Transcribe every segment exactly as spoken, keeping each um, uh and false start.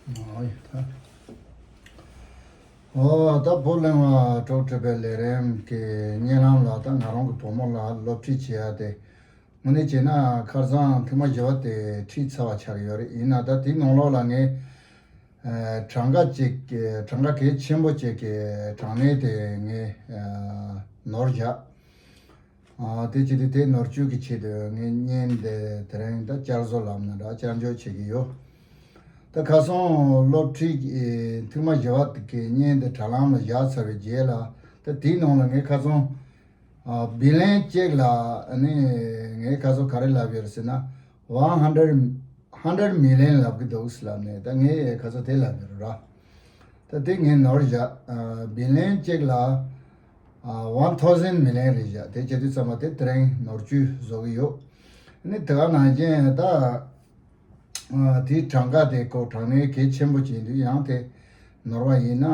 ཨོ་ཡ་ད། ཨོ་ད་བུ་གླེང་བ་གྲོགས་ཁྲིད་པའི་ལས་རིམ་གྱི་བརྙན་ལམ་ལ་ད་ང་རང་གི་བུ་མོ་ལ་སློབ་ཁྲིད་བྱེད་ཡ་དེ་དངོས་གནས་བྱས་ན་ཁ་སང་ཐེངས་མ་བཞི་པ་དེ་ཁྲིད་ཚར་བ་ཆགས་ཀྱི་ཡོད་རེད། ཡིན་ན་ད་དེའི་ནང་ལོགས་ལ་ངས་ཨ་གྲངས་ཀ་ཅིག་གྲངས་ཀ་གལ་ཆེན་པོ་ཅིག་གི་གྲངས་གནས་དེ་ངས་ཨ་ནོར་བཞག་ཨ་དེ་བྱེད་དུས་དེ་ནོར་བཅུད་ཀྱི་ཆེད་དུ་ངས་བརྙན་དེ་དེ་རིང་ད་བསྐྱར་བཟོ་ལབ་ན་འདྲ་བསྐྱར་འཇོག་བྱེད་ཀྱི་ཡོད། ད་ཁ་སང་སློབ་ཁྲིད་ཀྱི་ཐེངས་མ་བཞི་པ་གི་བརྙན་དེ་དྲ་ལམ་ལ་བཞག་ཚར་བའི་རྗེས་ལ་ད་དེའི་ནང་ལ་ངས་ཁ་སང་ཨ་བི་ལན་གཅིག་ལ་ཨ་ནི་ངས་ཁ་སང་ག་རེ་ལབ་ཡོད་ཟེར་ན་one hundred hundred million ལབ་ཀྱི་འདུག་ལབ་ནས་ད་ངས་ཁ་སང་དེ་ལབ་ཡོད་ར། ད་དེ་ངས་ནོར་བཞག་ཨ་བི་ལན་གཅིག་ལ་ཨ་one thousand million རེད་བཞག་དེ་བྱེད་དུས་ཙམ་པ་དེ་དེ་རིང་ནོར་བཅུད་བཟོ་གི་ཡོད། ཨ་ནི་དེ་ག་ནང་བཞིན་ད་ཨ་དེའི་གྲངས་ཀ་དེ་ཁོ་གྲངས་གནས་གལ་ཆེན་པོ་ཅིག་ཡིན་དུས་ཡང་དེ་ནོར་བ་ཡིན་ན་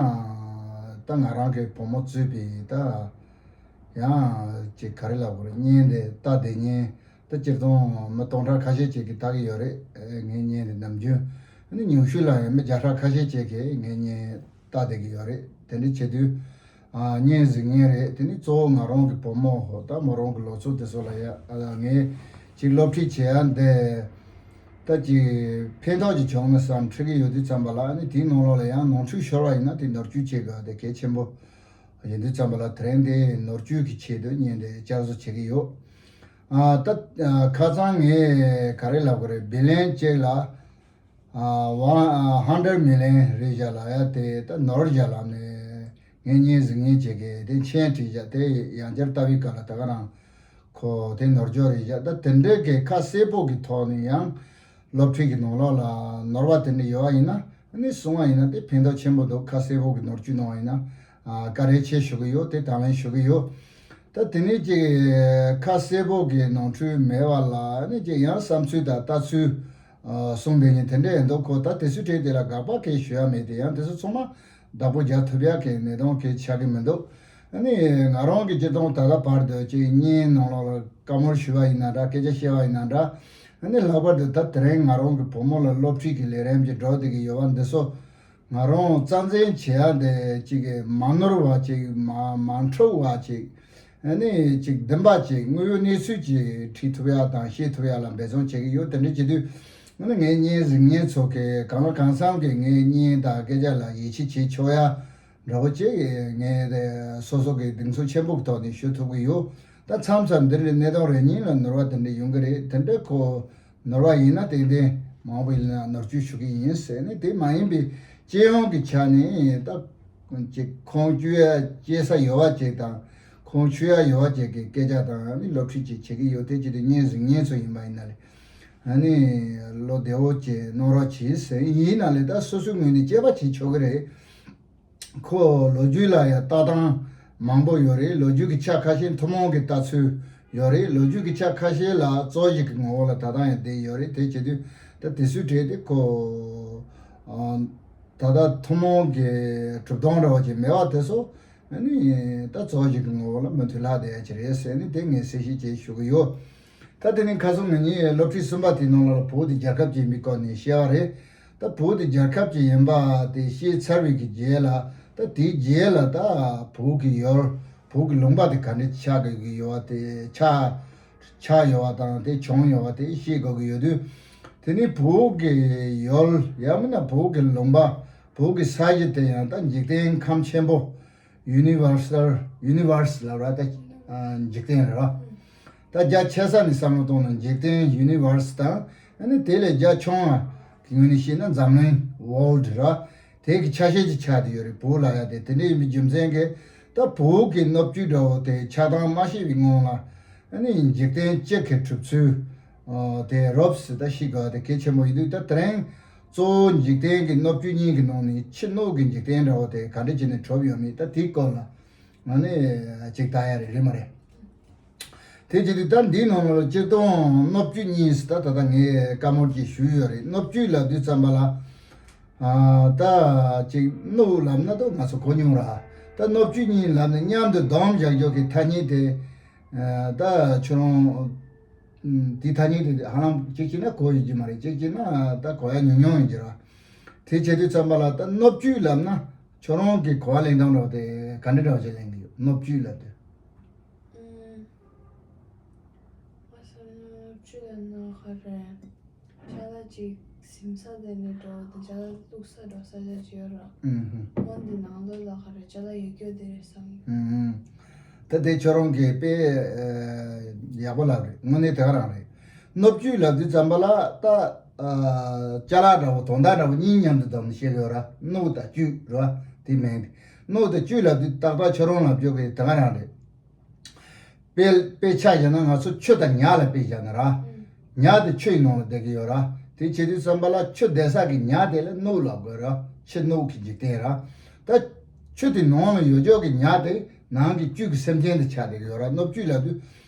ད་ང་རང་གི་བུ་མོ་གཙོས་པའི་ད་ཡང་ཅིག་ག་རེ་ལབ་དགོས་རེད། བརྙན་དེ་ལྟ་བསྡད་མཁན་ད་སྤྱིར་བཏང་མི་སྟོང་ཕྲག་ཁ་ཤས་ཅིག་གིས་ལྟ་གི་ཡོད་རེད། ངའི་བརྙན་དེ་ནམ་རྒྱུན་ཨ་ནི་ཉུང་ཤོས་ལ་ཡང་མི་བརྒྱ་ཕྲག་ཁ་ཤས་ཅིག་གིས་ངའི་བརྙན་ལྟ་བསྡད་ཀྱི་ཡོད་རེད། དེ་འདྲ་བྱེད་དུས་ཨ་བརྙན་གཟིགས་མཁན་རེད། དེ་ནི་གཙོ་བོ་ང་རང་གི་བུ་མོ་ད་མོ་རང་གི་ལོ་ཚོད་དེ་ཚོ་ལ་ཡ་ཨ་ངས་ཅིག་སློབ་ཁྲིད་བྱེད་ཡ་འདི་ད་ཅིག་ཕན་ཐོགས་ཅིག་བྱུང་ན་བསམ་ཁྲིད་ཀྱི་ཡོད་དུས་ཙམ་པ་ལ་ཨ་ནི་དེའི་ནང་ལོགས་ལ་ཡང་ནོར་འཁྲུལ་ཤོར་བ་ཡིན་ན་དེ་ནོར་བཅུད་བྱེད་དགོས་དེ་གལ་ཆེན་པོ་ཡིན་དུས་ཙམ་པ་ལ་དེ་རིང་དེ་ནོར་བཅུད་ཀྱི་ཆེད་དུ་བརྙན་དེ་བསྐྱར་བཟོ་བྱེད་ཀྱི་ཡོད། ཨ་ད་ཨ་ཁ་སང་ངས་ག་རེ་ལབ་དགོས་རེད། བི་ལན་གཅིག་ལ་ཨ་one hundred million རེད་བཞག་ལབ་ཡ་དེ་ད་ནོར་བཞག་ལབ་ནས་ངས་བརྙན་གཟིགས་མཁན་ཅིག་གིས་དེ་མཆན་བྲིས་བཞག་དེ་ཡང་བསྐྱར་ལྟ་བའི་སྐབས་ལ་ད་ག་རང་ཁོ་དེ་ནོར་འཇོག་རེད་བཞག་ད་དེ་འདྲའི་གི་ཁ་གསལ་པོ་གི་ཐོག་ནས་ཡང་སློབ་ཁྲིད་ཀྱི་ནང་ལོགས་ལ་ནོར་བ་དེ་འདྲ་ཡོད་པ་ཡིན་ན་ཨ་ནི་གསུང་བ་ཡིན་ན་དེ་ཕན་ཐོགས་ཆེན་པོ་འདུག་ཁ་གསལ་པོ་གི་ནོར་བཅུད་གནང་བ་ཡིན་ན་ཨ་བཀའ་དྲིན་ཆེ་ཞུ་གི་ཡོད། དེ་དང་ལེན་ཞུ་གི་ཡོད། ད་དེ་ནས་ཅིག་ཁ་གསལ་པོ་གི་ནོར་འཁྲུལ་མེད་པ་ལ་ཨ་ནི་ཅིག་ཡང་བསམ་ཚུལ་དང་ལྟ་ཚུལ་ཨ་གསུང་བསྡད་མཁན་དེ་འདྲ་ཡིན་འདུག་ཁོ་ད་དེ་ཚོའི་གྲས་དེ་ལ་དགག་པ་གང་ཡང་ཞུ་ཡ་མེད་དེ་ཡང་དེ་ཚོ་ཚང་མ་བདག་པོ་རྒྱག་ཐུབ་ཡ་གི་གནས་སྟངས་གང་ཡང་ཆགས་ཀྱི་མི་འདུག་ཨ་ནི་ང་རང་གི་སྤྱིར་བཏང་ད་ལྟ་བར་དུ་ཅིག་བརྙན་ནང་ལོགས་ལ་བཀའ་མོལ་ཞུ་བ་ཡིན་ན་འདྲ། སྐད་ཆ་བཤད་པ་ཡིན་ན་འདྲ། ཨ་ནི་ལྷག་པར་དུ་ད་དེ་རིང་ང་རང་གི་བུ་མོ་ལ་སློབ་ཁྲིད་ཀྱི་ལས་རིམ་ཅིག་འགྲོ་བསྡད་ཀྱི་ཡོད་པ་འདི་ཚོ་ང་རང་རྩ་འཛིན་བྱེད་ཡ་འདི་ཅིག་མ་ནོར་བ་ཅིག་མ་མ་འཁྲུག་པ་ཅིག་ཨ་ནི་ཅིག་བདེན་པ་ཅིག་དངོས་ཡོད་གནས་ཚུལ་ཅིག་ཁྲིད་ཐུབ་ཡ་དང་བཤད་ཐུབ་ཡ་ལ་འབད་བརྩོན་བྱེད་ཀྱི་ཡོད། དེ་འདྲ་བྱེད་དུས་ཨ་ནི་ངའི་བརྙན་གཟིགས་མཁན་ཚོ་གིས་གང་ལ་གང་འཚམ་གྱིས་ངའི་བརྙན་དང་སྐད་ཆ་ལ་ཡིད་ཆེས་བྱེད་ཆོག་ཡ་འདྲ་བོ་ཅིག་ངས་དེ་སོ་སོ་གི་གདེང་ཚོད་ཆེན་པོ་གི་ཐོག་ནས་ཞུ་ཐུབ་ཀྱི་ཡོད། ད་མཚམས་མཚམས་འདི་འདྲའི་གནས་སྟངས་རེ་གཉིས་ལ་ནོར་བ་དེ་འདྲ་ཡོང་གི་རེད། དེ་འདྲ་ཁོ་ནོར་བ་ཡིན་ན་ཏན་ཏན་མང་པོ་ཡིན་ན་ནོར་བཅུད་ཞུ་གི་ཡིན་ཟེར་ནས་དེ་མ་ཡིན་པའི་སྤྱི་ཡོངས་ཀྱི་ཆ་ནས་ད་ཅིག་ཁུངས་བཅོལ་ཡ་བཅོལ་ས་ཡོད་པ་ཅིག་དང་ཁུངས་འཁྱོལ་ཡ་ཡོད་པ་ཅིག་གི་སྐད་ཆ་དང་ནི་སློབ་ཁྲིད་ཅིག་བྱེད་ཀྱི་ཡོད། དེ་ཅི་སྟེ་བརྙན་གཟིགས་མཁན་ཚོ་ཡིན་པ་ཡིན་ན་ལས་ཨ་ནི་བློ་བདེ་བོ་བྱས་གནང་རོགས་གྱིས་ཟེར། ཡིན་ན་ལས་ད་སོ་སོའི་ངོས་ནས་དཔྱད་པ་བྱེད་ཆོག་གི་རེད། ཁོ་ལོ་རྒྱུས་ལ་ཡང་ལྟ་སྟངས་མང་པོ་ཡོད་རེད། ལོ་རྒྱུས་ཀྱི་ཆ་ཁ་ཤས་ཐུན་མོང་གི་ལྟ་ཚུལ་ཡོད་རེད། ལོ་རྒྱུས་ཀྱི་ཆ་ཁ་ཤས་ལ་རྩོད་གཞི་གི་ངོ་བོ་ལ་ལྟ་སྟངས་ཡང་བསྡད་ཡོད་རེད། དེ་བྱེད་དུས་ད་དེ་ཚོའི་གྲས་དེ་ཁོ་ཨ་ད་ལྟ་ཐུན་མོང་གི་གྲུབ་སྟངས་འདྲ་བོ་ཅིག་མེད་པ་དེ་ཚོ་ཨ་ནི་ད་རྩོད་གཞི་གི་ངོ་བོ་ལ་མུ་མཐུད་ལྷག་བསྡད་ཡ་ཅིག་རེད་ཟེར་ནས་དེ་ངས་གསལ་བཤད་ཅིག་ཞུ་གི་ཡོད། ད་དེ་ནས་ཁ་སང་ང་གཉིས་སློབ་ཁྲིད་གསུམ་པ་དེའི་ནང་ལ་བོད་དེ་རྒྱལ་ཁབ་ཅིག་ཡིན་པའི་སྐོར་ནས་བཤད་པ་རེད། ད་བོད་དེ་རྒྱལ་ཁབ་ཅིག་ཡིན་པ་དེ་བཤད་ཚར་བའི་གི་རྗེས་ལ་ད་དེའི་རྗེས་ལ་ད་བོད་ཀྱི་ཡུལ་བོད་ཀྱི་ལུང་པ་དེ་ག་འདྲ་ཆགས་དགོས་ཀྱི་ཡོད་པ་དེ་ཆགས་ཆགས་ཡོད་པ་དང་དེ་བྱུང་ཡོད་པ་དེ་བཤད་དགོས་ཀྱི་ཡོད་དུས་དེ་ནི་བོད་ཀྱི་ཡུལ་ཡང་མིན་ན་བོད་ཀྱི་ལུང་པ་བོད་ཀྱི་ས་གཞི་དེ་ཡང་ད་འཇིག་རྟེན་ཁམས་ཆེན་པོ། Universal Universe ལབ་ར་ད་འཇིག་རྟེན་རེད་བ། ད་རྒྱ་ཆེ་ས་ནས་བསམ་བློ་གཏོང་ན་འཇིག་རྟེན་Universe དང་ཨ་ནི་དེ་ལས་རྒྱ་ཆུང་བ་གི་ངོས་ནས་བཤད་ན་འཛམ་གླིང་World རེད་བ། དེ་གི་ཆ་ཤས་ཅིག་ཆགས་བསྡད་ཡོད་རེད། བོད་ལབ་ཡ་དེ་དེ་འདྲ་ཡིན་པའི་རྒྱུ་མཚན་གྱིས་ད་བོད་ཀྱི་སྣོད་བཅུད་འདྲ་བོ་དེ་ཆགས་སྟངས་མ་ཤེས་པའི་སྔོན་ལ་ཨ་ནི་འཇིག་རྟེན་སྤྱི་གི་གྲུབ་ཚུལ་དེ་རོབ་ཙམ་ད་ཤེས་དགོས་པ་དེ་གལ་ཆེན་པོ་ཡིན་དུས་ད་དེ་རིང་གཙོ་བོ་འཇིག་རྟེན་གྱི་སྣོད་བཅུད་གཉིས་ཀྱི་ནང་ནས་ཕྱི་སྣོད་ཀྱི་འཇིག་རྟེན་འདྲ་བོ་དེ་ག་འདྲ་བྱས་ནས་གྲུབ་ཡོད་མེད་ད་དེའི་སྐོར་ལ་ང་ནི་ཅིག་ལྟ་ཡ་རེད་རེད་མ་རེད། དེ་བྱེད་དུས་ད་འདིའི་ནང་ལ་སྤྱིར་བཏང་སྣོད་བཅུད་གཉིས་ད་ད་ལྟ་ངས་བཀའ་མོལ་ཅིག་ཞུས་ཡོད་རེད། སྣོད་བཅུད་ལབ་དུས་ཙམ་པ་ལ་ཨ་ད་ཅིག་སྣོད་ལབ་ན་ད་ང་ཚོ་གོ་མྱོང་ར། ད་སྣོད་བཅུད་གཉིས་ལབ་ནས་མཉམ་དུ་སྡོམ་བཞག་རྒྱུ་གི་ཐ་སྙད་དེ་ཨ་ད་ཁྱོད་རང་དེའི་ཐ་སྙད་དེ་ཧ་ལམ་གཅིག་བྱས་ན་གོ་ཡོད་ཀྱི་མ་རེད། གཅིག་བྱས་ན་ད་གོ་ཡ་ཉུང་ཉུང་ཡིན་གྱི་ར། དེ་བྱེད་དུས་ཙམ་པ་ལ་ད་སྣོད་བཅུད་ལབ་ན་ཁྱོད་རང་གི་གོ་བ་ལེན་སྟངས་འདྲ་བོ་དེ་ག་འདྲ་འདྲ་བོ་ཅིག་ལེན་གི་ཡོད། སྣོད་བཅུད་ལབ་དུས། ཨུམ། ང་ཚོ་སྣོད་བཅུད་ལབ་ན་ག་རེ། ཅ་ལག་ཅིག་ཟིན་ས་དེ་ནས་འགྲོ་དེ་ཅ་ལག་བླུགས་ས་འགྲོ་ས་ཆ་ཅིག་ཡོད་ར། ཨུམ་ཧུམ། འོན་ཏེ་ནང་ལོགས་ལ་ག་རེ་ཅ་ལག་ཡོད་རྒྱུ་དེ་རེད་བསམ་གི། ཨུམ། ད་དེ་ཁྱོད་རང་གིས་དཔེ་ཡག་པོ་ལབ་རེད། དངོས་གནས་དེ་ག་རང་རེད། སྣོད་བཅུད་ལབ་དུས་ཙམ་པ་ལ་ད་ཅ་ལག་འདྲ་བོ་དོན་དག་འདྲ་བོ་གཉིས་མཉམ་དུ་བསྡོམས་ནས་བཤད་ཀྱི་ཡོད་ར། སྣོད་དང་བཅུད་ར། དེ་མིན་ཏེ། སྣོད་དང་བཅུད་ལབ་དུས་ཏག་ཏག་ཁྱོད་རང་ལབ་རྒྱུ་གི་དེ་ག་རང་རེད། དཔེ་དཔེ་ཆ་བཞག་ན་ང་ཚོ་ཆུ་དང་ཉ་ལ་དཔེ་བཞག་ན་ར། ཉ་དེ་ཆུའི་ནང་ལ་བསྡད་ཀྱི་ཡོད་ར། དེ་བྱེད་དུས་ཙམ་པ་ལ་ཆུ་བསྡད་ས་གི་ཉ་དེ་ལ་སྣོད་ལབ་དགོས་ར། ཆུ་སྣོད་ཀྱི་འཇིག་རྟེན་ར། ད་ཆུ་དེ་ནང་ལ་ཡོད་ཆོག་གི་ཉ་དེ་ནང་གི་བཅུད་ཀྱི་སེམས་ཅན་དེ་ཆགས་བསྡད་ཀྱི་ཡོད་ར། སྣོད་བཅུད་ལབ་དུས་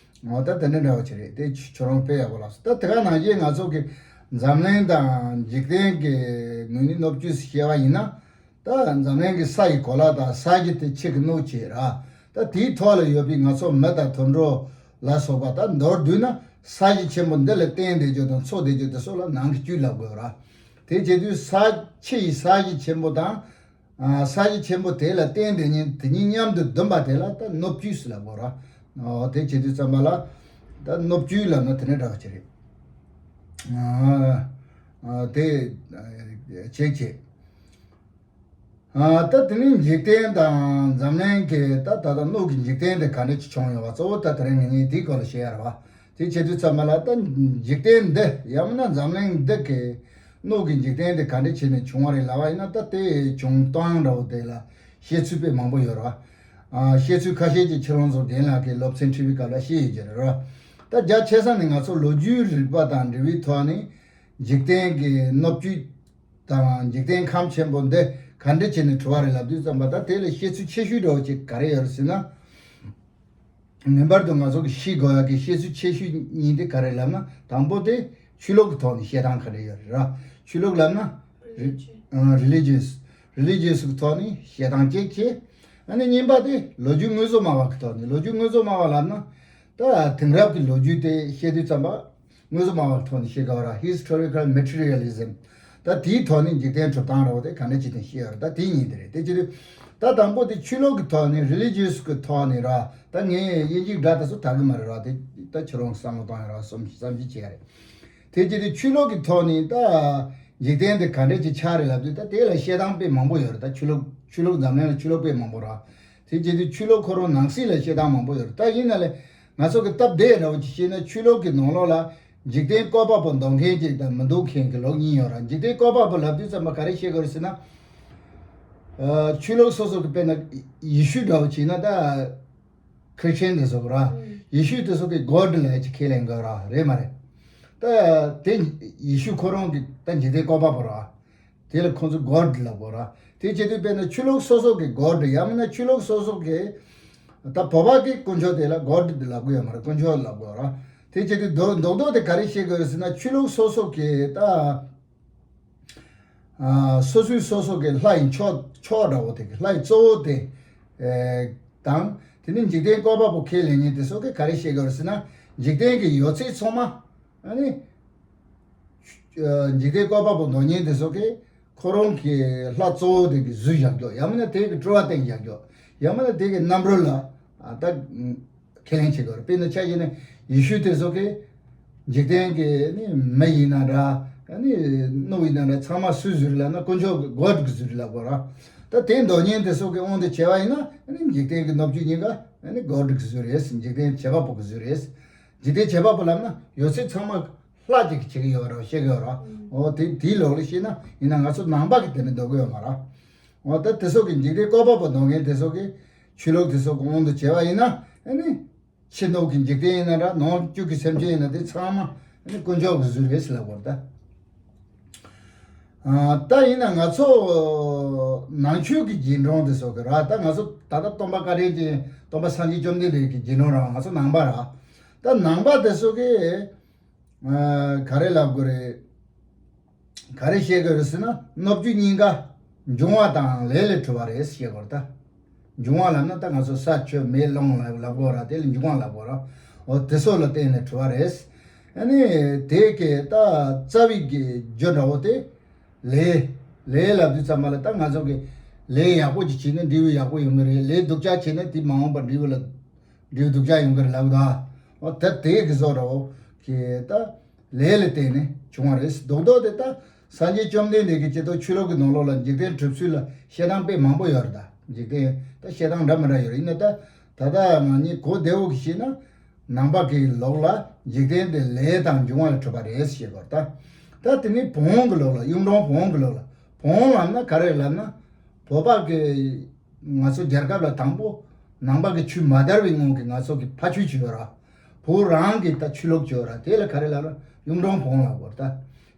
འོ་ད་དེ་འདྲ་འདྲ་བ་ཅིག་རེད། དེ་ཁྱོད་རང་དཔེ་ཡག་པོ་ལབ་སོང་། ད་དེ་ག་ནང་བཞིན་ང་ཚོ་གི་འཛམ་གླིང་དང་འཇིག་རྟེན་གྱི་ངོས་ནས་སྣོད་བཅུད་ཟེར་བཤད་པ་ཡིན་ན། ད་འཛམ་གླིང་གི་ས་ཡི་གོ་ལ་དང་ས་གཞི་དེ་ཆུ་གི་སྣོད་བྱས་ར། ད་དེའི་ཐོག་ལ་ཡོད་པའི་ང་ཚོ་མི་དང་དུད་འགྲོ་ལ་སོགས་པ་ད་མདོར་བསྡུས་ན་ས་གཞི་ཆེན་པོ་འདི་ལ་བརྟེན་བསྡད་རྒྱུ་དང་འཚོ་བསྡད་རྒྱུ་དེ་ཚོ་ལ་ནང་གི་བཅུད་ལབ་དགོས་ར། དེ་བྱེད་དུས་ས་ཆུ་ཡི་ས་གཞི་ཆེན་པོ་དང་། ས་གཞི་ཆེན་པོ་དེ་ལ་བརྟེན་བསྡད་མཁན་དེ་གཉིས་མཉམ་དུ་བསྡོམས་པ་དེ་ལ་ད་སྣོད་བཅུད་ཟེར་ལབ་དགོས་ར། དེ་བྱེད་དུས་ཙམ་པ་ལ་ད་སྣོད་བཅུད་ལབ་ན་དེ་འདྲ་འདྲ་བ་ཅིག་རེད། དེ་བྱེད་བྱེད། ཨ། ད་དེ་ནི་འཇིག་རྟེན་དང་འཛམ་གླིང་གི་ད་ད་ལྟ་སྣོད་ཀྱི་འཇིག་རྟེན་དེ་ག་འདྲ་ཅིག་བྱུང་ཡོད་པ་གཙོ་བོ་ད་དེ་རིང་ངེད་གཉིས་དེའི་སྐོར་ལ་བཤད་ཡ་རེད་བ། དེ་བྱེད་དུས་ཙམ་པ་ལ་ད་འཇིག་རྟེན་འདི་ཡང་མིན་ན་འཛམ་གླིང་འདི་གི་སྣོད་ཀྱི་འཇིག་རྟེན་དེ་ག་འདྲ་བྱས་ནས་བྱུང་བ་རེད་ལབ་པ་ཡིན་ན། ད་དེ་བྱུང་སྟངས་འདྲ་བོ་དེ་ལ་བཤད་ཚུལ་དཔེ་མང་པོ་ཡོད་རེད་བ། ཨ། བཤད་ཚུལ་ཁ་ཤས་ཅིག་ཁྱེད་རང་ཚོ་རྒན་ལགས་ཀྱིས་སློབ་ཚན་ཁྲིད་པའི་སྐབས་ལ་བཤད་ཡོད་ཀྱི་རེད་བ། ད་རྒྱ་ཆེ་ས་ནས་ང་ཚོ་ལོ་རྒྱུས་རིག་པ་དང་འབྲེལ་བའི་ཐོག་ནས་འཇིག་རྟེན་གྱི་སྣོད་བཅུད་དང་འཇིག་རྟེན་ཁམས་ཆེན་པོ་འདི་ག་འདྲ་བྱས་ནས་གྲུབ་པ་རེད་ལབ་དུས་ཙམ་པ། ད་དེ་ལ་བཤད་ཚུལ་ཆེ་ཤོས་འདྲ་བོ་ཅིག་ག་རེ་ཡོད་རེད་ཟེར་ན། ངེས་པར་དུ་ང་ཚོ་གིས་ཤེས་དགོས་ཡག་གི་བཤད་ཚུལ་ཆེ་ཤོས་གཉིས་དེ་ག་རེ་ལབ་ན། དང་པོ་དེ་ཆོས་ལུགས་ཀྱི་ཐོག་ནས་བཤད་སྟངས་ག་རེ་ཡོད་རེད་ར། ཆོས་ལུགས་ལབ་ན་རི་ཨ་religious། religious་གི་ཐོག་ནས་བཤད་སྟངས་གཅིག་བྱས། ཨ་ནི་གཉིས་པ་དེ་ལོ་རྒྱུས་དངོས་ཟོག་སྨྲ་བ་གི་ཐོག་ནས། ལོ་རྒྱུས་དངོས་ཟོག་སྨྲ་བ་ལབ་ན་ད་དེང་རབས་ཀྱི་ལོ་རྒྱུས་དེ་བཤད་དུས་ཙམ་པ། དངོས་ཟོག་སྨྲ་བ་ཐོག་ནས་བཤད་དགོས་ར། Historical materialism། ད་དེའི་ཐོག་ནས་འཇིག་རྟེན་གྲུབ་སྟངས་འདྲ་བོ་དེ་ག་འདྲ་བྱས་ནས་བཤད་ཡོད་རེད། ད་དེ་གཉིས་དེ་རེད། དེ་ཅི་རེད། ད་དང་པོ་དེ་ཆོས་ལུགས་ཀྱི་ཐོག་ནས། religious་གི་ཐོག་ནས་ར། ད་ངས་དབྱིན་ཇིའི་སྒྲ་དེ་ཚོ་དག་གི་མ་རེད་ར། དེ་ད་ཁྱེད་རང་བསམ་བློ་གཏོང་ཡོད་ར། བསམ་བསམ་གཞིག་བྱེད་ཡ་རེད། དེ་ཅི་རེད། ཆོས་ལུགས་ཀྱི་ཐོག་ནས་ད་འཇིག་རྟེན་དེ་ག་འདྲ་ཅིག་ཆགས་རེད་ལབ་དུས། ད་དེ་ལ་བཤད་སྟངས་དཔེ་མང་པོ་ཡོད་རེད། ད་ཆོས་ལུགས་ཆོས་ལུགས་འཛམ་གླིང་ལ་ཆོས་ལུགས་དཔེ་མང་པོ་ར། དེ་བྱེད་དུས་ཆོས་ལུགས་ཁོ་རང་ནང་གསེས་ལ་བཤད་སྟངས་མང་པོ་ཡོད་རེད། ད་ཡིན་ན་ལས་ང་ཚོ་གི་སྟབས་བདེ་འདྲ་བོ་ཅིག་བཤད་ན། ཆོས་ལུགས་ཀྱི་ནང་ལོགས་ལ་འཇིག་རྟེན་བཀོད་པ་པོ་འདོད་མཁན་ཅིག་དང་མི་འདོད་མཁན་གྱི་ལུགས་གཉིས་ཡོད་རེད། འཇིག་རྟེན་བཀོད་པ་པོ་ལབ་དུས་ཙམ་པ་ག་རེ་བཤད་དགོས་རེད་ཟེར་ན། ཨ། ཆོས་ལུགས་སོ་སོ་གི་དཔེར་ན་ཡེ་ཤུ་འདྲ་བོ་བྱས་ན། ད་Christian་དེ་ཚོ་གི་ར། ཨུམ། ཡེ་ཤུ་དེ་ཚོ་གི་God་ལབ་ཡ་ཅིག་ཁས་ལེན་དགོས་ར་རེད་མ་རེད། ད་དེ་ཡེ་ཤུ་ཁོ་རང་གི་ད་འཇིག་རྟེན་བཀོད་པ་པོ་ར། དེ་ལ་ཁོང་ཚོས་God་ལབ་དགོས་ར། དེ་བྱེད་དུས་དཔེར་ན་ཆོས་ལུགས་སོ་སོ་གི་God་ཡང་མིན་ན་ཆོས་ལུགས་སོ་སོ་གི། ད་བོད་པ་གི་དཀོན་མཆོག་དེ་ལ་God་དེ་ལབ་གི་ཡོད་མ་རེད། དཀོན་མཆོག་ལབ་དགོས་ར། དེ་བྱེད་དུས་རྡོག་རྡོག་རྡོག་དེ་ག་རེ་བཤད་དགོས་རེད་ཟེར་ན། ཆོས་ལུགས་སོ་སོ་གི་ད། ཨ། སོ་སོའི་སོ་སོ་གི་ལྷ་ཡི་མཆོག་མཆོག་འདྲ་བོ་དེ་གི་ལྷ་ཡི་གཙོ་བོ་དེ། ཨེ། དང་། དེ་ནས་འཇིག་རྟེན་བཀོད་པ་པོ་ཁས་ལེན་མཁན་དེ་ཚོ་གིས་ག་རེ་བཤད་དགོས་རེད་ཟེར་ན། འཇིག་རྟེན་གྱི་ཡོད་ཚད་ཚང་མ། ཨ་ནི། ཨ། འཇིག་རྟེན་བཀོད་པ་པོ་འདོད་མཁན་དེ་ཚོ་གིས་ཁོ་རང་གི་ལྷ་གཙོ་བོ་དེ་གི་བཟོས་བཞག་རྒྱུ། ཡང་མིན་ན་དེ་གི་སྤྲུལ་པ་བསྟན་བཞག་རྒྱུ། ཡང་མིན་ན་དེ་གི་རྣམ་རོལ་ལ། ཨ། ད་ཁས་ལེན་བྱེད་དགོས་རེད། དཔེར་ན་ཆ་བཞག་ན་ཡེ་ཤུ་དེ་ཚོ་གིས་འཇིག་རྟེན་གྱི་ནི་མི་ཡིན་ན་འདྲ། ནི་སྣོད་ཡིན་ན་འདྲ། ཚང་མ་སུས་བཟོས་རེད་ལབ་ན། དཀོན་མཆོག་གི་God་གིས་བཟོས་རེད་ལབ་དགོས་ར། ད་དེ་འདོད་མཁན་དེ་ཚོ་གི་དབང་དུ་བྱས་པ་ཡིན་ན། ནི་འཇིག་རྟེན་གྱི་སྣོད་བཅུད་གཉིས་ཀ་ནི་God་གིས་བཟོས་རེད། འཇིག་རྟེན་བྱེད་པ་པོ་གིས་བཟོས་རེད། འཇིག་རྟེན་བྱེད་པ་པོ་ལབ་ན་ཡོད་ཚད་ཚང་མ་ལྷ་གཅིག་གིས་བྱེད་ཀྱི་ཡོད་རེད་བཤད་ཀྱི་ཡོད་རེད། ཨོ། དེ་དེའི་ལོག་ལ་བཤད་ན་ཡིན་ན། ང་ཚོ་ནང་པ་གིས་དེ་འདྲ་འདོད་ཀྱི་ཡོད་མ་རེད། འོ། ད་དེ་ཚོ་གི་འཇིག་རྟེན་བཀོད་པ་པོ་འདོད་མཁན་དེ་ཚོ་གི་ཆོས་ལུགས་དེ་ཚོ་གི་དབང་དུ་བྱས་པ་ཡིན་ན། ཨ་ནི་ཕྱི་ནང་གི་འཇིག་རྟེན་ཡིན་ན་འདྲ། ནང་བཅུད་ཀྱི་སེམས་ཅན་ཡིན་ན། དེ་ཚང་མ་ཨ་ནི་དཀོན་མཆོག་གིས་བཟོས་རེད་ཟེར་ལབ་དགོས་རེད་ད། ཨ། ད་ཡིན་ན་ང་ཚོ་ནང་ཆོས་ཀྱི་རྗེས་འབྲང་དེ་ཚོ་གི་ར། ད་ང་ཚོ་ད་ལྟ་སྟོན་པ་བཀའ་དྲིན་ཅན། སྟོན་པ་སངས་རྒྱས་བཅོམ་ལྡན་འདས་ཀྱི་རྗེས་འབྲང་ར། ང་ཚོ་ནང་པ་ར། ད་ནང་པ་དེ་ཚོ་གི། ཨ། ག་རེ་ལབ་དགོས་རེད། ག་རེ་བཤད་དགོས་རེད་ཟེར་ན། སྣོད་བཅུད་གཉིས་ཀ་འབྱུང་བ་དང་ལས་ལས་གྲུབ་པ་རེད་བཤད་དགོས་རེད་ད། འབྱུང་བ་ལབ་ན་ད་ང་ཚོ་ས་ཆུ་མེ་རླུང་ལ་ལབ་དགོས་ར། དེ་ལ་འབྱུང་བ་ལབ་དགོས་ར། འོ། དེ་ཚོ་ལ་བརྟེན་ནས་གྲུབ་པ་རེད། ཨ་ནི་དེ་གི་ད་རྩ་བའི་གི་རྒྱུ་འདྲ་བོ་དེ་ལས། ལས་ལབ་དུས་ཙམ་པ་ལ་ད་ང་ཚོ་གི་ལས་ཡག་པོ་ཅིག་བྱས་ན་འབྲས་བུ་ཡག་པོ་ཡོང་གི་རེད། ལས་སྡུག་ཅག་བྱས་ན་དེ་མ་འོངས་པར་འབྲས་བུ་ལ་འབྲས་བུ་སྡུག་ཅག་ཡོང་གི་རེད་ལབ་ད། འོ་ད་དེ་གི་བཟོ་འདྲ་བོ་གི་ད་ལས་ལ་བརྟེན་ནས་བྱུང་བ་རེད། རྡོག་རྡོག་དེ་ད་སངས་རྒྱས་བཅོམ་ལྡན་འདས་ཀྱི་སྤྱི་ཚོགས་ཆོས་ལུགས་ཀྱི་ནང་ལོགས་ལ་འཇིག་རྟེན་གྲུབ་ཚུལ་ལ་བཤད་སྟངས་དཔེ་མང་པོ་ཡོད་རེད། ད་འཇིག་རྟེན་ད་བཤད་སྟངས་འདྲ་མི་འདྲ་ཡོད་རེད། ཡིན་ན་ད་ད་ལྟ་ང་གཉིས་གོ་བདེ་བོ་གི་བཤད་ན། ནང་པ་གི་ལུགས་ལ་འཇིག་རྟེན་དེ་ལས་དང་འབྱུང་བ་ལས་གྲུབ་པ་རེད་ཞེས་གོ་ད། ད་དེ་ནི་བོན་གྱི་ལུགས་ལ། གཡུང་དྲུང་བོན་གྱི་ལུགས་ལ། བོན་ལབ་ན་ག་རེ་ལབ་ན། བོད་པ་གི་ང་ཚོ་རྒྱལ་ཁབ་ལ་དང་པོ་ནང་པ་གི་ཆོས་མ་དར་བའི་སྔོན་གྱི་ང་ཚོ་གི་ཕ་ཆོས་ཅིག་ཡོད་ར། བོད་རང་གི་ད་ཆོས་ལུགས་ཅིག་ཡོད་ར། དེ་ལ་ག་རེ་ལབ་ན་གཡུང་དྲུང་བོན་ལབ་གོ་ད།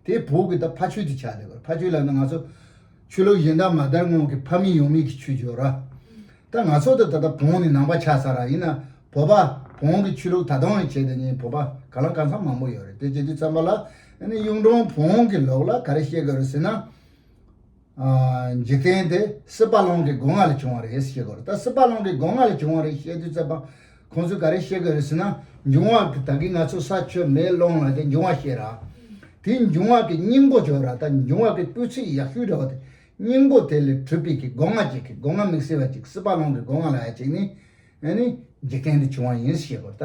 དེ་བོད་ཀྱི་ད་ཕ་ཆོས་དེ་ཆགས་བསྡད་གོ། ཕ་ཆོས་ལབ་ན་ང་ཚོ་ཆོས་ལུགས་གཞན་དག་མ་དར་སྔོན་གྱི་ཕ་མེས་ཡང་མེས་ཀྱི་ཆོས་ཅིག་ཡོད་ར། ད་ང་ཚོ་ད་ད་ལྟ་བོན་ནི་ནང་པ་ཆགས་ཚར་ར། ཡིན་ན་བོད་པ་བོན་གྱི་ཆོས་ལུགས་ད་དུང་ཡང་བྱས་ཏེ་ནི་བོད་པ་ག་ལ་གང་འཚམ་མང་པོ་ཡོད་རེད། དེ་བྱེད་དུས་ཙམ་པ་ལ་ཨ་ནི་གཡུང་དྲུང་བོན་གྱི་ལུགས་ལ་ག་རེ་བཤད་དགོས་རེད་ཟེར་ན། ཨ། འཇིག་རྟེན་དེ་སྲིད་པ་རླུང་གི་སྒོ་ང་ལས་བྱུང་བ་རེད་ཞེས་གོ་རེད། ད་སྲིད་པ་རླུང་གི་སྒོ་ང་ལས་བྱུང་བ་རེད་བཤད་དུས་ཙམ་པ་ཁོང་ཚོས་ག་རེ་བཤད་དགོས་རེད་ཟེར་ན། འབྱུང་བ་གི་ད་གིན་ང་ཚོ་ས་ཆུ་མེ་རླུང་ལ་དེ་འབྱུང་བ་བཤད་ར། དེ་འབྱུང་བ་གི་སྙིང་པོ་ཅིག་ཡོད་ར། ད་འབྱུང་བ་གི་སྤུས་ཚད་ཡག་ཤོས་འདྲ་བོ་དེ། སྙིང་པོ་དེ་ལས་གྲུབ་པའི་གི་སྒོ་ང་གཅིག་གི་སྒོ་ང་དམིགས་བསལ་བ་གཅིག་སྲིད་པ་རླུང་གི་སྒོ་ང་ལ་ཡ་གཅིག་ནི་ཨ་ནི་འཇིག་རྟེན་འདི་བྱུང་བ་ཡིན་ཞེས་གོ་ད།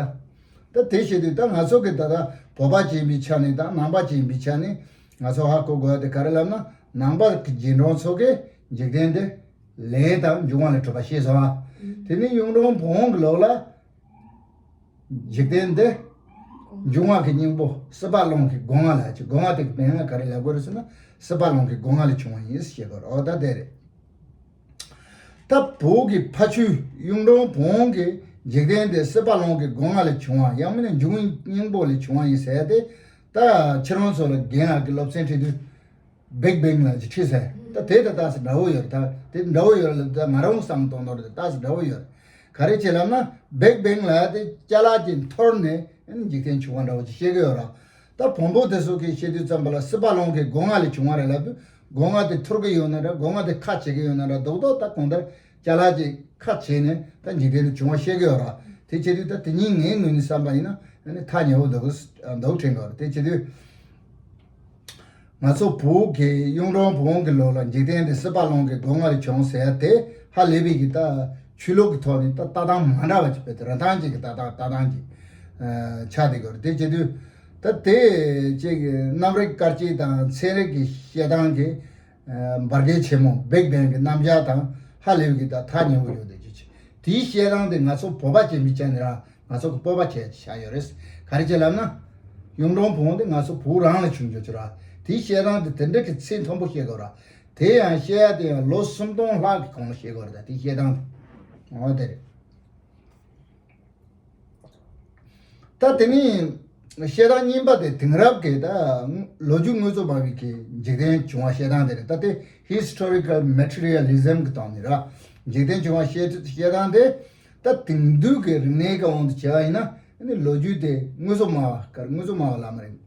ད་དེ་བཤད་དུས་ད་ང་ཚོ་གི་ད་ལྟ་བོད་པ་ཅིག་ཡིན་པའི་ཆ་ནས་དང་ནང་པ་ཅིག་ཡིན་པའི་ཆ་ནས་ང་ཚོ་ཧ་གོ་དགོས་ཡ་དེ་ག་རེ་ལབ་ན། ནང་པ་གི་རྗེས་འབྲང་ཚོ་གིས་འཇིག་རྟེན་འདི་ལས་དང་འབྱུང་བ་ལས་གྲུབ་པ་ཤེས་སོང་ཨ། དེ་ནི་གཡུང་དྲུང་བོན་གྱི་ལུགས་ལ། འཇིག་རྟེན་འདི་འབྱུང་བ་གི་སྙིང་པོ་སྲིད་པ་རླུང་གི་སྒོ་ང་ལ་ཅིག་སྒོ་ང་དེ་གི་མིང་ལ་ག་རེ་ལབ་དགོས་རེད་ཟེར་ན། སྲིད་པ་རླུང་གི་སྒོ་ང་ལས་བྱུང་བ་ཡིན་ཞེས་གོ་རེད། འོ་ད་དེ་རེད། ད་བོད་ཀྱི་ཕ་ཆོས་གཡུང་དྲུང་བོན་གྱི་འཇིག་རྟེན་འདི་སྲིད་པ་རླུང་གི་སྒོ་ང་ལས་བྱུང་བ་ཡང་མིན་ན་འབྱུང་བའི་སྙིང་པོ་ལས་བྱུང་བ་ཡིན་ཟེར་ཏེ། ད་ཁྱེད་རང་ཚོ་ལ་རྒན་ལགས་ཀྱི་སློབ་ཚན་ཁྲིད་དུས། བིག་བེང་ལབ་ཅིག་ཁྲིད་ཟེར། ད་དེ་དང་ཏག་ཏག་འདྲ་བོ་ཡོད་རེད། ད་དེ་འདྲ་བོ་ཡོད་རེད་ལབ་ད་ང་རང་བསམ་གཏོང་གཏོང་རེད། ཏག་ཏག་འདྲ་བོ་ཡོད་རེད། ག་རེ་བྱས་ལབ་ན་བིག་བེང་ལབ་དེ་ཅ་ལག་ཅིག་འཐོར་ནས་འཇིག་རྟེན་བྱུང་བ་འདྲ་བོ་ཅིག་བཤད་ཀྱི་ཡོད་རེད། ད་བོན་པོ་དེ་ཚོ་གིས་བཤད་དུས་ཙམ་པ་ལ་སྲིད་པ་རླུང་གི་སྒོ་ང་ལས་བྱུང་བ་རེད་ལབ་དུས་སྒོ་ང་དེ་འཐོར་གྱི་ཡོད་ན་འདྲ། སྒོ་ང་དེ་ཁ་བྱེད་ཀྱི་ཡོད་ན་འདྲ། རྡོག་རྡོག་ད་གང་ལྟར་ཅ་ལག་ཅིག་ཁ་བྱེད་ནས་ད་འཇིག་རྟེན་དེ་བྱུང་བ་བཤད་ཀྱི་ཡོད་རེད། དེ་བྱེད་དུས་ད་དེ་གཉིས་ངའི་ངོས་ནས་བསམ་པ་ཡིན་ན་ཨ་ནི་ཐག་ཉེ་བོ་འདུག་འདུག་དྲན་གྱི་ཡོད་རེད། དེ་བྱེད་དུས། ང་ཚོ་བོད་ཀྱི་གཡུང་དྲུང་བོན་གྱི་ལུགས་ལ་འཇིག་རྟེན་འདི་སྲིད་པ་རླུང་གི་སྒོ་ང་ལས་བྱུང་ཟེར་ཡ་དེ་ཧ་ལས་པའི་གི་ད་ཆོས་ལུགས་ཀྱི་ཐོག་ནས་ད་ལྟ་སྟངས་མ་འདྲ་བ་ཅིག་བེད་དེ་རིན་ཐང་ཅིག་གི་ལྟ་སྟངས་ལྟ་སྟངས་ཅིག་ཆགས་བསྡད་ཀྱི་ཡོད་རེད། དེ་བྱེད་དུས་ད་དེ་ཅིག་གི་གནམ་རིག་སྐར་དཔྱད་དང་ཚན་རིག་གི་བཤད་སྟངས་ཀྱི་འབར་གས་ཆེན་མོ་བིག་བེང་གི་རྣམ་གཞག་དང་ཧ་ལས་པའི་གི་ད་ཐག་ཉེ་བོ་ཡོད་དེ་ཅིག་དེའི་བཤད་སྟངས་དེ་ང་ཚོ་བོད་པ་ཅན་པའི་ཆ་ནས་ར། ང་ཚོ་གི་སྤོབས་པ་ཆེ་ཆགས་ཡོད་རེད། ག་རེ་བྱས་ལབ་ན། གཡུང་དྲུང་བོན་དེ་ང་ཚོ་བོད་རང་ལ་བྱུང་རྒྱུ་ཅིག་ར། དེའི་བཤད་སྟངས་དེ་དེ་འདྲ་གི་ཚད་མཐོན་པོ་བཤད་དགོས་ར། དེ་ཡང་བཤད་ཡ་དེ་ཡང་ལོ་སུམ་སྟོང་ལྷག་གི་གོང་ལ་བཤད་དགོས་རེད། ད་དེའི་བཤད་སྟངས་དེ། འོ་དེ་རེད། ད་དེ་ནི་བཤད་སྟངས་གཉིས་པ་དེ་དེང་རབས་ཀྱི་ད་ལོ་རྒྱུས་དངོས་རྫས་སྨྲ་བའི་གི་འཇིག་རྟེན་བྱུང་བ་བཤད་སྟངས་དེ་རེད། ད་དེ་ཧི་སི་ཊོ་རི་ཀལ་མེ་ཊི་རི་ཡ་ལི་ཛམ་གི་སྟེང་ནས་ར། འཇིག་རྟེན་བྱུང་བ་བཤད་བཤད་སྟངས་དེ། ད་དེང་དུས་ཀྱི་རིག་གནས་ཀྱི་དབང་དུ་བྱས་པ་ཡིན་ན་ཨ་ནི་ལོ་རྒྱུས་དེ་དངོས་སུ་སྨྲ་བ་ག་རེ་དངོས་སུ་སྨྲ་བ་ལབ་མ་རེད།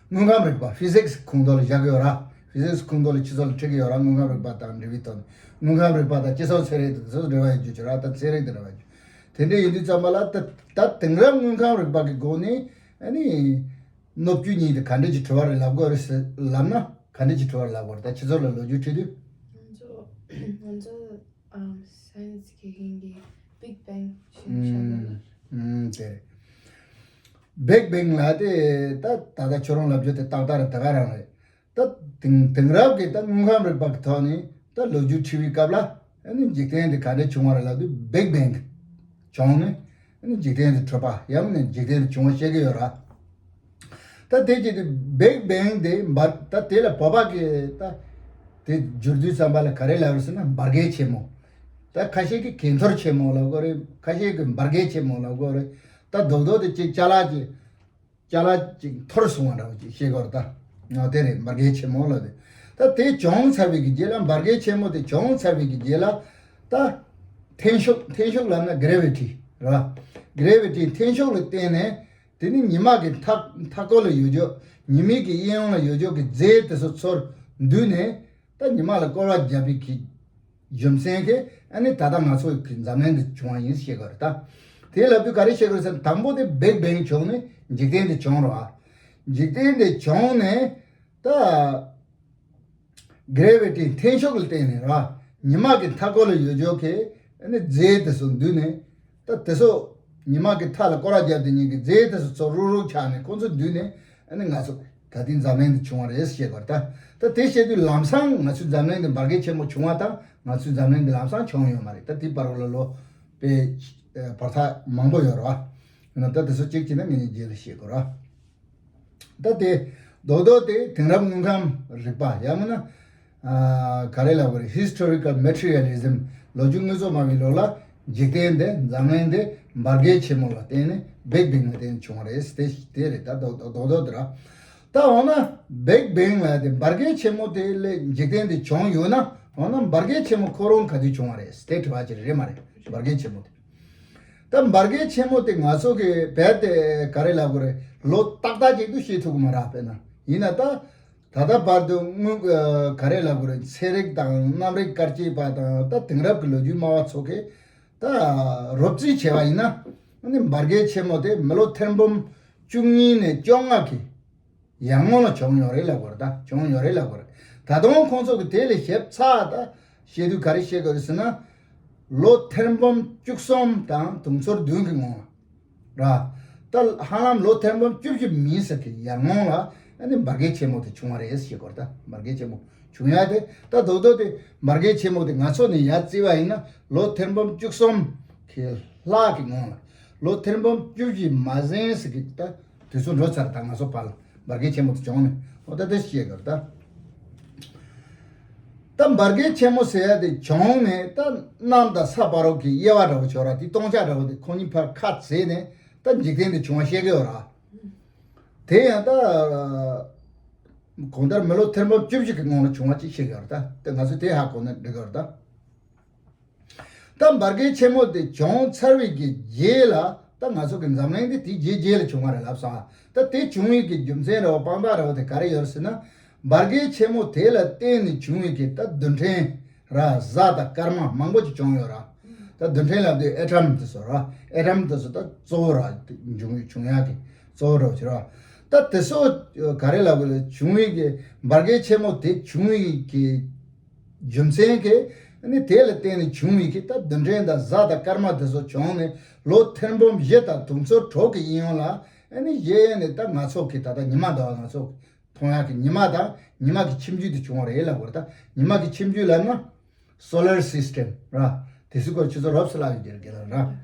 དངོས་ཁམས་རིག་པ་ཕི་ཟིག་སི་ཁོངས་གཏོགས་ལ་བཞག་གི་ཡོད་ར། ཕི་ཟིག་སི་ཁོངས་གཏོགས་ལ་སྤྱི་ཚོགས་ལ་ཁྲིད་ཀྱི་ཡོད་ར། དངོས་ཁམས་རིག་པ་དང་འབྲེལ་བའི་ཐོག་ནས་དངོས་ཁམས་རིག་པ་དང་སྤྱི་ཚོགས་ཚན་རིག་དང་དེ་ཚོ་འབྲེལ་བ་ཡོད་རྒྱུ་ཅིག་ར། ད་ཚན་རིག་དང་འབྲེལ་བ་ཡོད་རྒྱུ་དེ་འདྲ་ཡིན་དུས་ཙམ་པ་ལ་ད་ད་དེང་རབས་དངོས་ཁམས་རིག་པ་གི་སྒོ་ནས་ཨ་ནི་སྣོད་བཅུད་གཉིས་དེ་ག་འདྲ་ཅིག་གྲུབ་པ་རེད་ལབ་དགོས་རེད་ཟེར་ལབ་ན་ག་འདྲ་ཅིག་གྲུབ་པ་རེད་ལབ་དགོས་རེད། ད་སྤྱི་ཚོགས་ལ་ལོ་རྒྱུས་ཁྲིད་དུས། ང་ཚོ་ང་ཚོ་ཨམ་སའེན་སི་དགེ་རྒན་གྱིས་བིག་བེང་ཞེས་བྱ་དགོས་ལ། ཨུམ་དེ་རེད། བིག་བེང་ལབ་དེ་ད་ད་ལྟ་ཁྱོད་རང་ལབ་རྒྱུ་དེ་ཏག་ཏག་རེད། ད་ག་རང་རེད། ད་དེང་དེང་རབས་ཀྱི་ད་དངོས་ཁམས་རིག་པ་གི་ཐོག་ནས་ད་ལོ་རྒྱུས་འཁྲིད་པའི་སྐབས་ལ་ཨ་ནི་འཇིག་རྟེན་འདི་ག་འདྲ་བྱུང་བ་རེད་ལབ་དུས་བིག་བེང་བྱུང་ནས་ཨ་ནི་འཇིག་རྟེན་འདི་གྲུབ་པ་ཡང་མིན་ན་འཇིག་རྟེན་འདི་བྱུང་བ་བཤད་ཀྱི་ཡོད་ར། ད་དེ་བྱེད་དུས་བིག་བེང་དེ་འབར་ད་དེ་ལ་བོད་པ་གི་ད་དེ་བསྒྱུར་དུས་ཙམ་པ་ལ་ག་རེ་ལབ་རེད་ཟེར་ན་འབར་གས་ཆེན་མོ། ད་ཁ་ཤས་ཀྱིས་གས་འཐོར་ཆེན་མོ་ལབ་དགོས་རེད། ཁ་ཤས་ཀྱིས་འབར་གས་ཆེན་མོ་ལབ་དགོས་རེད། ད་རྡོག་རྡོག་དེ་ཅིག་ཅ་ལག་ཅིག་ཅ་ལག་ཅིག་འཐོར་སོང་བ་འདྲ་བོ་ཅིག་བཤད་དགོས་རེད་ད། ང་དེ་རེད་འབར་གས་ཆེན་མོ་ལབ་དེ། ད་དེ་བྱུང་ཚར་བའི་གི་རྗེས་ལ་འབར་གས་ཆེན་མོ་དེ་བྱུང་ཚར་བའི་གི་རྗེས་ལ་ད་འཐེན་ཤུགས་འཐེན་ཤུགས་ལབ་ན་གྷི་རེ་ཝི་ཊི་རེད་བ། གྷི་རེ་ཝི་ཊི་འཐེན་ཤུགས་ལ་བརྟེན་ནས་དེ་ནི་ཉི་མ་གི་མཐའ་མཐའ་སྐོར་ལ་ཡོད་རྒྱུ་ཉི་མའི་གི་གཡས་གཡོན་ལ་ཡོད་རྒྱུ་གི་རྫས་དེ་ཚོ་ཚུར་འདུས་ནས། ད་ཉི་མ་ལ་བསྐོར་བ་བརྒྱབ་པའི་གི་རྒྱུ་མཚན་གྱིས་ཨ་ནི་ད་ལྟ་ང་ཚོ་གི་འཛམ་གླིང་འདི་བྱུང་བ་ཡིན་ཞེས་དགོས་རེད་ད། དེ་ལབ་དུས་ག་རེ་བཤད་དགོས་རེད་ཟེར་ན་དང་པོ་དེ་བིག་བེང་བྱུང་ནས་འཇིག་རྟེན་འདི་བྱུང་རོགས་ཨ། འཇིག་རྟེན་འདི་བྱུང་ནས་ད་ གྷི་རེ་ཝི་ཊི་འཐེན་ཤུགས་ལ་བརྟེན་ནས་ར། ཉི་མ་གི་མཐའ་སྐོར་ལ་ཡོད་ཆོག་གི་ཨ་ནི་རྫས་དེ་ཚོ་འདུས་ནས། ད་དེ་ཚོ་ཉི་མ་གི་མཐའ་ལ་སྐོར་ར་བརྒྱབ་དེ་ཉིད་ཀྱི་རྫས་དེ་ཚོ་ཚུར་རུག་རུག་ཆགས་ནས་ཁོང་ཚོ་འདུས་ནས། ཨ་ནི་ང་ཚོ་ད་ལྟའི་འཛམ་གླིང་འདི་བྱུང་བ་རེད་ཟེར་བཤད་པར་ད། ད་དེ་བཤད་དུས་ལམ་སང་ང་ཚོའི་འཛམ་གླིང་འདི་འབར་གས་ཆེན་མོ་བྱུང་བ་དང་ང་ཚོའི་འཛམ་གླིང་འདི་ལམ་སང་བྱུང་ཡོད་མ་རེད། ད་དེའི་བར་ལ་ལོ་པའི་བར་ཐག་མང་པོ་ཡོད་རེད་བ། ད་དེ་ཚོ་གཅིག་བྱས་ན་ངེད་གཉིས་རྗེས་ལ་བཤད་དགོས་རེད་བ། ད་དེ་རྡོག་རྡོག་དེ་དེང་རབས་དངོས་ཁམས་རིག་པ་ཡང་མིན་ན་ག་རེ་ལབ་དགོས་རེད། Historical Materialism། ལོ་རྒྱུས་དངོས་ཟོག་སྨྲ་བའི་ལུགས་ལ་འཇིག་རྟེན་འདི་འཛམ་གླིང་འདི་འབར་གས་ཆེན་མོ་ལ་བརྟེན་ནས་Big Bang ལ་བརྟེན་ནས་བྱུང་བ་རེད་དེ་དེ་རེད། ད་རྡོག་རྡོག་རྡོག་རྡོག་དེ་ར། ད་འོ་ན་Big Bang ལ་དེ་འབར་གས་ཆེན་མོ་དེ་ལས་འཇིག་རྟེན་འདི་བྱུང་ཡོད་ན། འོ་ན་འབར་གས་ཆེན་མོ་ཁོ་རང་ག་དུས་བྱུང་བ་རེད་དེ་དྲི་བ་ཅིག་རེད་མ་རེད། འབར་གས་ཆེན་མོ་དེ། ད་འབར་གས་ཆེན་མོ་དེ་ང་ཚོ་གི་བལ་དེ་ག་རེ་ལབ་དགོས་རེད། ལོ་ཏག་ཏག་ཅིག་ཏུ་ཤེས་ཐུབ་ཀྱི་མ་རེད། དཔེར་ན་ཡིན་ན་ད་ད་ལྟ་བར་དུ་དངོས་ག་རེ་ལབ་དགོས་རེད། ཚན་རིག་དང་གནམ་རིག་སྐར་དཔྱད་པ་དང་ད་དེང་རབས་ཀྱི་ལོ་རྒྱུས་སྨྲ་བ་ཚོ་གིས་ད་རོབ་རྩིས་བྱས་པ་ཡིན་ན། ཨ་ནི་འབར་གས་ཆེན་མོ་དེ་མི་ལོ་ཐེར་འབུམ་བཅུ་གཉིས་ནས་བཅོ་ལྔ་གི་ཡར་སྔོན་ལ་བྱུང་ཡོད་རེད་ལབ་དགོས་རེད། ད་བྱུང་ཡོད་རེད་ལབ་དགོས་རེད། ད་དུང་ཁོང་ཚོ་གིས་དེ་ལས་ཞིབ་ཚགས་ད་བཤད་དུས་ག་རེ་བཤད་དགོས་རེད་ཟེར་ན། ལོ་ཐེར་འབུམ་བཅུ་གསུམ་དང་དུང་ཕྱུར་བདུན་གྱི་སྔོན་ལ་ར། ད་ཧ་ལམ་ལོ་ཐེར་འབུམ་བཅུ་བཞི་མིན་ཟེར་གི་ཡར་སྔོན་ལ་ཨ་ནི་འབར་གས་ཆེན་མོ་དེ་བྱུང་བ་རེད་ཟེར་དགོས་རེད། ད་འབར་གས་ཆེན་མོ་བྱུང་ཡ་དེ་ད་རྡོག་རྡོག་དེ་འབར་གས་ཆེན་མོ་དེ་ང་ཚོ་ནས་ཡར་བརྩིས་པ་ཡིན་ན་ལོ་ཐེར་འབུམ་བཅུ་གསུམ་གྱི་ལྷག་གི་སྔོན་ལ། ལོ་ཐེར་འབུམ་བཅུ་བཞི་མ་ཟིན་ཟེར་གི་ད་དུས་ཚོད་འགྲོ་ཚར། ད་ང་ཚོ་བར་ལ་འབར་གས་ཆེན་མོ་དེ་བྱུང་ནས་འོ་ད་དེ་བཤད་དགོས་རེད་ད། ད་འབར་གས་ཆེན་མོ་ཟེར་ཡ་དེ་བྱུང་ནས་ད་གནམ་དང་ས་བར་གྱི་དབྱེ་བ་འདྲ་བོ་ཆོག་ར། དེ་སྟོང་ཆ་འདྲ་བོ་དེ་ཁོ་གཉིས་ཕར་ཁ་བརྩེགས་ནས་ད་འཇིག་རྟེན་དེ་བྱུང་བ་བཤད་གི་ཡོད་ར། དེ་ཡང་ད་གང་ལྟར་མི་ལོ་ཐེར་འབུམ་བཅུ་བཞི་གི་སྔོན་ལ་བྱུང་བ་ཅིག་བཤད་གི་ཡོད་ར། ད་དེ་ང་ཚོས་དེ་ཧ་གོ་ན་འགྲིག་གི་ཡོད་ར་ད། ད་འབར་གས་ཆེན་མོ་དེ་བྱུང་ཚར་བའི་གི་རྗེས་ལ་ད་ང་ཚོ་གི་འཛམ་གླིང་འདི་དེའི་རྗེས་རྗེས་ལ་བྱུང་བ་རེད་ལབ་སོང་། ད་དེ་བྱུང་བའི་གི་རྒྱུ་མཚན་རེད་བ་དཔང་རྟགས་རེད་བ་དེ་ག་རེ་ཡོད་ཟེར་ན། འབར་གས་ཆེན་མོ་དེ་ལ་བརྟེན་ནས་བྱུང་བའི་གི་ད་རྡུལ་ཕྲན་ར་གཟའ་དང་སྐར་མ་མང་པོ་ཅིག་བྱུང་ཡོད་ར། ད་རྡུལ་ཕྲན་ལབ་དུས་ཨེ་ཊམ་དེ་ཚོ་ར། ཨེ་ཊམ་དེ་ཚོ་ད་གཙོ་བོ་ར་འབྱུང་བའི་བྱུང་ཡག་གི་གཙོ་བོ་ར་བྱེད་ར། ད་དེ་ཚོ་ག་རེ་ལབ་དགོས་རེད། བྱུང་བའི་གི་འབར་གས་ཆེན་མོ་དེ་བྱུང་བའི་གི་རྒྱུ་མཚན་གྱིས་ཨ་ནི་དེ་ལ་བརྟེན་ནས་བྱུང་བའི་གི་ད་རྡུལ་ཕྲན་དང་གཟའ་དང་སྐར་མ་དེ་ཚོ་བྱུང་ནས་ལོ་ཐེར་འབུམ་བཞི་དང་དུང་ཕྱུར་དྲུག་གི་ཡིན་ཡོང་ལ། ཨ་ནི་གཞི་ནས་ད་ང་ཚོ་གི་ད་ལྟ་ཉི་མ་ཟླ་བ་ང་ཚོ་མཐོང་ཡག་གི་ཉི་མ་དང་ཉི་མ་གི་ཁྱིམ་རྒྱུད་དེ་བྱུང་བ་རེད་ལབ་དགོས་རེད། ད་ཉི་མ་གི་ཁྱིམ་རྒྱུད་ལབ་ན་solar system ར། དེ་ཚོའི་སྐོར་ཁྱེད་ཚོ་རོབ་ཙམ་ལབ་ཡོད་རྒྱུ་རེད་ལ་ར།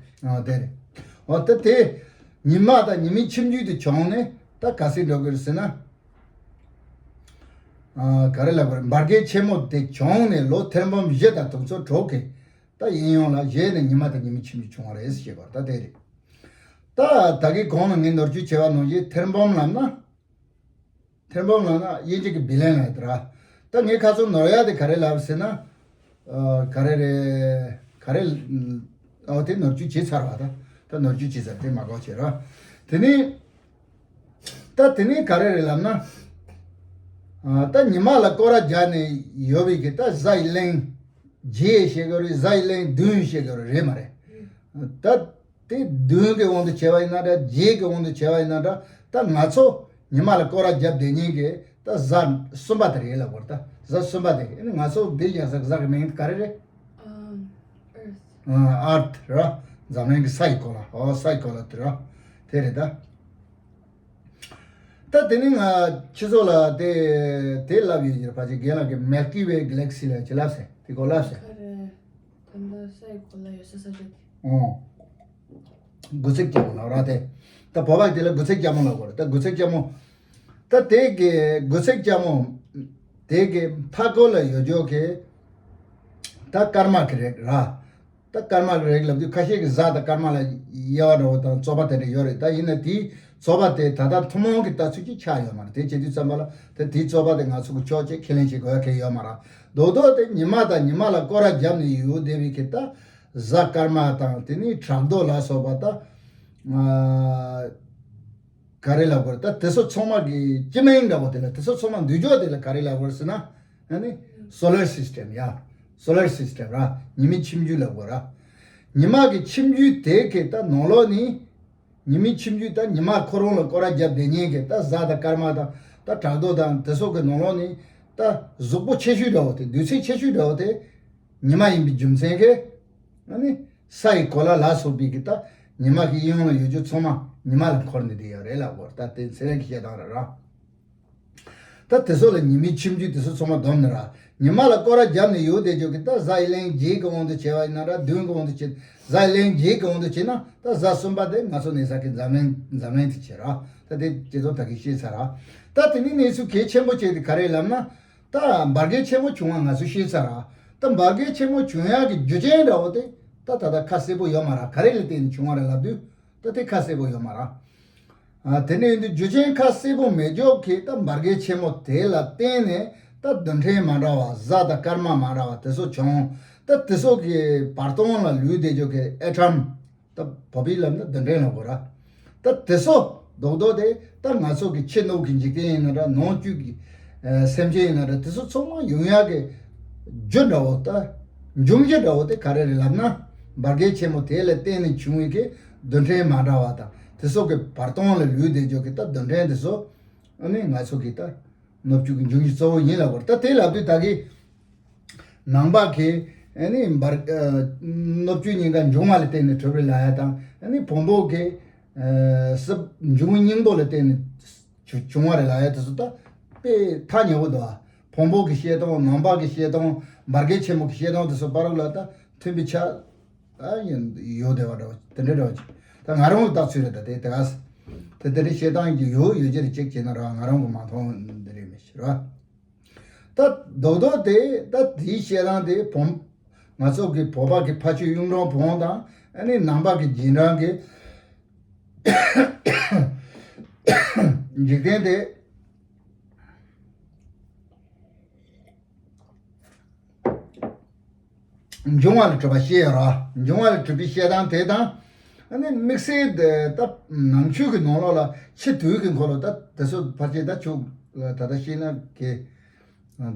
ཨ་དེ་རེད། འོ་ད་དེ་ཉི་མ་དང་ཉི་མའི་ཁྱིམ་རྒྱུད་དེ་བྱུང་ནས་ད་ག་ཚོད་འགྲོ་གི་རེད་ཟེར་ན། ཨ་ག་རེ་ལབ་དགོས་རེད། འབར་གས་ཆེན་མོ་དེ་བྱུང་ནས་ལོ་ཐེར་འབུམ་བཞི་དང་དུང་ཕྱུར་དྲུག་གི་ད་ཡིན་ཡོང་ལ་གཞི་ནས་ཉི་མ་དང་ཉི་མའི་ཁྱིམ་རྒྱུད་བྱུང་བ་རེད་ཟེར་བ་ད་དེ་རེད། ད་ད་གིན་གོང་ལ་ངས་ནོར་བཅོས་བྱས་པ་ནང་བཞིན་ཐེར་འབུམ་ལབ་ན། ཐེར་འབུམ་ལབ་ན་དབྱིན་ཇི་གི་བི་ལན་ལབ་ཡོད་ར། ད་ངས་ཁ་སང་ནོར་ཡ་དེ་ག་རེ་ལབ་ཟེར་ན། ཨ་ག་རེ་རེད། ག་རེ། ཨོ་དེ་ནོར་བཅོས་བྱས་ཚར་བ་ད། ད་ནོར་བཅོས་བྱས་ཚར་དེ་མ་གོ་བྱེད་ར། དེ་ནི། ད་དེ་ནི་ག་རེ་རེད་ལབ་ན། ཨ་ད་ཉི་མ་ལ་སྐོར་ར་རྒྱག་ནས་ཡོད་པའི་གི་ད་གཟའ་ཡི་གླིང་བརྒྱད་བཤད་གི་རེད། གཟའ་ཡི་གླིང་བདུན་བཤད་གི་རེད། རེད་མ་རེད། ད། དེ་བདུན་གྱི་དབང་དུ་བྱས་པ་ཡིན་ན་འདྲ། བརྒྱད་ཀྱི་དབང་དུ་བྱས་པ་ཡིན་ན་འདྲ། ད་ང་ཚོ་ཉི་མ་ལ་སྐོར་ར་བརྒྱབ་བསྡད་མཁན་གྱི་ད་གཟའ་གསུམ་པ་དེ་རེད་ལབ་དགོས་རེད། ད་གཟའ་གསུམ་པ་དེ་ཨ་ནི་ང་ཚོ་འདི་ཡ་གཟའ་གཟའ་གི་མིང་ག་རེ་རེད། ཨམ། Earth། ཨ་Earth ར། འཛམ་གླིང་གི་ས་ཡི་གོ་ལ། ཨོ་ས་ཡི་གོ་ལ་དེ་ར། དེ་རེད་ད། ད་དེ་ནི་ང་ཁྱེད་ཚོ་ལ་དེ་དེ་ལབ་ཡོད་ཀྱི་རེད། ཕལ་ཆེར་རྒན་ལགས་ཀྱིས་Milky Way Galaxy ལབ་ཅིག་ལབ་ཟེར། དེ་གོ་ལབ་ཟེར། ག་རེ། ད་ལྟ་ས་ཡི་གོ་ལ་ཡོད་ས་ས་ཆ་དེ། ཨོ། དགུ་ཚིགས་རྒྱལ་མོ་ལབ་ར་དེ། ད་བོད་པ་དེ་ལ་དགུ་ཚིགས་རྒྱལ་མོ་ལབ་དགོས་རེད། ད་དགུ་ཚིགས་རྒྱལ་མོ། ད་དེ་གི་དགུ་ཚིགས་རྒྱལ་མོ། དེ་གི་མཐའ་སྐོར་ལ་ཡོད་ཆོག་གི་ད་སྐར་མ་གི་རིགས་ར། ད་སྐར་མ་གི་རིགས་ལབ་དུས་ཁ་ཤས་ཀྱིས་གཟའ་དང་སྐར་མ་ལ་དབྱེ་བ་འདྲ་བོ་དང་རྩོད་པ་དེ་འདྲ་ཡོད་རེད། ད་ཡིན་ན་དེའི་རྩོད་པ་དེ་ད་ལྟ་ཐུན་མོང་གི་ལྟ་ཚུལ་གྱི་ཆགས་ཡོད་མ་རེད། དེ་བྱེད་དུས་ཙམ་པ་ལ་ད་དེའི་རྩོད་པ་དེ་ང་ཚོ་གི་ཕྱོགས་གཅིག་ཁས་ལེན་བྱེད་དགོས་ཡ་གལ་ཡོད་མ་རེད། རྡོག་རྡོག་དེ་ཉི་མ་དང་ཉི་མ་ལ་སྐོར་ར་བརྒྱབ་ནས་ཡོད་བསྡད་པའི་གི་ད་གཟའ་སྐར་མ་དང་དེ་ནས་བྲག་རྡོ་ལ་སོགས་པ་ད་ཨ་ག་རེ་ལབ་དགོས་རེད། ད་དེ་ཚོ་ཚང་མ་གི་སྤྱི་མིང་འདྲ་བོ་དེ་ལ། དེ་ཚོ་ཚང་མ་འདུས་ཕྱོགས་དེ་ལ་ག་རེ་ལབ་དགོས་རེད་ཟེར་ན། ཨ་ནི་solar system ཡ། solar system ར། ཉི་མའི་ཁྱིམ་རྒྱུད་ལབ་དགོས་ར། ཉི་མ་གི་ཁྱིམ་རྒྱུད་དེ་གི་ད་ནང་ལོགས་ནི། ཉི་མའི་ཁྱིམ་རྒྱུད་ད་ཉི་མ་ཁོ་རང་ལ་སྐོར་ར་བརྒྱབ་བསྡད་མཁན་གི་ད་གཟའ་དང་སྐར་མ་དང་ད་བྲག་རྡོ་དང་དེ་ཚོ་གི་ནང་ལོགས་ནི། ད་གཟུགས་པོ་ཆེ་ཤོས་འདྲ་བོ་དེ། དུས་ཚོད་ཆེ་ཤོས་འདྲ་བོ་དེ་ཉི་མ་ཡིན་པའི་རྒྱུ་མཚན་གྱིས། ཨ་ནི་ས་ཡི་གོ་ལ་ལ་སོགས་པའི་གི་ད་ཉི་མ་གི་གཡས་གཡོན་ལ་ཡོད་རྒྱུ་ཚང་མ་ཉི་མ་ལ་འཁོར་ནས་བསྡད་ཡོད་རེད་ལབ་དགོས་རེད། ད་དེ་ཚན་རིག་གི་བཤད་སྟངས་རེད་ར། ད་དེ་ཚོ་ལ་ཉི་མའི་ཁྱིམ་རྒྱུད་དེ་ཚོ་ཚང་མ་བསྡོམས་ནས་ར། ཉི་མ་ལ་སྐོར་ར་བརྒྱབ་ནས་ཡོད་བསྡད་རྒྱུ་གི་ད་གཟའ་ཡི་ལན་བརྒྱད་ཀྱི་དབང་དུ་བྱས་པ་ཡིན་ན་ར། བདུན་གྱི་དབང་དུ་བྱས། གཟའ་ཡི་ལན་བརྒྱད་ཀྱི་དབང་དུ་བྱས་ན་ད་གཟའ་གསུམ་པ་དེ་ང་ཚོ་གནས་ས་གི་འཛམ་གླིང་འཛམ་གླིང་དེ་བྱས་ར། ད་དེ་སྤྱི་ཚོགས་ད་གི་ཤེས་ཚར་ར། ད་དེ་ནི་གནས་ཚུལ་གལ་ཆེན་པོ་བྱས་ཏེ་ག་རེ་ལབ་ན། ད་འབར་གས་ཆེན་མོ་བྱུང་བ་ང་ཚོས་ཤེས་ཚར་ར། ད་འབར་གས་ཆེན་མོ་བྱུང་ཡག་གི་རྒྱུ་རྐྱེན་འདྲ་བོ་དེ་ད་ད་ལྟ་ཁ་གསལ་པོ་ཡོད་མ་ར། ག་རེ་ལ་བརྟེན་ནས་བྱུང་བ་རེད་ལབ་དུས་ད་དེ་ཁ་གསལ་པོ་ཡོད་མ་ར། ཨ། དེ་འདྲ་ཡིན་དུས་རྒྱུ་རྐྱེན་ཁ་གསལ་པོ་མེད་ཀྱོག་གི་ད་འབར་གས་ཆེན་མོ་དེ་ལ་བརྟེན་ནས་ད་རྡུལ་ཕྲན་མ་འདྲ་བ་གཟའ་དང་སྐར་མ་མ་འདྲ་བ་དེ་ཚོ་བྱུང་། ད་དེ་ཚོ་གི་བར་སྟོང་ལ་ལུས་བསྡད་ཀྱོག་གི་ཨེ་ཊམ། ད་བོད་པའི་ལམ་ན་རྡུལ་ཕྲན་ལབ་དགོས་ར། ད་དེ་ཚོ་རྡོག་རྡོག་དེ་ད་ང་ཚོ་གི་ཕྱི་ནང་གི་འཇིག་རྟེན་ཡིན་ན་འདྲ། ནང་བཅུད་ཀྱི་ཨ་སེམས་ཅན་ཡིན་ན་འདྲ། དེ་ཚོ་ཚང་མ་ཡོང་ཡག་གི་རྒྱུ་འདྲ་བོ། ད་འབྱུང་རྒྱུ་འདྲ་བོ་དེ་ག་རེ་རེད་ལབ་ན། འབར་གས་ཆེན་མོ་དེ་ལ་བརྟེན་ནས་བྱུང་བའི་གི་རྡུལ་ཕྲན་མ་འདྲ་བ་དང་། དེ་ཚོ་གི་བར་སྟོང་ལ་ལུས་བསྡད་ཀྱོག་གི་ད་རྡུལ་ཕྲན་དེ་ཚོ། ཨ་ནི་ང་ཚོ་གི་ད་ནུབ་ཕྱོགས་ཀྱི་འབྱུང་རྒྱུ་གཙོ་བོ་ཡིན་ལབ་དགོས་རེད། ད་དེ་ལབ་དུས་ད་གི་ནང་པ་གི་ཨ་ནི་འབར་ཨ་ནུབ་ཕྱོགས་ཉེན་ཁ་འབྱུང་བ་ལ་བརྟེན་ནས་གྲུབ་རེད་ལབ་ཡ་དང་། ཨ་ནི་བོན་པོ་གི་ཨ་སྲིབ་འབྱུང་སྙིང་པོ་ལ་བརྟེན་ནས་བྱུང་བ་རེད་ལབ་ཡ་དེ་ཚོ་ད་དཔེ་ཐག་ཉེ་བོ་འདུག་ཨ། བོན་པོ་གི་བཤད་སྟངས། ནང་པ་གི་བཤད་སྟངས། འབར་གས་ཆེན་མོ་གི་བཤད་སྟངས་དེ་ཚོ་བར་ལ་ད་མཐུན་པའི་ཆ་ཨ་ཡོད་བསྡད་པ་འདྲ་བོ་དེ་འདྲ་འདྲ་བོ་ཅིག་ད་ང་རང་གི་ལྟ་ཚུལ་རེད། ད་དེ་དེ་ག་དེ་དེ་འདྲའི་བཤད་སྟངས་ཀྱི་ཡོད་ཡོད་ཀྱི་རེད། ཅིག་བྱས་ན་ར་ང་རང་གི་མ་མཐོང་འདི་རེད་མི་ཤེས་ར། ད་རྡོག་རྡོག་དེ་ད་དེའི་བཤད་སྟངས་དེ་བོད་ང་ཚོ་གི་བོད་པ་གི་ཕ་ཆོས་གཡུང་དྲུང་བོན་དང་། ཨ་ནི་ནང་པ་གི་རྗེས་འབྲང་གི་འཇིག་རྟེན་དེ་འབྱུང་བ་ལས་གྲུབ་པ་བཤད་ཡོད་ར། འབྱུང་བ་ལས་གྲུབ་པའི་བཤད་སྟངས་དེ་དང་། ཨ་ནི་དམིགས་བསལ་དེ་ད་ནང་ཆོས་ཀྱི་ནང་ལོགས་ལ་ཕྱི་དུས་ཀྱི་འཁོར་ལོ། ད་དེ་ཚོ་ཕལ་ཆེར་ད་ཆོས་ལ་ད་ལྟ་བཤད་ན་གི་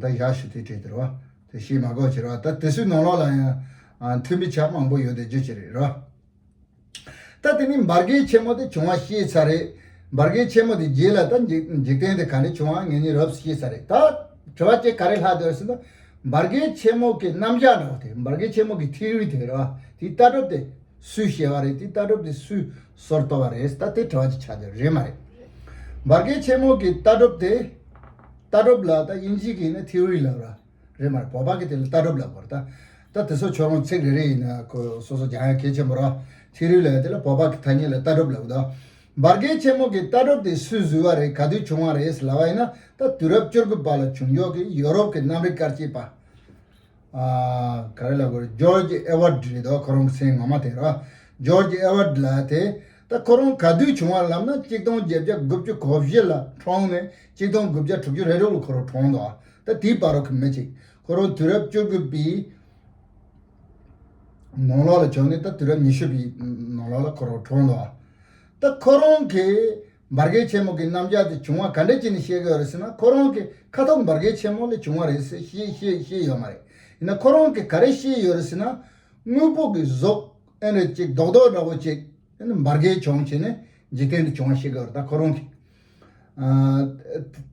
ད་ཡག་ཤོས་དེ་བྲིས་དེ་རེད་བ། དེ་བཤད་མ་དགོས་ཀྱི་རེད་བ། ད་དེ་ཚོའི་ནང་ལོགས་ལ་ཡང་ཨ་མཐུན་པའི་ཆ་མང་པོ་ཡོད་དེ་རྒྱུ་ཅི་རེད་ར། ད་དེ་ནི་འབར་གས་ཆེན་མོ་དེ་བྱུང་བ་ཤེས་ཚར་རེད། འབར་གས་ཆེན་མོ་དེ་རྗེས་ལ་ད་འཇིག་འཇིག་རྟེན་དེ་ག་འདྲ་བྱུང་བ་ངེད་གཉིས་རབས་ཤེས་ཚར་རེད། ད་དྲི་བ་གཅིག་ག་རེ་ལྷག་འདུག་ཟེར་ན། འབར་གས་ཆེན་མོ་གི་རྣམ་གཞག་འདྲ་བོ་དེ། འབར་གས་ཆེན་མོ་གི་ཐི་ཡོ་རི་དེ་རེད་བ། དེའི་ལྟ་གྲུབ་དེ་སུས་བཤད་པ་རེད། དེའི་ལྟ་གྲུབ་དེ་སུས་སྲོལ་གཏོད་པ་རེད། ད་དེ་དྲི་བ་གཅིག་ཆགས་འདུག་རེད་མ་རེད། འབར་གས་ཆེན་མོ་གི་ལྟ་གྲུབ་དེ། ལྟ་གྲུབ་ལ་ད་དབྱིན་ཇི་གི་ཡིན་ན་ཐི་ཡོ་རི་ལབ་ར། རེད་མ་རེད། བོད་པ་གི་དེ་ལ་ལྟ་གྲུབ་ལབ་དགོས་རེད། ད་ད་དེ་ཚོ་ཁྱོད་རང་ཚིག་རེ་རེ་ཡིན་ན་ཁོ་སོ་སོ་སྦྱང་ཡ་གལ་ཆེན་པོ་རེད། ཐི་ཡོ་རི་ལབ་ཡ་དེ་ལ་བོད་པ་གི་ཐ་སྙད་ལ་ལྟ་གྲུབ་ལབ་དགོས། ད་འབར་གས་ཆེན་མོ་གི་ལྟ་གྲུབ་དེ་སུས་བཟོས་པ་རེད། ག་དུས་བྱུང་བ་རེད་ལབ་པ་ཡིན་ན། ད་དུས་རབས་བཅུ་དགུ་པ་ལ་བྱུང་ཀྱོག་གི་ཡོ་རོབ་ཀྱི་གནམ་རིག་སྐར་དཔྱད་པ། ཨ། ག་རེ་ལབ་དགོས་རེད། ཇོར་ཇི་ཨེ་ཝར་ཌི་རེད་དོ། ཁོ་རང་གི་མཚན་ངོ་མ་དེ་རེད། ཇོར་ཇི་ཨེ་ཝར་ཌི་ལབ་དེ། ད་ཁོ་རང་ག་དུས་བྱུང་བ་ལབ་ན། གཅིག་སྟོང་བརྒྱད་བརྒྱ་དགུ་བཅུ་གོ་བཞི་ལ་གྲོངས་ནས་གཅིག་སྟོང་དགུ་བརྒྱ་དྲུག་ཅུ་རེ་དྲུག་ལ་ཁོ་རང་གྲོངས་འདུག་ད་དེའི་བར་རོ་གི་མི་གཅིག་ཁོ་རང་དུས་རབས་བཅུ་དགུ་པའི་ནང་ལོགས་ལ་བྱུང་ནས། ད་དུས་རབས་ཉི་ཤུ་པའི་ནང་ལོགས་ལ་ཁོ་རང་གྲོངས་འདུག་ད་ཁོ་རང་གིས་འབར་གས་ཆེན་མོ་གི་རྣམ་གཞག་དེ་བྱུང་བ་ག་འདྲ་བྱས་ནས་བཤད་ཀྱི་ཡོད་རེད་ཟེར་ན། ཁོ་རང་གི་ཁ་ཐུག་འབར་གས་ཆེན་མོ་ལས་བྱུང་བ་རེད་ཟེར་བཤད་བཤད་བཤད་ཡོད་མ་རེད། ཡིན་ན་ཁོ་རང་གིས་ག་རེ་བཤད་ཡོད་རེད་ཟེར་ན། དངོས་པོ་གི་གཟུགས་ཨེ་འདྲ་ཅིག་རྡོག་རྡོག་འདྲ་བོ་ཅིག་ཨེ་འདྲ་འབར་གས་བྱུང་བྱས་ནས་འཇིག་རྟེན་དུ་བྱུང་བ་བཤད་ཀྱི་ཡོད་རེད། ད་ཁོ་རང་གིས་ཨ་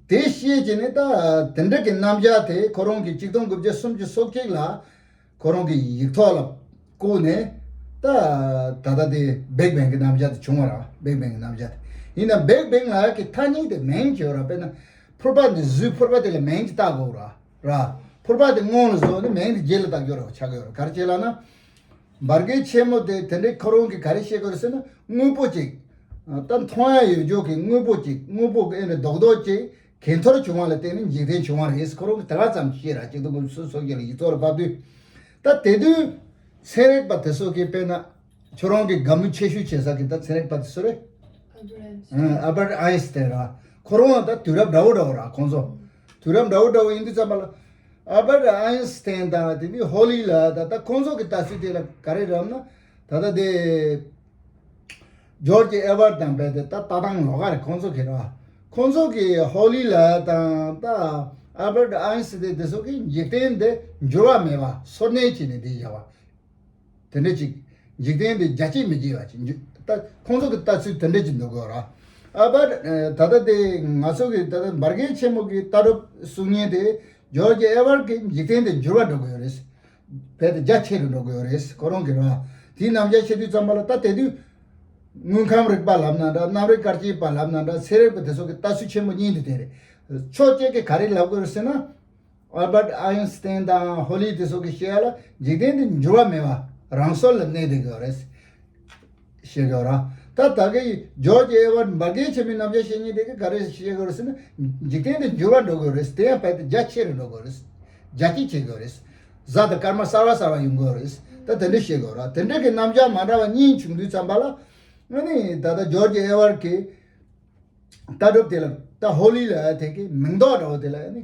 དེ་བཤད་བྱས་ནས། ད་དེ་འདྲ་གི་རྣམ་གཞག་དེ་ཁོ་རང་གིས་གཅིག་སྟོང་དགུ་བརྒྱ་སུམ་ཅུ་སོ་གཅིག་ལ་ཁོ་རང་གི་ཡིག་ཐོག་ལ་བཀོད་ནས། ད་ད་ལྟ་དེ་བིག་བེང་གི་རྣམ་གཞག་དེ་བྱུང་བ་རེད། བིག་བེང་གི་རྣམ་གཞག་དེ། ཡིན་ན་བིག་བེང་ལབ་ཡག་གི་ཐ་སྙད་དེ་མིང་བྱས་ཡོད་རེད། དཔེར་ན་ཕུར་པ་འདི་བཟོས། ཕུར་པ་དེ་ལ་མིང་ཅིག་བཏགས་དགོས་རེད་ར། ཕུར་པ་དེ་སྔོན་ལ་བཟོས་ནས་མིང་དེ་རྗེས་ལ་བཏགས་རྒྱུ་རེད་ཆགས་ཀྱི་ཡོད་རེད། ག་རེ་བྱས་ལབ་ན། འབར་གས་ཆེན་མོ་དེ་དེ་འདྲའི་ཁོ་རང་གིས་ག་རེ་བཤད་དགོས་རེད་ཟེར་ན། དངོས་པོ་ཅིག་ད་མཐོང་ཡ་ཡོད་ཅོག་གི་དངོས་པོ་ཅིག་དངོས་པོ་གི་ཨེ་འདྲ་རྡོག་རྡོག་ཅིག་གས་འཐོར་བྱུང་བ་ལ་བརྟེན་ནས་འཇིག་རྟེན་བྱུང་བ་རེད། ཁོ་རང་གིས་དེ་ག་ཙམ་བཤད་ར། གཅིག་སྟོང་དགུ་བརྒྱ་སུམ་ཅུ་སོ་བརྒྱད་ལ་ཡིག་ཐོག་ལ་ཕབ་དུས། ད་དེ་དུས་ཚན་རིག་པ་དེ་ཚོ་གིས། དཔེར་ན་ཁྱོད་རང་གི་དགའ་མོས་ཆེ་ཤོས་བྱེད་ས་གི་ད་ཚན་རིག་པ་དེ་ཚོ་རེད། ཨ་བར་ཨའིན་སི་ཏན་ར། ཁོ་རང་ད་དུས་རབས་འདྲ་བོ་འདྲ་བོ་ར། ཁོང་ཚོ་དུས་རབས་འདྲ་བོ་འདྲ་བོ་ཡིན་དུས་ཙམ་པ་ལ། ཨ་བར་ཨའིན་སི་ཏན་དང་དེ་ནས་ཧོ་ལི་ལ། ད་ད་ཁོང་ཚོ་གི་ལྟ་ཚུལ་དེ་ལ་ག་རེ་རེད་ལབ་ན། ད་ད་དེ་ཇོར་ཇི་ཨེ་ཝར་ཌི་དང་རྦད་དེ་ད་ལྟ་སྟངས་ལོགས་ཀ་རེད། ཁོང་ཚོ་གི་ར། ཁོང་ཚོ་གི་ཧོ་ལི་ལ་དང་ད་ཨ་བར་ཨའིན་སི་ཏན་དེ་ཚོ་གི་འཇིག་རྟེན་དེ་འགྱུར་བ་མེད་པ་སོར་གནས་བྱས་ནས་དེ་བཞག་པ། དེ་འདྲ་ཅིག་འཇིག་རྟེན་དེ་རྒྱ་སྐྱེད་མི་བྱེད་པ་ཅིག་འཇུ། ད་ཁོང་ཚོ་གི་ལྟ་ཚུལ་དེ་འདྲ་ཅིག་འདུག་གོ་ར། ཨ་བར་ད་ལྟ་དེ་ང་ཚོ་གི་ད་ལྟ་འབར་གས་ཆེན་མོ་གི་ལྟ་གྲུབ་གསུང་མཁན་དེ། ཇོར་ཇི་ཨེ་ཝར་གྱིས་འཇིག་རྟེན་དེ་འགྱུར་བ་འགྲོ་གི་ཡོད་རེད། རྦད་དེ་རྒྱ་ཆེ་རུ་འགྲོ་གི་ཡོད་རེད། ཁོ་རང་གི་རེད་བ། དེའི་རྣམ་གཞག་བཤད་དུས་ཙམ་པ་ལ་ད་དེ་དུས་དངོས་ཁམས་རིག་པ་ལབ་ན་འདྲ། གནམ་རིག་སྐར་དཔྱད་པ་ལབ་ན་འདྲ། ཚན་རིག་པ་དེ་ཚོ་གི་ལྟ་ཚུལ་ཆེན་པོ་གཉིས་འདུག་དེ་རེད། ཕྱོགས་གཅིག་གིས་ག་རེ་ལབ་དགོས་རེད་ཟེར་ན། ཨལ་བར་ཨའིན་སི་ཏན་དང་ཧོ་ལི་དེ་ཚོ་གི་བཤད་ཡ་ལ་འཇིག་རྟེན་དེ་འགྱུར་བ་མེད་པ་རང་སོར་ལ་གནས་བསྡད་ཀྱི་ཡོད་རེད། བཤད་ཀྱི་ཡོད་ར། ད་ད་གི་ཇོར་ཇི་ཨེ་ཝར་འབར་གས་ཆེན་མོའི་རྣམ་གཞག་བཤད་མཁན་དེ་གི་ག་རེ་བཤད་ཀྱི་ཡོད་རེད་ཟེར་ན། འཇིག་རྟེན་དེ་འགྱུར་བ་འགྲོ་གི་ཡོད་རེད། དེ་ཡང་རྦད་དེ་རྒྱ་ཆེ་རུ་འགྲོ་གི་ཡོད་རེད། རྒྱ་སྐྱེད་བྱེད་ཀྱི་ཡོད་རེད། གཟའ་དང་སྐར་མ་གསར་བ་གསར་བ་ཡོང་གི་ཡོད་རེད། ད་དེ་འདྲ་བཤད་ཀྱི་ཡོད་ར། དེ་འདྲ་གི་རྣམ་གཞག་མ་འདྲ་བ་གཉིས་བྱུང་དུས་ཙམ་པ་ལ། ཨ་ནི་ད་ལྟ་ཇོར་ཇི་ཨེ་ཝར་གྱི་ལྟ་གྲུབ་དེ་ལ། ད་ཧོ་ལི་ལ་དེ་གི་མིང་འདོགས་འདྲ་བོ་དེ་ལ་ཨ་ནི་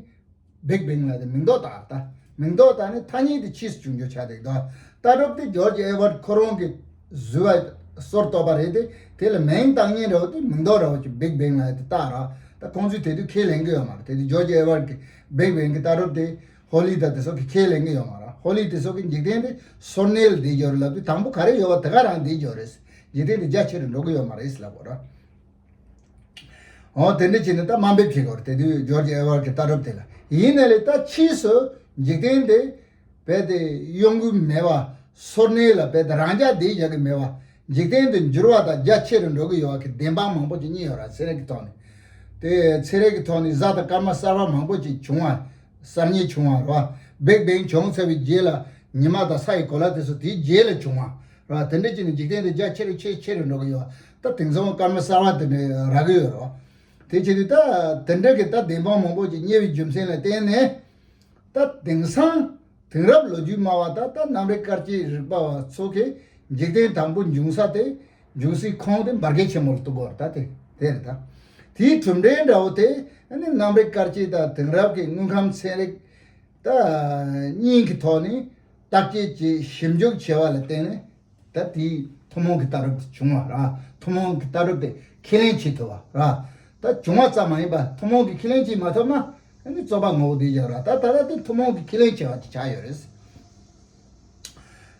བིག་བེང་ལ་དེ་མིང་འདོགས་བཏགས། ད་མིང་འདོགས་བཏགས་ནས་ཐ་སྙད་དེ་ཕྱིས་སུ་བྱུང་རྒྱུ་ཆགས་བསྡད་འདུག་ལྟ་གྲུབ་དེ་ཇོར་ཇི་ཨེ་ཝར་ཁོ་རང་གིས་བཟོས་པ་སོར་གཏོད་པ་རེད་དེ། དེ་ལ་མིང་བཏགས་མཁན་འདྲ་བོ་དེ་མིང་འདོགས་འདྲ་བོ་ཅིག་བིག་བེང་ལ་དེ་བཏགས་ར། ད་ཁོང་ཚོས་དེ་དུས་ཁས་ལེན་གི་ཡོད་མ་རེད། དེ་དུས་ཇོར་ཇི་ཨེ་ཝར་གྱི་བིག་བེང་གི་ལྟ་གྲུབ་དེ་ཧོ་ལི་དང་དེ་ཚོ་གིས་ཁས་ལེན་གི་ཡོད་མ་རེད། ཧོ་ལི་དེ་ཚོ་གིས་འཇིག་རྟེན་དེ་སོར་གནས་ལ་བསྡད་ཡོད་རེད་ལབ་དུས། དང་པོ་ག་རེ་ཡོད་པ་དེ་ག་རང་བསྡད་ཡོད་རེད། འཇིག་རྟེན་དེ་རྒྱ་ཆེ་རུ་འགྲོ་གི་ཡོད་མ་རེད་ལབ་དགོས་ར། འོ་དེ་འདྲ་བྱས་ནས་ད་དམའ་འབེབས་བྱེད་དགོས་རེད། དེ་དུས་ཇོར་ཇི་ཨེ་ཝར་གྱི་ལྟ་གྲུབ་དེ་ལ། ཡིན་ནའི་ལས་ད་ཕྱིས་སུ་འཇིག་རྟེན་དེ་རྦད་དེ་གཡོ་འགུལ་མེད་པ་སོར་གནས་ལ་རྦད་དེ་རང་འཇགས་བསྡད་བཞག་གི་མེད་པ། འཇིག་རྟེན་དེ་འགྱུར་བ་དང་རྒྱ་ཆེ་རུ་འགྲོ་གི་ཡོད་པ་གི་བདེན་དཔང་མང་པོ་ཅིག་རྙེད་ཡོད་ར། ཚན་རིག་གི་ཐོག་ནས། དེ་ཚན་རིག་གི་ཐོག་ནས་གཟའ་དང་སྐར་མ་གསར་བ་མང་པོ་ཅིག་བྱུང་བ། གསར་རྙེད་བྱུང་བ་ར། བིག་བེང་བྱུང་ཚར་བའི་རྗེས་ལ་ཉི་མ་དང་ས་ཡི་གོ་ལ་དེ་ཚོ་དེའི་རྗེས་ལ་བྱུང་བ་ར། དེ་འདྲ་བྱས་ནས་འཇིག་རྟེན་དེ་རྒྱ་ཆེ་རུ་ཆེ་ཆེ་རུ་འགྲོ་གི་ཡོད་པ། ད་དེང་སང་སྐར་མ་གསར་བ་དེ་འདྲ་རག་གི་ཡོད་ར། དེ་བྱེད་དུས་ད་དེ་འདྲ་གི་ད་བདེན་དཔང་མང་པོ་ཅིག་རྙེད་པའི་རྒྱུ་མཚན་ལ་བརྟེན་ནས། ད་དེང་སང་དེང་རབས་ལོ་རྒྱུས་སྨྲ་བ་དང་ད་གནམ་རིག་སྐར་དཔྱད་རིག་པ་བ་ཚོ་གིས་འཇིག་རྟེན་དང་པོ་འབྱུང་ས་དེ། འབྱུང་སའི་ཁོངས་དེ་འབར་གས་ཆེན་མོ་ལ་གཏུག་གི་ཡོད་རེད། ད་དེ་དེ་རེད། ད་དེའི་གྲུབ་འབྲས་འདྲ་བོ་དེ་ཨ་ནི་གནམ་རིག་སྐར་དཔྱད་དང་དེང་རབས་ཀྱི་དངོས་ཁམས་ཚན་རིག་ད་གཉིས་ཀྱི་ཐོག་ནས་བརྟག་དཔྱད་བྱས་ཞིབ་འཇུག་བྱས་པ་ལ་བརྟེན་ནས། ད་དེའི་ཐུན་མོང་གི་ལྟ་གྲུབ་དེ་བྱུང་བ་ར། ཐུན་མོང་གི་ལྟ་གྲུབ་དེ་ཁས་ལེན་བྱེད་ཐུབ་པ་ར། ད་བྱུང་བ་ཙམ་མ་ཡིན་པ་ཐུན་མོང་གི་ཁས་ལེན་བྱེད་མ་ཐུབ་ན་ཨ་ནི་རྩོད་པ་ངོ་བོ་དེ་ཡོད་ར། ད་ད་ལྟ་དེ་ཐུན་མོང་གི་ཁས་ལེན་བྱས་པ་ཅིག་ཆགས་ཡོད་རེད།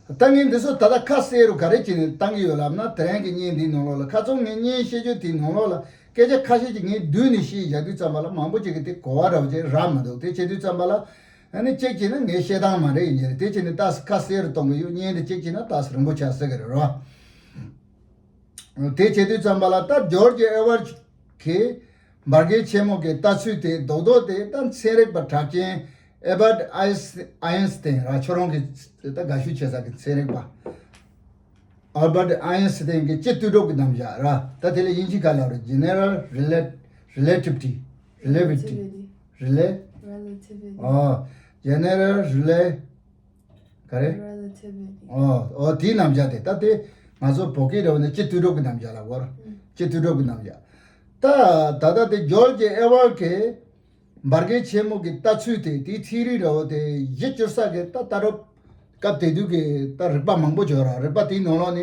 ད་ངས་འདི་ཚོ་ད་ལྟ་ཁ་གསལ་རུ་ག་རེ་བྱས་ནས་བཏང་གི་ཡོད་ལབ་ན། དེ་རིང་གི་བརྙན་འདིའི་ནང་ལོགས་ལ་ཁ་ཚང་ངས་བརྙན་བཤད་རྒྱུ་དེའི་ནང་ལོགས་ལ་སྐད་ཆ་ཁ་ཤས་ཅིག་ངས་བསྡུས་ནས་བཤད་བཞག་དུས་ཙམ་པ་ལ་མང་པོ་ཅིག་གིས་དེ་གོ་བ་འདྲ་བོ་ཅིག་རག་མི་འདུག་དེ་བྱེད་དུས་ཙམ་པ་ལ། ཨ་ནི་གཅིག་བྱས་ན་ངའི་བཤད་སྟངས་མ་རེད་ཡིན་གྱི་རེད། དེ་བྱས་ནས་ཏོག་ཙམ་ཁ་གསལ་རུ་གཏོང་གི་ཡོད། བརྙན་དེ་གཅིག་བྱས་ན་ཏོག་ཙམ་རིང་པོ་ཆགས་སྲིད་ཀྱི་རེད་རོ། དེ་བྱེད་དུས་ཙམ་པ་ལ་ད་ཇོར་ཇི་ཨེ་ཝར་གྱིས་འབར་གས་ཆེན་མོ་གི་ལྟ་ཚུལ་དེ་རྡོག་རྡོག་དེ་ད་ཚན་རིག་པ་གྲགས་ཅན་ཨེ་བར་ཊི་ཨའི་སི་ཨའི་ཨིན་སི་ཏན་ར། ཁྱོད་རང་གི་ད་དགའ་ཤོས་བྱེད་ས་གི་ཚན་རིག་པ། ཨལ་བར་ཊི་ཨའི་ཨིན་སི་ཏན་གྱི་སྤྱི་ལྡོག་གི་རྣམ་གཞག་ར། ད་དེ་ལ་དབྱིན་ཇིའི་སྐད་ལ་རེད། General Rela- Relativity Relativity Relativity. རེད་ལེ། Relativity. ཨོ། General Rela- ག་རེ། Relativity. ཨོ་ཨོ། དེའི་རྣམ་གཞག་དེ། ད་དེ་ང་ཚོ་བོད་སྐད་འདྲ་བོ་ནི་སྤྱི་ལྡོག་གི་རྣམ་གཞག་ལབ་དགོས་ར། ཨུམ། སྤྱི་ལྡོག་གི་རྣམ་གཞག་ད་ད་ལྟ་དེ་ཇོར་ཇི་ཨེ་ཝར་གྱིས་འབར་གས་ཆེན་མོ་གི་ལྟ་ཚུལ་དེ། དེའི་ཐི་ཡོ་རི་འདྲ་བོ་དེ་གཞི་བཅོལ་ས་གི་ད་ལྟ་རུ་སྐབས་དེ་དུས་ཀྱི་ད་རིག་པ་མང་པོ་ཡོད་ར། རིག་པ་དེའི་ནང་ལོགས་ནས་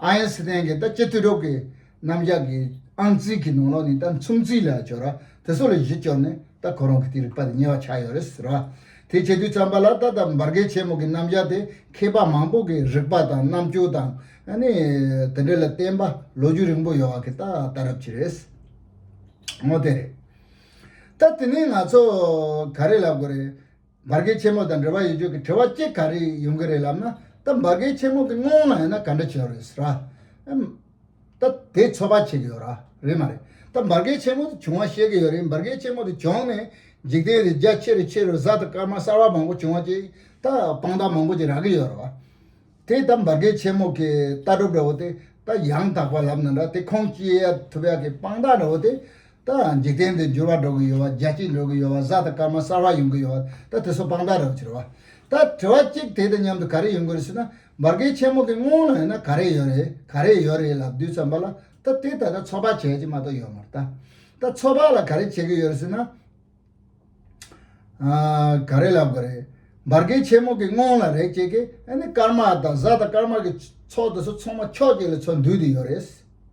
ཨའི་ཨིན་སི་ཏན་གྱི་ད་སྤྱི་ལྡོག་གི་རྣམ་གཞག་གི་ཨང་རྩིས་ཀྱི་ནང་ལོགས་ནས་ད་མཚུངས་རྩིས་ལ་ཡོད་ར། དེ་ཚོ་ལ་གཞི་བཅོལ་ནས་ད་ཁོ་རང་གི་དེའི་རིག་པ་དེ་རྙེད་པ་ཆགས་ཡོད་རེད་ཟེར་ར། དེ་བྱེད་དུས་ཙམ་པ་ལ་ད་ལྟ་འབར་གས་ཆེན་མོ་གི་རྣམ་གཞག་དེ་མཁས་པ་མང་པོ་གི་རིག་པ་དང་རྣམ་དཔྱོད་དང་ཨ་ནི་དེ་འདྲ་ལ་བརྟེན་པ་ལོ་རྒྱུས་རིང་པོ་ཡོད་པ་གི་ད་ལྟ་རབས་ཅིག་རེད། འོ་དེ་རེད། ད་དེ་ནས་ང་ཚོ་ག་རེ་ལབ་དགོས་རེད། འབར་གས་ཆེན་མོ་དང་འབྲེལ་བ་ཡོད་རྒྱུ་གི་དྲི་བ་གཅིག་ག་རེ་ཡོང་གི་རེད་ལབ་ན། ད་འབར་གས་ཆེན་མོ་གི་སྔོན་ལ་ཡིན་ན་ག་འདྲ་བྱས་ཡོད་རེད་ཟེར་ར། ཨམ། ད་དེ་ཚོད་དཔག་བྱེད་ཀྱི་ཡོད་ར། རེད་མ་རེད། ད་འབར་གས་ཆེན་མོ་དེ་བྱུང་བ་ཤེས་ཀྱི་ཡོད་རེད། འབར་གས་ཆེན་མོ་དེ་བྱུང་ནས་འཇིག་རྟེན་དེ་རྒྱ་ཆེ་རུ་ཆེ་རུ་གཟའ་དང་སྐར་མ་གསར་བ་མང་པོ་བྱུང་བ་ཅིག་ད་དཔང་རྟགས་མང་པོ་ཅིག་རག་གི་ཡོད་རེད་བ། དེ་ད་འབར་གས་ཆེན་མོ་གི་ལྟ་གྲུབ་འདྲ་བོ་དེ་ད་ཡང་དག་པ་ལབ་ན་འདྲ། དེ་ཁུངས་སྐྱེལ་ཡ་ཐུབ་ཡ་གི་དཔང་རྟགས་འདྲ་བོ་དེ། ད་འཇིག་རྟེན་འདི་འགྱུར་བ་འགྲོ་གི་ཡོད་པ། རྒྱ་སྐྱེད་འགྲོ་གི་ཡོད་པ། གཟའ་དང་སྐར་མ་གསར་བ་ཡོང་གི་ཡོད་པ། ད་དེ་ཚོ་དཔང་རྟགས་རེད་བ། ད་དྲི་བ་གཅིག་དེ་དང་མཉམ་དུ་ག་རེ་ཡོང་གི་རེད་ཟེར་ན། འབར་གས་ཆེན་མོ་གི་སྔོན་ལ་ཡིན་ན་ག་རེ་ཡོད་རེད། ག་རེ་ཡོད་རེད་ལབ་དུས་ཙམ་པ་ལ། ད་དེ་ད་ལྟ་ཚོད་དཔག་བྱས་ཀྱི་མ་གཏོགས་ཡོད་མ་རེད། ད་ད་ཚོད་དཔག་ལ་ག་རེ་བྱེད་ཀྱི་ཡོད་རེད་ཟེར་ན། ཨ། ག་རེ་ལབ་དགོས་རེད། འབར་གས་ཆེན་མོ་གི་སྔོན་ལ་རེད་ཅེས་ཀྱི་ཨ་ནི་སྐར་མ་དང་གཟའ་དང་སྐར་མ་གི་ཚོགས་དེ་ཚོ་ཚང་མ་ཕྱོགས་གཅིག་ལ་ཚུར་འདུས་ཏེ་ཡོད་རེད།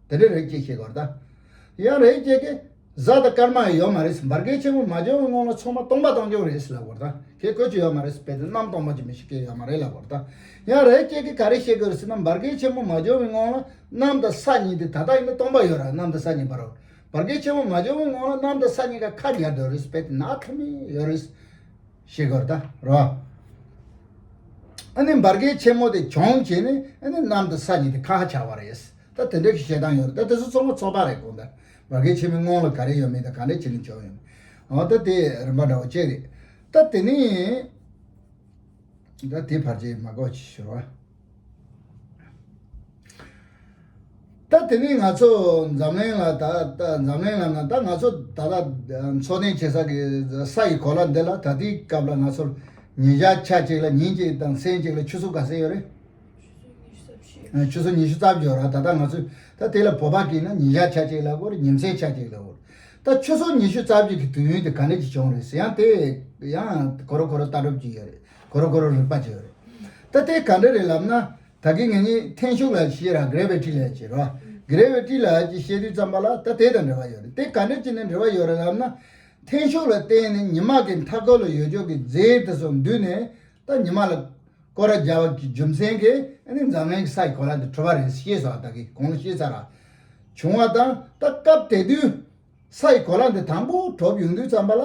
དེ་འདྲ་རེད་ཅེས་བཤད་དགོས་རེད་ད། ཡང་རེད་ཅེས་ཀྱི་གཟའ་དང་སྐར་མ་ཡོད་མ་རེད། འབར་གས་ཆེན་མོ་མ་བྱུང་བའི་སྔོན་ལ་ཚང་མ་སྟོང་པ་སྟོང་རྐྱང་རེད་ལབ་དགོས་རེད་ད། ཁྱེད་བཀོད་ཀྱི་ཡོད་མ་རེད། དཔེ་དེ་གནམ་སྟོང་པ་ཅིག་མི་ཞིག་སྐྱེས་ཡོད་མ་རེད་ལབ་དགོས་རེད་ད། ཡང་རེད་ཅེས་ཀྱི་ག་རེ་བཤད་དགོས་རེད་ཟེར་ན། འབར་གས་ཆེན་མོ་མ་བྱུང་བའི་སྔོན་ལ་གནམ་དང་ས་གཉིས་དེ་ད་ལྟ་ཡིན་ན་སྟོང་པ་ཡོད་རེད། གནམ་དང་ས་གཉིས་བར་རོ། འབར་གས་ཆེན་མོ་མ་བྱུང་བའི་སྔོན་ལ་གནམ་དང་ས་གཉིས་ཀ་ཁ་བརྒྱབ་འགྲོ་རེད། དཔེ་དེ་ནག་ཐུབ་མི་ཡོད་རེད། ཤེས་དགོས་རེད་ད་རོ། ཨ་ནི་འབར་གས་ཆེན་མོ་དེ་བྱུང་བྱས་ནས་ཨ་ནི་གནམ་དང་ས་གཉིས་དེ་ཁ་ཁ་ཆགས་པ་རེད། ད་དེ་འདྲ་གི་བཤད་སྟངས་ཡོད་རེད། ད་དེ་ཚོ་ཚང་མ་ཚོགས་པ་རེད་དགོངས་དག། འབར་གས་ཆེན་མོའི་སྔོན་ལ་ག་རེ་ཡོད་མེད་དང་ག་འདྲ་བྱས་ནས་བྱུང་ཡོད་མེད། འོ་ད་དེ་རིམ་པ་འདྲ་བོ་བྱས་རེད། ད་དེ་ནས། ད་དེ་བར་ཆད་མ་གོ་ཅི་ཞུ་བ། ད་དེ་ནས་ང་ཚོ་འཛམ་གླིང་ལ་ད་ད་འཛམ་གླིང་ལ་ན་ད་ང་ཚོ་ད་ལྟ་འཚོ་གནས་བྱེད་ས་གི་ས་ཡི་གོ་ལ་འདི་ལ་ད་ལྟའི་སྐབས་ལ་ང་ཚོར་ཉིན་ཞག་ཆ་གཅིག་ལ་ཉིན་གཅིག་དང་མཚན་གཅིག་ལ་ཆུ་ཚོད་ག་ཚོད་ཡོད་རེད། ཆུ་ཚོད་ཉི་ཤུ་རྩ་བཞི་ཡོད་ར། ད་ལྟ་ང་ཚོས་ད་དེ་ལ་བོད་པ་གིས་ན་ཉིན་ཞག་ཆ་གཅིག་ལ་གོ་རེད། ཉིན་མཚན་ཆ་གཅིག་ལ་གོ་རེད། ད་ཆུ་ཚོད་ཉི་ཤུ་རྩ་བཞི་གི་དུས་ཡུན་དེ་ག་འདྲ་ཅིག་བྱུང་རེད་ཟེར་ཡང་དེ་ཡང་གོ་རོ་གོ་རོ་ལྟ་གྲུབ་ཅིག་ཡོད་རེད། གོ་རོ་གོ་རོ་རིག་པ་ཅིག་ཡོད་རེད། ད་དེ་ག་འདྲ་རེད་ལབ་ན། ད་གིན་ངེད་གཉིས་འཐེན་ཤུགས་ལ་བཤད་ར། གྷི་རེ་ཝི་ཊི་ལ་བྱེད་ར། གྷི་རེ་ཝི་ཊི་ལ་ཅིག་བཤད་དུས་ཙམ་པ་ལ་ད་དེ་དང་འབྲེལ་བ་ཡོད་རེད། དེ་ག་འདྲ་ཅིག་ནས་འབྲེལ་བ་ཡོད་རེད་ལབ་ན། འཐེན་ཤུགས་ལ་བརྟེན་ནས་ཉི་མ་གི་མཐའ་སྐོར་ལ་ཡོད་ཆོག་གི་རྫས་དེ་ཚོ་འདུས་ནས་ད་ཉི་མ་ལ་སྐོར་ར་རྒྱག་པ་གི་རྒྱུ་མཚན་གྱིས་ཨ་ནི་འཛམ་གླིང་གི་ས་ཡི་གོ་ལ་འདི་གྲུབ་པ་རེད། ཤེས་སོང་། ད་གིན་གོང་ལ་བཤད་ཚར་ར། བྱུང་བ་དང་ད་སྐབས་དེ་དུས། ས་ཡི་གོ་ལ་འདི་དང་པོ་གྲུབ་ཡོང་དུས་ཙམ་པ་ལ།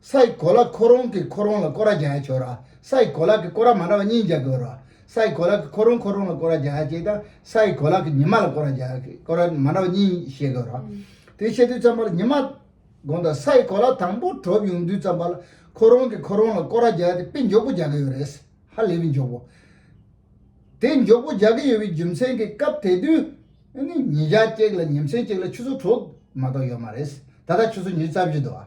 ས་ཡི་གོ་ལ་ཁོ་རང་གིས་ཁོ་རང་ལ་སྐོར་ར་རྒྱག་ཡ་ཆོག་ར། ས་ཡི་གོ་ལ་གིས་སྐོར་ར་མ་འདྲ་བ་གཉིས་རྒྱག་དགོས་ར། ས་ཡི་གོ་ལ་གིས་ཁོ་རང་ཁོ་རང་ལ་སྐོར་ར་རྒྱག་ཡ་གཅིག་དང་། ས་ཡི་གོ་ལ་གིས་ཉི་མ་ལ་སྐོར་ར་རྒྱག་ཡ་གི་སྐོར་ར་མ་འདྲ་བ་གཉིས་བཤད་དགོས་ར། ཨང་། དེ་བཤད་དུས་ཙམ་པ་ལ་ཉི་མ། དགོངས་དག། ས་ཡི་གོ་ལ་དང་པོ་གྲུབ་ཡོང་དུས་ཙམ་པ་ལ་ཁོ་རང་གིས་ཁོ་རང་ལ་སྐོར་ར་རྒྱག་ཡ་དེ་དཔེ་མགྱོགས་པོ་རྒྱག་གི་ཡོད་རེད། ཧ་ལས་པའི་མགྱོགས་པོ། དེ་མགྱོགས་པོ་རྒྱག་གི་ཡོད་པའི་རྒྱུ་མཚན་གྱིས་སྐབས་དེ་དུས་ཨ་ནི་ཉིན་ཞག་གཅིག་ལ་ཉིན་མཚན་གཅིག་ལ་ཆུ་ཚོད་དྲུག་མ་གཏོགས་ཡོད་མ་རེད། ད་ལྟ་ཆུ་ཚོད་ཉི་ཤུ་རྩ་བཞི་འདུག་ཨ།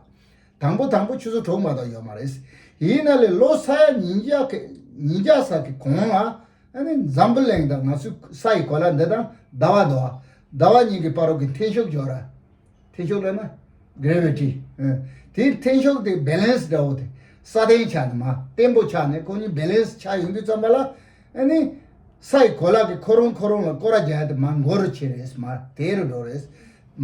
དང་པོ་དང་པོ་ཆུ་ཚོད་དྲུག་མ་གཏོགས་ཡོད་མ་རེད། ཡིན་ན་ལས་ལོ་ས་ཡ་ཉིས་བརྒྱ་གི་ཉིས་བརྒྱ་ཙམ་གྱི་གོང་ལ་ཨ་ནི་འཛམ་བུ་གླིང་དང་ང་ཚོའི་ས་ཡི་གོ་ལ་འདི་དང་ཟླ་བ་འདུག་ཨ། ཟླ་བ་གཉིས་ཀྱི་བར་རོ་གི་འཐེན་ཤུགས་འབྱོར་ར། འཐེན་ཤུགས་ལབ་ན། གྷི་རེ་ཝི་ཊི། ཨ། དེའི་འཐེན་ཤུགས་དེ་བེ་ལེན་སི་འདྲ་བོ་དེ། སྲ་བརྟན་ཆགས་ནས་མར་བརྟན་པོ་ཆགས་ནས་ཁོ་གཉིས་བེ་ལེན་སི་ཆགས་ཡོང་དུས་ཙམ་པ་ལ། ཨ་ནི། ས་ཡི་གོ་ལ་གིས་ཁོ་རང་ཁོ་རང་ལ་སྐོར་ར་རྒྱག་ཡ་དེ་མར་འགོར་རུ་ཕྱིན་རེད། མར་དལ་རུ་འགྲོ་རེད།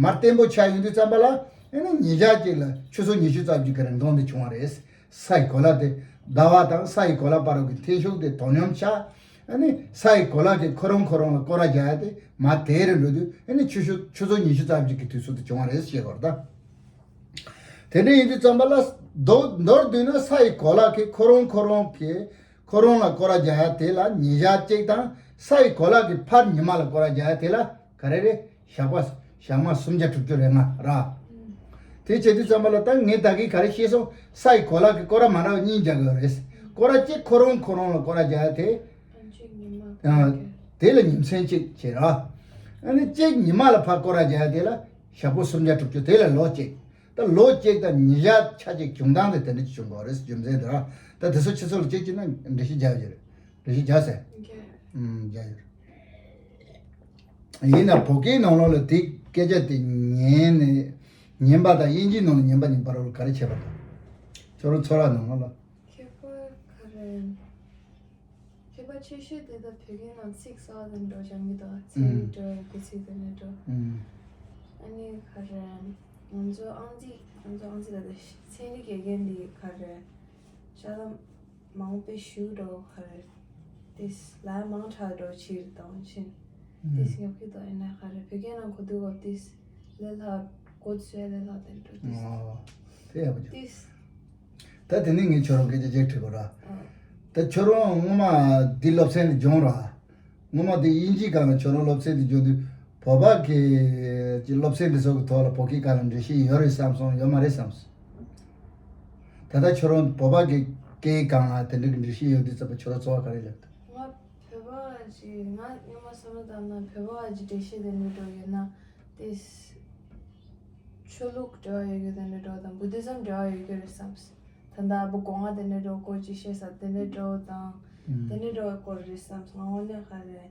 མར་བརྟན་པོ་ཆགས་ཡོང་དུས་ཙམ་པ་ལ། ཨ་ནི་ཉིན་ཞག་གཅིག་ལ་ཆུ་ཚོད་ཉི་ཤུ་རྩ་བཞི་གི་རིང་ཐུང་དེ་བྱུང་བ་རེད། ས་ཡི་གོ་ལ་དེ། ཟླ་བ་དང་ས་ཡི་གོ་ལ་བར་གྱི་འཐེན་ཤུགས་དེ་དོ་སྙོམས་ཆགས། ཨ་ནི་ས་ཡི་གོ་ལ་གིས་ཁོ་རང་ཁོ་རང་ལ་སྐོར་ར་རྒྱག་ཡ་དེ་མར་དལ་རུ་འགྲོ་དུས་ཨ་ནི་ཆུ་ཚོད་ཆུ་ཚོད་ཉི་ཤུ་རྩ་བཞི་གི་དུས་ཚོད་དུ་བྱུང་བ་རེད་ཅེས་གོ་ར་ད། དེ་འདྲ་ཡིན་དུས་ཙམ་པ་ལ་མདོར་མདོར་བསྡུས་ན་ས་ཡི་གོ་ལ་གིས་ཁོ་རང་ཁོ་རང་གིས་ཁོ་རང་ལ་སྐོར་ར་རྒྱག་ཡ་དེ་ལ་ཉིན་ཞག་གཅིག་དང་། ས་ཡི་གོ་ལ་གིས་ཕར་ཉི་མ་ལ་སྐོར་ར་རྒྱག་ཡ་དེ་ལ་ག་རེ་རེད། ཞག་པ་ཞག་མ་སུམ་བརྒྱ་དྲུག་ཅུ་རེ་ལྔ་ར། དེ་བྱེད་དུས་ཙམ་པ་ལ་ད་ངས་ད་གིན་ག་རེ་བཤད་སོང་། ས་ཡི་གོ་ལ་གིས་སྐོར་ར་མ་འདྲ་བ་གཉིས་རྒྱག་གི་ཡོད་རེད། སྐོར་ར་གཅིག་ཁོ་རང་ཁོ་རང་ལ་སྐོར་ར་རྒྱག་ཡ་དེ། ཨ་གཅིག་ཉི་མ། ཨ། དེ་ལ་ཉིན་མཚན་གཅིག་བྱེད་ར། ཨ་ནི་གཅིག་ཉི་མ་ལ་ཕར་སྐོར་ར་རྒྱག་ཡ་དེ་ལ་ཞག་པོ་སུམ་བརྒྱ་དྲུག་ཅུ། དེ་ལ་ལོ་གཅིག་ད་ལོ་གཅིག་དང་ཉིན་ཞག་ཆ་གཅིག་བྱུང་སྟངས་དེ་དེ་འདྲ་ཅིག་བྱུང་དགོས་རེད། རྒྱུ་མཚན་དེ་ར། ད་དེ་ཚོ་ཆུ་ཚོད་ལ་གཅིག་བྱས་ན་འགྲེལ་བཤད་རྒྱག་རྒྱུ་རེད། འགྲེལ་བཤད་རྒྱག་ཟེར། ཨུམ། རྒྱག་ཡོད། ཡིན་ན་བོད་སྐད་ནང་ལོགས་ལ་དེ་སྐད་ཆ་དེ་ཉན་ནས་ཉན་པ་དང་དབྱིན་ཇིའི་ནང་ལ་ཉན་པ་གཉིས་བར་ལ་ག་རེ་ཁྱད་པར་འདུག་ཁྱོད་རང་ཚོར་བ་ནང་ལོགས་ལ། ཁྱད་པར་ག་རེ། ཁྱད་པར་ཆེ་ཤོས་དེ་ད་བོད་སྐད་ནང་ཚིག་གསར་དེ་འདྲ་སྦྱང་གི་འདུག་ཚན་རིག་འདྲ་བོ་དགེ་ཚིག་དེ་འདྲ་འདྲ། ཨུམ། ཨ་ནི་ག་རེ། ང་ཚོ་ཨང་རྩིས་ང་ཚོ་ཨང་རྩིས་ལ་ད་ཚན་རིག་དགེ་རྒན་འདི་ག་རེ། ཤ་ལ་མང་པོ་ཞུ་འགྲོ་ག་རེ། ཏིས་ལ་མང་དྲགས་འགྲོ་ཕྱིར་གཏོང་ཕྱིན། ཏིས་ཉོབ་ཀྱི་དོ་ཡིན་ན་ག་རེ་བོད་སྐད་ནང་གོ་དུས་གོ་ཏིས་ལས་སླ་གོ་ཚོད་ལས་སླ་དེ་འགྲོ་ཏིས། ཨོ། དེ་ཡག་པོ་བྱུང་། ཏིས། ད་དེ་ནས་ངས་ཁྱོད་རང་སྐད་ཆ་གཅིག་དྲིས་དགོས་ར། ཨ། ད་ཁྱོད་རང་སྔོན་མ་འདི་སློབ་ཚན་འདི་སྦྱོང་ར། སྔོན་མ་དེ་དབྱིན་ཇིའི་སྒང་ལ་ཁྱོད་རང་སློབ་ཚན་དེ་སྦྱོང་དུས་བོད་པ་གི་ཀྱི་སློབ་ཚན་དེ་ཚོ་གི་ཐོག་ལ་བོད་སྐད་སྒང་ལ་འགྲེལ་བཤད་ཡོད་རེད་བསམ་སོང་། ཡོད་མ་རེད་བསམ་སོང་། ད་ལྟ་ཁྱོད་རང་བོད་པ་གི་སྐད་སྒང་ལ་དེ་འདྲ་གི་འགྲེལ་བཤད་ཡོད་དུས་ཙམ་པ་ཁྱོད་རང་ཚོར་བ་ག་རེ་སླེབས་འདུག་ང་བོད་པ་ཅིག་ང་སྔོན་མ་བསམ་བློ་བཏང་ན་བོད་པ་ཅིག་འགྲེལ་བཤད་དེ་འདྲ་འགྲོ་ཡོད་ན་དེ། ཆོས་ལུགས་འབྲེལ་བ་ཡོད་རྒྱུ་དེ་འདྲ་འགྲོ་དང་བུ་དྷི་ཛམ་འབྲེལ་བ་ཡོད་རྒྱུ་རེད་བསམས། ད་ལྟ་བུ་སྒོ་ང་དེ་འདྲ་འགྲོ་སྐོར་ཅིག་བཤད་ས་དེ་འདྲ་འགྲོ་དང་། ཨུམ། དེ་འདྲ་འགྲོ་སྐོར་རེད་བསམས། ང་དངོས་གནས་ག་རེ།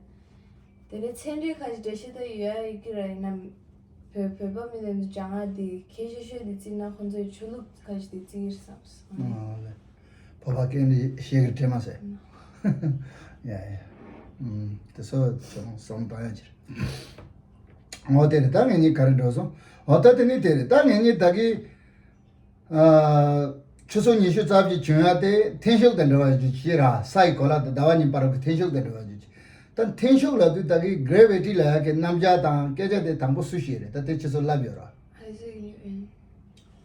དེ་འདྲ་ཚན་རིག་ཁ་ཅིག་འགྲེལ་བཤད་ད་ཡོད་ཡ་ཡོད་རྒྱུ་རེད། ཡིན་ན་བོད་བོད་པ་མི་དེ་ཚོ་སྦྱང་ཡ་དེ་གལ་ཆེ་ཤོས་དེ་བརྩིས་ན་ཁོང་ཚོའི་ཆོས་ལུགས་ཁ་ཅིག་དེ་བརྩི་གི་རེད་བསམས། ཨོ་ལེ། བོད་པ་སྐད་འདི་ཤེས་གི་དྲན་མ་ཟེར། ཡ་ཡ། ཨུམ། དེ་ཚོ་ཚང་བསམ་བཏང་ཡ་ཅིག་རེད། འོ་དེ་རེད། ད་ངེད་གཉིས་ག་རེ་འགྲོ་སོང་། འོ་ད་དེ་ནི་དེ་རེད། ད་ངེད་གཉིས་ད་གི། ཨ། ཆུ་ཚོད་ཉི་ཤུ་རྩ་བཞི་བྱུང་ཡ་དེ་འཐེན་ཤུགས་དང་འབྲེལ་བ་ཡོད་རྒྱུ་ཅིག་ར། ས་ཡི་གོ་ལ་དང་ཟླ་བ་གཉིས་བར་གྱི་འཐེན་ཤུགས་དང་འབྲེལ་བ་ཡོད་རྒྱུ་ཅིག་ད་འཐེན་ཤུགས་ལབ་དུས་ད་གི་གྷི་རེ་ཝི་ཊི་ལབ་ཡ་གི་རྣམ་གཞག་དང་སྐད་ཆ་དེ་དང་པོ་སུས་བཤད་རེད། ད་དེ་ཁྱེད་ཚོ་ལབ་ཡོད་ར། ཨའི་ཟེག་ཉིའུ་ཊོན།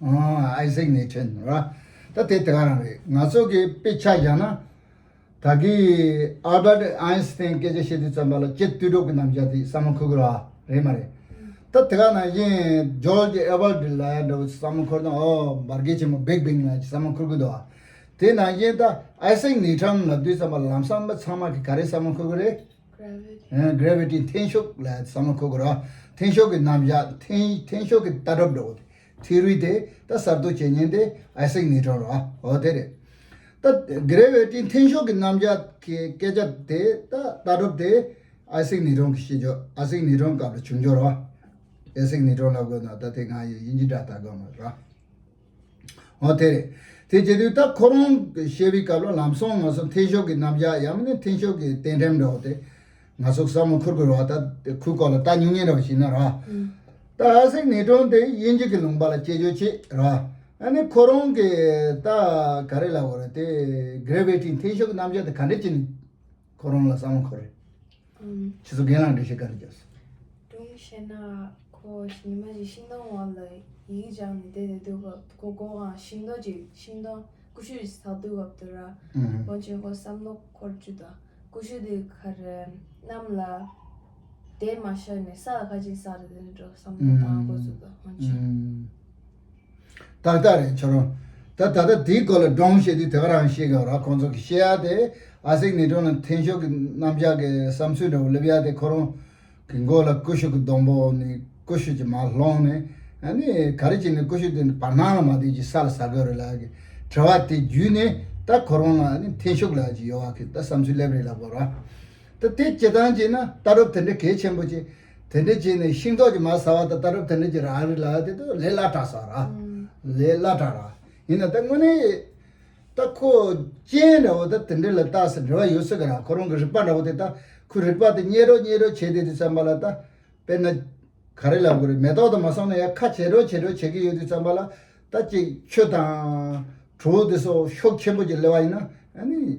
ཨ། ཨའི་ཟེག་ཉིའུ་ཊོན་ར། ད་དེ་དེ་ག་རང་རེད། ང་ཚོ་གི་དཔེ་ཆ་བཞག་ན། ད་གི་ཨལ་བར་ཨའིན་སི་ཐན་སྐད་ཆ་བཤད་དུས་ཙམ་པ་ལ་སྤྱིར་དུས་སྒྲུབ་ཀྱི་རྣམ་གཞག་དེ་བསམ་བློ་འཁོར་གི་རེད་བ། རེད་མ་རེད། ད་དེ་ག་ནང་བཞིན་ཇོརྗ་ཨེ་བར་ལ་ཡ་འདྲ་བོ་བསམ་བློ་འཁོར་དང་། ཨོ་འབར་གས་ཆེན་མོ་བིག་བེང་ལ་བསམ་བློ་འཁོར་གི་འདུག་བ། དེ་ནང་བཞིན་ད་ཨའི་སེག་ནིའུ་ཊོན་ལབ་དུས་ཙམ་པ་ལམ་སང་མི་ཚང་མ་གི་ག་རེ་བསམ་བློ་འཁོར་གི་རེད། གྷ་རེ་ཝི་ཊི། གྷ་རེ་ཝི་ཊི་འཐེན་ཤུགས་ལ་བསམ་བློ་འཁོར་དགོས་ར། འཐེན་ཤུགས་ཀྱི་རྣམ་གཞག་འཐེན་འཐེན་ཤུགས་ཀྱི་ལྟ་གྲུབ་འདྲ་བོ་དེ། ཐི་ཡོ་རི་དེ་ད་གསར་གཏོད་བྱེད་མཁན་དེ་ཨའི་སེག་ནིའུ་ཊོན་ར། འོ་དེ་རེད། ད་གྷ་རེ་ཝི་ཊི་འཐེན་ཤུགས་ཀྱི་རྣམ་གཞག་གི་སྐད་ཆ་དེ་ད་ལྟ་གྲུབ་དེ་ཨའི་སེག་ནིའུ་ཊོན་གྱི་ཤེས་ཆོག་ཨའི་སེག་ནིའུ་ཊོན་སྐབས་ལ་བྱུང་ཆོག་ར། ཨའི་སེག་ནིའུ་ཊོན་ལབ་དགོས་ན་ད་དེ་ང་ཡི་དབྱིན་ཇི་སྒྲ་ལྟ་དགོས་མ་ར། འོ་དེ་རེད། དེ་བྱེད་དུས་ད་ཁོ་རང་གི་བཤད་པའི་སྐབས་ལ་ལམ་སང་ང་ཚོ་འཐེན་ཤུགས་ཀྱི་རྣམ་གཞག་ཡང་མིན་ན་འཐེན་ཤུགས་ཀྱི་རྟེན་འབྲེལ་འདྲ་བོ་དེ་ང་ཚོ་བསམ་བློ་འཁོར་དགོས་རེད་བ། ད་ཁོའི་སྐོར་ལ་ལྟ་མྱོང་མཁན་འདྲ་བོ་ཞིག་ཡིན་ན་ར། ད་ཨའི་སེག་ནིའུ་ཊོན་དེ་དབྱིན་ཇི་གི་ལུང་པ་ལ་སྐྱེས་སྦྱོར་བྱས་ར། ཨ་ནི་ཁོ་རང་གི་ད་ག་རེ་ལབ་དགོས་རེད། དེ་གྷ་རེ་ཝི་ཊི་འཐེན་ཤུགས་ཀྱི་རྣམ་གཞག་དེ་ག་འདྲ་བྱས་ནས་ཁོ་རང་ལ་བསམ་བློ་འཁོར་རེད། ཨམ། ཁྱེད་ཚོ་རྒན་ལགས་འགྲེལ་བཤད་ག་རེ་རྒྱབ་སོང་། སྒྲུང་བཤད་ན་ཁོ་ཉི་མ་ཞིག་ཤིང་སྡོང་འོག་ལ་ཡིག་སྦྱངས་ནས་བསྡད་བསྡད་དུས་སྐབས་ཁོ་སྒོ་ང་ཤིང་སྡོང་ཅིག་ཤིང་སྡོང་ཀུ་ཤུ་ཞིག་ཟག་དུས་སྐབས་དེ་ར། ཨུམ། འོན་ཀྱང་ཁོ་བསམ་བློ་འཁོར་བཅུག་དང་། ཀུ་ཤུ་དེ་ག་རེ་གནམ་ལ་དེ་མ་ཤར་ནས་ས་ལ་ཁ་ཅིག་ཟག་རེད་དེ་འདྲ་བསམ་བློ་བཏང་དགོས་ཚུལ་དང་འོན་ཀྱང་། ཨུམ། ཏག་ཏག་རེད་ཁྱོད་རང་། ད་ད་ལྟ་དེའི་སྐོར་ལ་སྒྲུང་བཤད་དུས་དེ་ག་རང་བཤད་དགོས་ར། ཁོང་ཚོ་གི་བཤད་ཡ་དེ་ཨ་སེག་ནི་ཀྲོན་ལ་འཐེན་ཤོག་གི་རྣམ་གཞག་གི་བསམ་ཚུལ་འདྲ་བོ་སླེབས་ཡ་དེ་ཁོ་རང་གི་མགོ་ལ་ཀུ་ཤུ་གི་སྡོང་པོ་ནི་ཀུ་ཤུ་གྱི་མར་ལྷུང་ནས་ཨ་ནི་ག་རེ་བྱས་ནས་ཀུ་ཤུ་དེ་ནི་བར་སྣང་ལ་མ་བསྡད་ཀྱི་ས་ལ་ཟག་གི་རེད་ལབ་ཀྱི་དྲི་བ་དེ་བརྒྱུད་ནས་ད་ཁོ་རང་ལ་ཨ་ནི་འཐེན་ཤོག་ལབ་ཀྱི་ཡོད་བ་གི་ད་བསམ་ཚུལ་སླེབས་རེད་ལབ་དགོས་ར། ད་དེ་སྤྱིར་བཏང་བྱས་ན་ལྟ་གྲུབ་དེ་འདྲ་གལ་ཆེན་པོ་ཅིག་དེ་འདྲ་བྱས་ནས་ཤིང་ཏོག་གི་མར་ཟ་བ་དང་ལྟ་གྲུབ་དེ་འདྲ་ཅིག་རག་རེད་ལབ་དེ་ད་ལས་སླ་དྲགས་སོང་ར། ལས་སླ་དྲགས་ར། ཡིན་ན་ད་དངོས་གནས་ད་ཁོ་རྐྱེན་འདྲ་བོ་ད་དེ་འདྲ་ལ་བརྟགས་ཟེར་འབྲེལ་བ་ཡོད་ས་གི་ར། ཁོ་རང་གི་རིག་པ་འདྲ་བོ་དེ་ད་ཁོའི་རིག་པ་དེ་རྙེད་རོགས་རྙེད་རོགས་བྱས་དེ་དུས་ཙམ་པ་ལ་ད་དཔེར་ན་ག་རེ་ལབ་དགོས་རེད། མེ་ཏོག་དང་མ་སོང་ན་ཡང་ཁ་བྱེ་འགྲོ་བྱེ་འགྲོ་བྱེད་ཀྱི་ཡོད་དུས་ཙམ་པ་ལ་ད་ཅིག་ཆུ་དང་དྲོད་དེ་སོགས་ཤུགས་ཆེན་པོ་ཅིག་སླེབས་པ་ཡིན་ན་ཨ་ནི།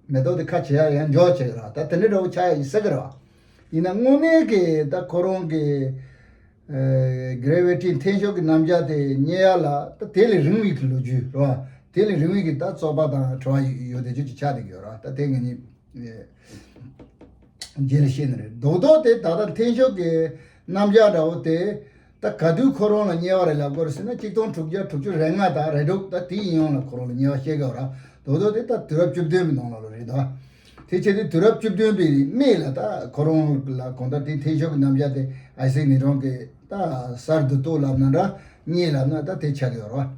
མེ་ཏོག་དེ་ཁ་བྱེ་ཡ་ཡང་འཇོག་བྱེད་ར། ད་དེ་འདྲ་འདྲ་བོ་ཆགས་ཡ་ཡིན་ས་གི་ར། ཡིན་ན་དངོས་གནས་ཀྱི་ད་ཁོ་རང་གི་ཨ་གྷ་རེ་ཝི་ཊི་འཐེན་ཤོག་གི་རྣམ་གཞག་དེ་རྙེད་ཡ་ལ་ད་དེ་ལས་རིང་བའི་གི་ལོ་རྒྱུས་ར། དེ་ལས་རིང་བའི་གི་ད་རྩོད་པ་དང་དྲི་བ་ཡོད་དེ་ཅིག་ཆགས་བསྡད་ཀྱི་ཡོད་ར། ད་དེ་ངེད་གཉིས་རྗེས་ལ་བཤད་ནི་རེད། རྡོག་རྡོག་དེ་ད་ལྟ་འཐེན་ཤོག་གི་རྣམ་གཞག་འདྲ་བོ་དེ་ད་ག་དུས་ཁོ་རང་ལ་རྙེད་པ་རེད་ལབ་དགོས་རེད་ཟེར་ན་གཅིག་སྟོང་དྲུག་བརྒྱ་དྲུག་ཅུ་རེ་ལྔ་དང་རེ་དྲུག་ད་དེའི་ཡིན་ཡོང་ལ་ཁོ་རང་ལ་རྙེད་པ་བཤད་དགོས་ར། རྡོག་རྡོག་དེ་ད་དུས་རབས་བཅུ་བདུན་པའི་ནང་ལོགས་ལ་རེད་ད། དེ་བྱས་དུས་དུས་རབས་བཅུ་བདུན་པའི་སྨད་ལ་ད་ཁོ་རང་ལ་གང་ལྟར་དེ་འཐེན་ཤོག་གི་རྣམ་གཞག་དེ་ཨའི་སེག་ནི་ཀྲོན་གྱི་ད་གསར་དུ་གཏོད་ལབ་ན་འདྲ་རྙེད་ལབ་ན་ད་དེ་ཆགས་ཀྱི་ཡོད་ར།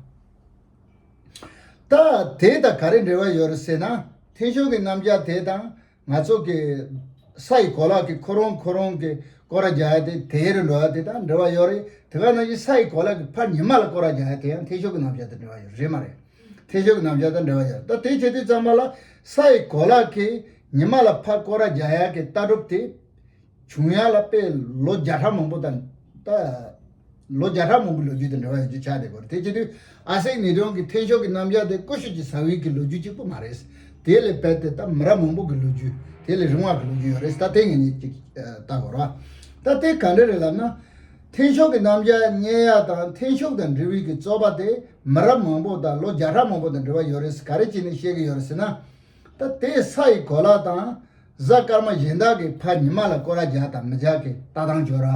ད་དེ་དང་ག་རེ་འབྲེལ་བ་ཡོད་རེད་ཟེར་ན། འཐེན་ཤོག་གི་རྣམ་གཞག་དེ་དང་ང་ཚོ་གི་ས་ཡི་གོ་ལ་གི་ཁོ་རང་ཁོ་རང་གི་སྐོར་ར་རྒྱག་ཡ་དེ་དེ་རུ་འགྲོ་ཡ་དེ་དང་འབྲེལ་བ་ཡོད་རེད། དེ་ག་ནང་བཞིན་ས་ཡི་གོ་ལ་གི་ཕར་ཉི་མ་ལ་སྐོར་ར་རྒྱག་ཡ་དེ་ཡང་འཐེན་ཤོག་གི་རྣམ་གཞག་དང་འབྲེལ་བ་ཡོད་རེད་མ་རེད། འཐེན་ཤོག་གི་རྣམ་གཞག་དང་འབྲེལ་བ་ཡོད། ད་དེ་བྱེད་དུས་ཙམ་པ་ལ་ས་ཡི་གོ་ལ་གི་ཉི་མ་ལ་ཕར་སྐོར་ར་རྒྱག་ཡ་གི་ལྟ་གྲུབ་དེ། བྱུང་ཡ་ལ་དཔེ་ལོ་བརྒྱ་ཕྲག་མང་པོ་དང་ད། ལོ་བརྒྱ་ཕྲག་མང་པོའི་ལོ་རྒྱུས་དང་འབྲེལ་བ་ཡོད་རྒྱུ་ཆགས་བསྡད་ཡོད་རེད། དེ་བྱེད་དུས་ཨ་སེག་ནི་ཀྲོན་གྱི་འཐེན་ཤོག་གི་རྣམ་གཞག་དེ་ཀུ་ཤུ་གཅིག་ཟ་བའི་གི་ལོ་རྒྱུས་གཅིག་པུ་མ་རེད། དེ་ལས་རྦད་དེ་ད་མི་རབས་མང་པོ་གི་ལོ་རྒྱུས་དེ་ལས་རིང་བ་གི་ལོ་རྒྱུས་ཡོད་རེད། ད་དེ་ངེད་གཉིས་ཅིག་ལྟ་དགོས་རེད། ད་དེ་ག་འདྲ་རེད་ལབ་ན། འཐེན་ཤོག་གི་རྣམ་གཞག་རྙེད་ཡ་དང་འཐེན་ཤོག་དང་འབྲེལ་བའི་གི་རྩོད་པ་དེ་མི་རབས་མང་པོ་དང་ལོ་བརྒྱ་ཕྲག་མང་པོ་དང་འབྲེལ་བ་ཡོད་རེད། ག་རེ་བྱས་ནས་བཤད་གི་ཡོད་རེད་ཟེར་ན། ད་དེ་ས་ཡི་གོ་ལ་དང་གཟའ་སྐར་མ་གཞན་དག་གི་ཕར་ཉི་མ་ལ་སྐོར་ར་རྒྱག་དང་མི་རྒྱག་གི་ལྟ་སྟངས་བརྗོད་ར།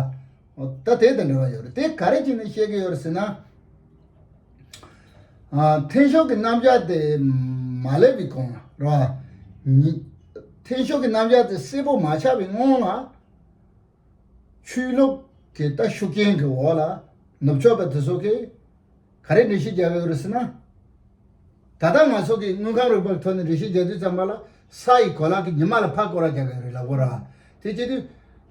འོ་ད་དེ་དང་འབྲེལ་བ་ཡོད་རེད། དེ་ག་རེ་བྱས་ནས་བཤད་གི་ཡོད་རེད་ཟེར་ན། ཨ་འཐེན་ཤོག་གི་རྣམ་གཞག་དེ་མ་སླེབས་པའི་གོང་ལ་ར། ཉི་འཐེན་ཤོག་གི་རྣམ་གཞག་དེ་གསལ་པོ་མ་ཆགས་པའི་སྔོན་ལ། ཆོས་ལུགས་ཀྱི་ད་ཤུགས་རྐྱེན་གྱི་འོག་ལ་ནུབ་ཕྱོགས་པ་དེ་ཚོ་གིས་ག་རེ་འགྲེལ་བཤད་རྒྱག་གི་ཡོད་རེད་ཟེར་ན། ད་ལྟ་ང་ཚོ་གིས་དངོས་ཁམས་རིག་པའི་ཐོག་ནས་འགྲེལ་བཤད་རྒྱག་དུས་ཙམ་པ་ལ་ས་ཡི་གོ་ལ་གི་ཉི་མ་ལ་ཕར་སྐོར་ར་རྒྱག་གི་རེད་ལབ་དགོས་ར། དེ་བྱེད་དུས་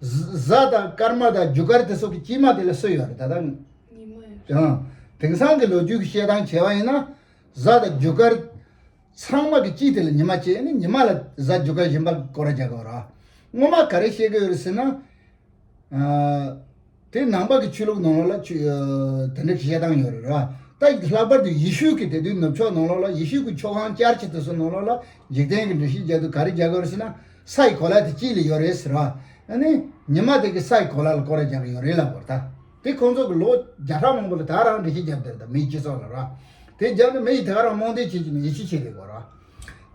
གཟའ་དང་སྐར་མ་དང་རྒྱུ་སྐར་དེ་ཚོ་གི་དཀྱིལ་མ་དེ་ལ་སུ་ཡོད་རེད་ད་ལྟ། ཉི་མ་ཡོད། ཡང་དེང་སང་གི་ལོ་རྒྱུས་ཀྱི་བཤད་སྟངས་བྱས་པ་ཡིན་ན་གཟའ་དང་རྒྱུ་སྐར། ཚང་མ་གི་དཀྱིལ་དེ་ལ་ཉི་མ་བྱས་ནས་ཉི་མ་ལ་གཟའ་རྒྱུ་སྐར་གཞན་པ་སྐོར་ར་རྒྱག་གི་ཡོད་ར། སྔོན་མ་ག་རེ་བཤད་གི་ཡོད་རེད་ཟེར་ན། ཨ་དེ་ནང་པ་གི་ཆོས་ལུགས་ནང་ལོགས་ལ་ཆོས་ཨ་དེ་འདྲ་བཤད་སྟངས་ཡོད་རེད་ར། ད་ལྷག་པར་དུ་ཡེ་ཤུ་གི་དེ་དུས་ནུབ་ཕྱོགས་ནང་ལོགས་ལ་ཡེ་ཤུ་གི་ཆོས་ཁང་ཅར་ཆི་དེ་ཚོ་ནང་ལོགས་ལ་འཇིག་རྟེན་གི་འགྲེལ་བཤད་རྒྱག་དུས་ག་རེ་རྒྱག་གི་ཡོད་རེད་ཟེར་ན། ས་ཡི་གོ་ལ་དེ་དཀྱིལ་ལ་ཡོད་རེད་ཟེར་ར། ཨ་ནི་ཉི་མ་དེ་གི་ས་ཡི་གོ་ལ་ལ་སྐོར་ར་རྒྱག་གི་ཡོད་རེད་ལབ་པ་རེད་ད། དེ་ཁོང་ཚོ་གི་ལོ་བརྒྱ་ཕྲག་མང་པོ་ལ་ད་རང་འགྲེལ་བཤད་རྒྱབ་བསྡད་རེད་ད་མིའི་སྤྱི་ཚོགས་ལ་ར། དེ་རྒྱབ་ནས་མི་ཡིས་དེ་ག་རང་རྨོངས་དད་བྱེད་ཀྱི་ནི་ཡིད་ཆེས་བྱེད་དེ་གོ་ར།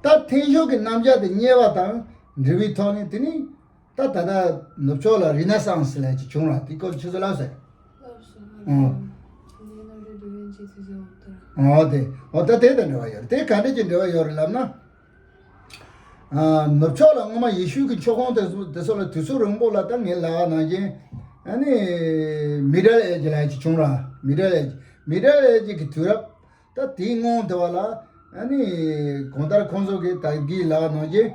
ད་འཐེན་ཤུགས་ཀྱི་རྣམ་གཞག་དེ་རྙེད་པ་དང་འབྲེལ་བའི་ཐོག་ནས་དེ་ནི་ད་ད་ལྟ་ནུབ་ཕྱོགས་ལ་རི་ན་སངས་ལབ་ཅིག་བྱུང་ར། དེ་སྐོར་ཁྱེད་ཚོ་ལབ་ཟེར། ལབ་སོང་། ཨང་། ལེ་ནར་ཌོ་ཌ་ཝིན་ཅི་ཐུགས་རྗེ་འོ་ད། ཨོ་དེ་ཨོ་ད་དེ་དང་འབྲེལ་བ་ཡོད་རེད། དེ་ག་འདྲ་ཅིག་འབྲེལ་བ་ཡོད་རེད་ལབ་ན། ཨ། ནུབ་ཕྱོགས་ལ་སྔོན་མ་ཡེ་ཤུ་གི་ཆོས་ཁོངས་དེ་ཚོ་དེ་ཚོ་ལ་དུས་ཚོད་རིང་པོ་ལ་ད་ངས་ལབ་པ་ནང་བཞིན་ཨ་ནི་མི་ཌལ་ཨེ་ཇི་ལབ་ཅིག་བྱུང་ར། མི་ཌལ་ཨེ་ཇི། མི་ཌལ་ཨེ་ཇི་གི་དུས་རབས་ད་དེའི་སྔོན་དེ་བ་ལ་ཨ་ནི་གང་ལྟར་ཁོང་ཚོ་གི་ད་གིས་ལབ་པ་ནང་བཞིན་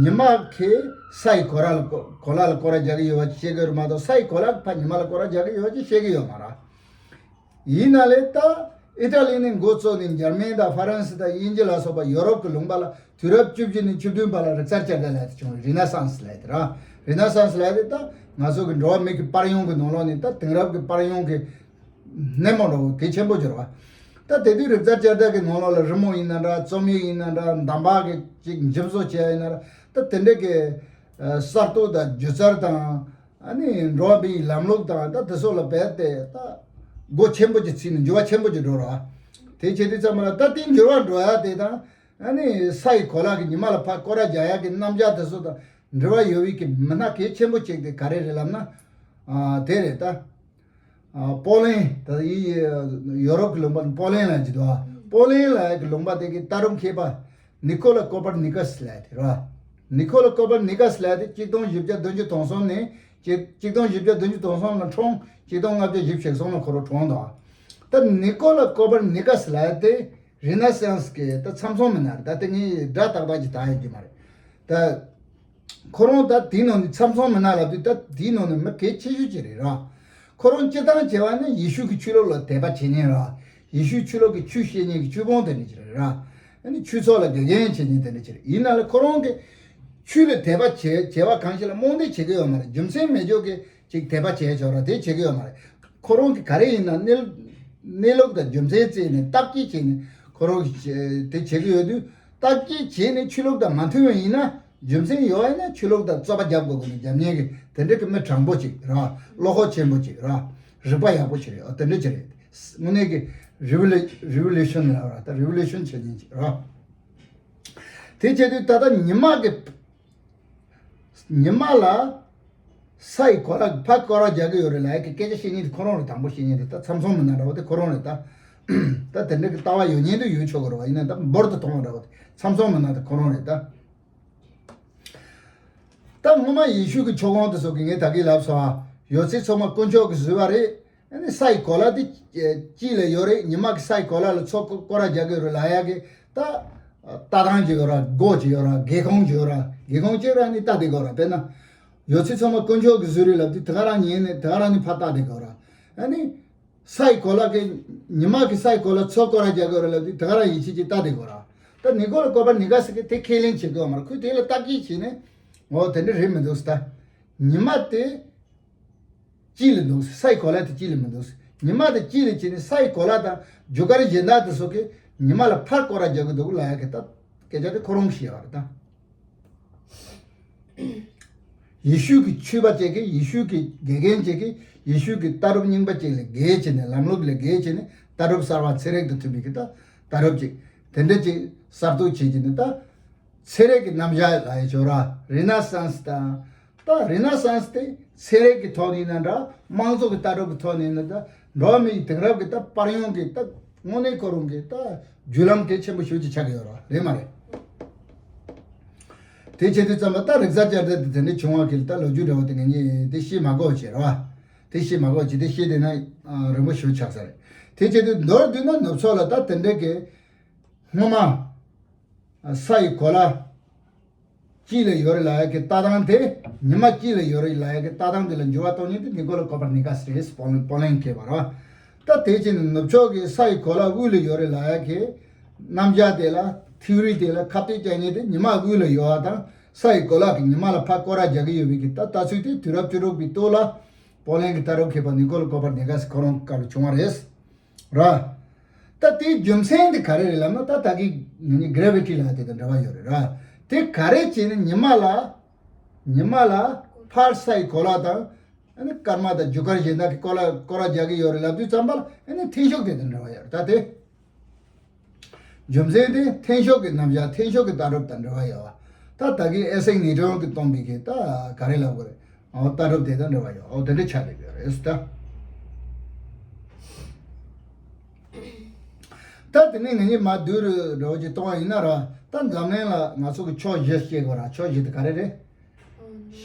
ཉི་མ་གིས་ས་ཡི་གོ་ལ་ལ་གོ་གོ་ལ་ལ་སྐོར་ར་རྒྱག་གི་ཡོད་པ་ཅིག་བཤད་གི་ཡོད་རེད་མ་གཏོགས། ས་ཡི་གོ་ལ་གིས་ཕར་ཉི་མ་ལ་སྐོར་ར་རྒྱག་གི་ཡོད་པ་ཅིག་བཤད་གི་ཡོད་མ་རེད། ཡིན་ན་ལས་ད་ཨི་ཊ་ལི་ནས་འགོ་བཙུགས་ནས་འཇར་མན་དང་ཧྥ་རན་སི་དང་དབྱིན་ཇི་ལ་སོགས་པ་ཡོ་རོབ་ཀྱི་ལུང་པ་ལ་དུས་རབས་བཅུ་བཞི་ནས་བཅུ་བདུན་བར་ལ་རིག་རྩལ་བསྐྱར་ཟློས་ལབ་དེ་བྱུང་བ་རེད། རི་ན་སངས་ལབ་དེ་ར། རི་ན་སངས་ལབ་དེ་ད་ང་ཚོ་གི་འགྲོ་བ་མི་གི་པར་ཡོང་གི་ནང་ལོགས་ནས་ད་དེང་རབས་ཀྱི་པར་ཡོང་གི་སྣེ་མོ་འདྲ་བོ་གལ་ཆེན་པོ་གྱུར་བ། ད་དེ་དུས་རིག་རྩལ་བསྐྱར་ཟློས་ཀྱི་ནང་ལོགས་ལ་རི་མོ་ཡིན་ན་འདྲ། རྩོམ་ཡིག་ཡིན་ན་འདྲ། འདམ་བག་གི་ཅིག་འཇིབ་བཟོ་བྱས་ཡིན་ན་འདྲ། ད་དེ་འདྲ་གི་ཨ་གསར་གཏོད་དང་སྒྱུ་རྩལ་དང་། ཨ་ནི་འགྲོ་བ་མིའི་ལམ་ལུགས་དང་ད་དེ་ཚོ་ལ་རྦད་དེ་ད་སྒོ་ཆེན་པོ་ཅིག་ཚིག་ནས་འགྱུར་བ་ཆེན་པོ་ཅིག་འགྲོ་ར། དེ་བྱེད་དུས་ཙམ་པ་ལ་ད་དེ་འགྱུར་བ་འགྲོ་ཡ་དེ་དང་། ཨ་ནི་ས་ཡི་གོ་ལ་གིས་ཉི་མ་ལ་ཕར་སྐོར་ར་རྒྱག་ཡ་གི་རྣམ་གཞག་དེ་ཚོ་དང་འབྲེལ་བ་ཡོད་པའི་གི་མི་སྣ་གལ་ཆེན་པོ་ཅིག་དེ་ག་རེ་རེད་ལབ་ན། ཨ་དེ་རེད་ད། ཨ་པོ་ལན། ད་ཡི་ཡོ་རོབ་ཀྱི་ལུང་པ་ནི་པོ་ལན་ལབ་ཀྱི་འདུག་ཨ། པོ་ལན་ལབ་ཡ་གི་ལུང་པ་དེ་གི་ལྟ་གྲུབ་མཁས་པ་ནི་ཀོ་ལ་ཀོ་པར་ནི་ཀ་སི་ལབ་ཡ་དེ་རེད་བ། ནི་ཀོ་ལ་ཀོ་པར་ནི་ཀ་སི་ལབ་ཡ་དེ་གཅིག་སྟོང་བཞི་བརྒྱ་བདུན་ཅུ་དོན་གསུམ་ནས་གཅིག་གཅིག་སྟོང་བཞི་བརྒྱ་བདུན་ཅུ་དོན་གསུམ་ལ་འཁྲུངས། གཅིག་སྟོང་ལྔ་བརྒྱ་བཞི་བཅུ་ཞེ་གསུམ་ལ་ཁོ་རང་གྲོངས་འདུག་ཨ། ད་ནི་ཀོ་ལ་ཀོ་པར་ནི་ཀ་སི་ལབ་ཡ་དེ་རི་ན་སེན་སི་གི་ད་མཚམས་མཚོན་མི་སྣ་རེད། ད་དེ་ངས་སྒྲ་ཏག་ཏག་ཅིག་བཏགས་ཡོད་ཀྱི་མ་རེད་ད། ཁོ་རང་ད་དེའི་ནང་ནས་མཚམས་མཚོན་མི་སྣ་ལབ་དུས་ད་དེའི་ནང་ནས་མི་གལ་ཆེ་ཤོས་ཅིག་རེད་ར། ཁོ་རང་སྤྱིར་བཏང་བྱས་པ་ནི་ཡེ་ཤུ་གི་ཆོས་ལུགས་ལ་དད་པ་བྱེད་མཁན་ར། ཡེ་ཤུའི་ཆོས་ལུགས་ཀྱི་ཆོས་བཤད་མཁན་གྱི་ཆོས་དཔོན་དེ་འདྲ་ཅིག་རེད་ར། ཨ་ནི་ཆོས་ཚོགས་ལ་དགེ་རྒན་བྱེད་མཁན་དེ་འདྲ་ཅིག་རེད། ཡིན་ན་ལ་ཁོ་རང་གི་ཆོས་ལ་དད་པ་བྱེད་བྱེད་པ་གང་ཞིག་ལ་རྨོངས་དད་བྱེད་ཀྱི་ཡོད་མ་རེད། རྒྱུ་མཚན་མེད་རྒྱུ་གི་ཅིག་དད་པ་བྱས་ཆོག་ར་དེ་བྱེད་ཀྱི་ཡོད་མ་རེད། ཁོ་རང་གི་ག་རེ་ཡིན་ན་གནས་གནས་ལུགས་དང་རྒྱུ་མཚན་བརྩིས་ནས་བརྟག་དཔྱད་བྱས་ནས་ཁོ་རང་གི་དེ་བྱེད་ཀྱི་ཡོད་དུས། བརྟག་དཔྱད་བྱས་ནས་ཆོས་ལུགས་དང་མ་མཐུན་པ་ཡིན་ན། རྒྱུ་མཚན་ཡོད་ཡིན་ན་ཆོས་ལུགས་དང་རྩོད་པ་རྒྱབ་དགོས་ཀྱི་མེད། རྒྱབ་མཁན་གྱི་དེ་འདྲ་གི་མི་དྲང་པོ་ཅིག་ར། བློ་ཁོག་ཆེན་པོ་ཅིག་ར། རིག་པ་ཡག་པོ་ཞིག་རེད། ཨོ་དེ་འདྲ་ཅིག་རེད། དངོས་གནས་ཀྱི་རི་བོ་ལུ་རི་བོ་ལུ་ཤན་ལབ་ར། ད་རི་བོ་ལུ་ཤན་བྱེད་མཁན་ཅིག་ར། དེ་བྱེད་དུས་ད་ལྟ་ཉི་མ་གི་ཉི་མ་ལ་ས་ཡི་གོ་ལ་ཕར་སྐོར་ར་རྒྱག་གི་ཡོད་རེད་ལབ་ཡ་གི་སྐད་ཆ་བཤད་མཁན་དེ་ཁོ་རང་རེད། དང་པོ་བཤད་མཁན་དེ་ད་མཚམས་མཚོན་མི་སྣ་འདྲ་བོ་དེ་ཁོ་རང་རེད་ད། ད་དེ་འདྲ་གི་ལྟ་བ་ཡོད་མཁན་དེ་ཡོད་ཆོག་གི་རེད་བ། ཡིན་ན་ད་འབུར་དུ་གཏོང་བ་འདྲ་བོ་དེ་མཚམས་མཚོན་མི་སྣ་དེ་ཁོ་རང་རེད་ད། ད་སྔོན་མ་ཡེ་ཤུ་གི་ཆོས་དཔོན་དེ་ཚོ་གིས་ངས་ད་གིན་ལབ་སོང་ཨ། ཡོད་ཚད་ཚང་མ་དཀོན་མཆོག་གིས་བཟོས་པ་རེད། ཨ་ནི་ས་ཡི་གོ་ལ་དེ་དཀྱིལ་ལ་ཡོད་རེད། ཉི་མ་གི་ས་ཡི་གོ་ལ་ལ་ཚུར་སྐོར་ར་རྒྱག་གི་ཡོད་རེད་ལབ་ཡ་གི་ད་ལྟ་སྟངས་ཅིག་ཡོད་ར། སྒོ་ཅིག་ཡོད་ར། སྒེའུ་ཁུང་ཅིག་ཡོད་ར། སྒེའུ་ཁུང་ཅིག་ར་ནི་ལྟ་བསྡད་དགོས་ར། དཔེར་ན་ཡོད་ཚད་ཚང་མ་དཀོན་མཆོག་གིས་བཟོས་རེད་ལབ་དུས་དེ་ག་རང་ཉན་ནས་དེ་ག་རང་ནི་ཕར་ལྟ་བསྡད་དགོས་ར། ཨ་ནི་ས་ཡི་གོ་ལ་གི་ཉི་མ་གི་ས་ཡི་གོ་ལ་ཚུར་སྐོར་ར་རྒྱག་གི་ཡོད་རེད་ལབ་དུས་དེ་ག་རང་ཡིད་ཆེས་ཀྱིས་ལྟ་བསྡད་དགོས་ར། ད་ནི་ཀོ་ལ་ཀོ་པར་ནི་ཀ་སི་གིས་དེ་ཁས་ལེན་བྱེད་དགོས་མ་རེད། ཁོས་དེ་ལ་བརྟག་དཔྱད་བྱས་ནས་འོ་དེ་འདྲ་རེད་མི་འདུག་ཟེར། ད་ཉི་མ་དེ་དཀྱིལ་ལ་འདུག་ཟེར། ས་ཡི་གོ་ལ་དེ་དཀྱིལ་ལ་མི་འདུག་ཟེར། ཉི་མ་དེ་དཀྱིལ་ལ་བྱས་ནས་ས་ཡི་གོ་ལ་དང་རྒྱུ་སྐར་གཞན་དག་དེ་ཚོ་གིས་ཉི་མ་ལ་ཕར་སྐོར་ར་རྒྱག་གི་འདུག་ལབ་ཡ་གི་ད་སྐད་ཆ་དེ་ཁོ་རང་གིས་བཤད་པ་རེད་ད། ཡེ་ཤུ་གི་ཆོས་པ་ཅིག་གིས། ཡེ་ཤུ་གི་དགེ་རྒན་ཅིག་གིས་ཡེ་ཤུ་གི་ལྟ་གྲུབ་རྙིང་པ་ཅིག་ལ་བརྒལ་བྱས་ནས། ལམ་ལུགས་ལ་བརྒལ་བྱས་ནས་ལྟ་གྲུབ་གསར་པ་ཚན་རིག་དང་མཐུན་པའི་གི་ད་ལྟ་གྲུབ་ཅིག་དེ་འདྲ་ཅིག་གསར་གཏོད་བྱེད་ཀྱི་ནི་ད། ཚན་རིག་གི་རྣམ་གཞག་ལབ་ཡ་ཅིག་ཡོད་ར། རི་ན་སེན་སི་དང་། ད་རི་ན་སེན་སི་དེ་ཚན་རིག་གི་ཐོག་ནས་ཡིན་ན་འདྲ། དམངས་གཙོ་གི་ལྟ་གྲུབ་ཀྱི་ཐོག་ནས་ཡིན་ན་འདྲ། འགྲོ་བ་མིའི་དེང་རབས་ཀྱི་ད་པར་ཡོང་གི་ད་དངོས་གནས་ཁོ་རང་གི་ད་བརྒྱུད་ལམ་གལ་ཆེན་པོ་ཞེ་པོ་ཅིག་ཆགས་ཀྱི་ཡོད་ར། རེད་མ་རེད། དེ་བྱེད་དུས་ཙམ་པ་ད་རིག་གསར་བསྐྱར་ཟློས་དེ་དེ་འདྲ་བྱུང་བ་གི་ད་ལོ་རྒྱུས་འདྲ་བོ་དེ་ངེད་གཉིས་དེ་བཤད་མ་དགོས་བྱས་ར་བ། དེ་བཤད་མ་དགོས་བྱས་དེ་བཤད་བསྡད་ན་རིང་པོ་ཞེ་པོ་ཆགས་ས་རེད། དེ་བྱེད་དུས་མདོར་བསྡུས་ན་ནུབ་ཕྱོགས་ལ་ད་དེ་འདྲ་གི་སྔོན་མ། ས་ཡི་གོ་ལ་དཀྱིལ་ལ་ཡོད་རེད་ལབ་ཡ་གི་ལྟ་སྟངས་དེ། ཉི་མ་དཀྱིལ་ལ་ཡོད་རེད་ལབ་ཡ་གི་ལྟ་སྟངས་དེ་ལ་འགྱུར་བ་གཏོང་མཁན་དེ་ནི་ཀོ་ལ་ཀོ་པར་ནི་ཀ་སི་རེད། པོ་ལན་པོ་ལན་མཁས་པ་རེད་བ། ད་དེ་བྱས་ནས་ནུབ་ཕྱོགས་ཀྱི་ས་ཡི་གོ་ལ་དབུས་ལ་ཡོད་རེད་ལབ་ཡ་གི་རྣམ་གཞག་དེ་ལ། ཐི་ཡོ་རི་དེ་ལ་ཁ་གཏད་བཅག་མཁན་དེ་ཉི་མ་དབུས་ལ་ཡོད་པ་དང་། ས་ཡི་གོ་ལ་གིས་ཉི་མ་ལ་ཕར་སྐོར་ར་རྒྱག་གི་ཡོད་པའི་གི་ད་ལྟ་ཚུལ་དེ་དུས་རབས་བཅུ་དྲུག་པའི་སྟོད་ལ་པོ་ལན་གྱི་ལྟ་གྲུབ་མཁས་པ་ནི་ཀོ་ལ་ཀོ་པར་ནི་ཀ་སི་ཁོ་རང་སྐབས་ལ་བྱུང་བ་རེད། ར། ད་དེའི་རྒྱུ་མཚན་དེ་ག་རེ་རེད་ལབ་ན། ད་ད་གི་ནི་གྷི་རེ་ཝི་ཊི་ལབ་དེ་དང་འབྲེལ་བ་ཡོད་རེད་ར། དེ་ག་རེ་བྱས་ནས་ཉི་མ་ལ། ཉི་མ་ལ་ཕར་ས་ཡི་གོ་ལ་དང་། ཨ་ནི་སྐར་མ་དང་རྒྱུ་སྐར་གཞན་དག་གི་སྐོར་ལ་སྐོར་ར་རྒྱག་གི་ཡོད་རེད་ལབ་དུས་ཙམ་པ་ལ། ཨ་ནི་འཐེན་ཤུགས་དེ་དང་འབྲེལ་བ་ཡོད་རེད། ད་དེ། རྒྱུ་མཚན་དེ་འཐེན་ཤོག་གི་རྣམ་གཞག་འཐེན་ཤོག་གི་ལྟ་གྲུབ་དང་འབྲེལ་བ་ཡོད་པ། ད་ད་གིན་ཨེ་སེག་ནིའུ་ཊོན་གྱིས་བཏོན་པའི་གི་ད་ག་རེ་ལབ་དགོས་རེད། ཨོ་ལྟ་གྲུབ་དེ་དང་འབྲེལ་བ་ཡོད། ཨོ་དེ་འདྲ་ཆགས་བསྡད་ཡོད་རེད་ད། ད་དེ་ནས་ངེད་གཉིས་མར་བསྡུས་རུ་འགྲོ་གི་གཏོང་བ་ཡིན་ན་ར། ད་འཛམ་གླིང་ལ་ང་ཚོ་གི་ཕྱོགས་བཞི་བཤད་དགོས་ར། ཕྱོགས་བཞི་དེ་ག་རེ་རེད།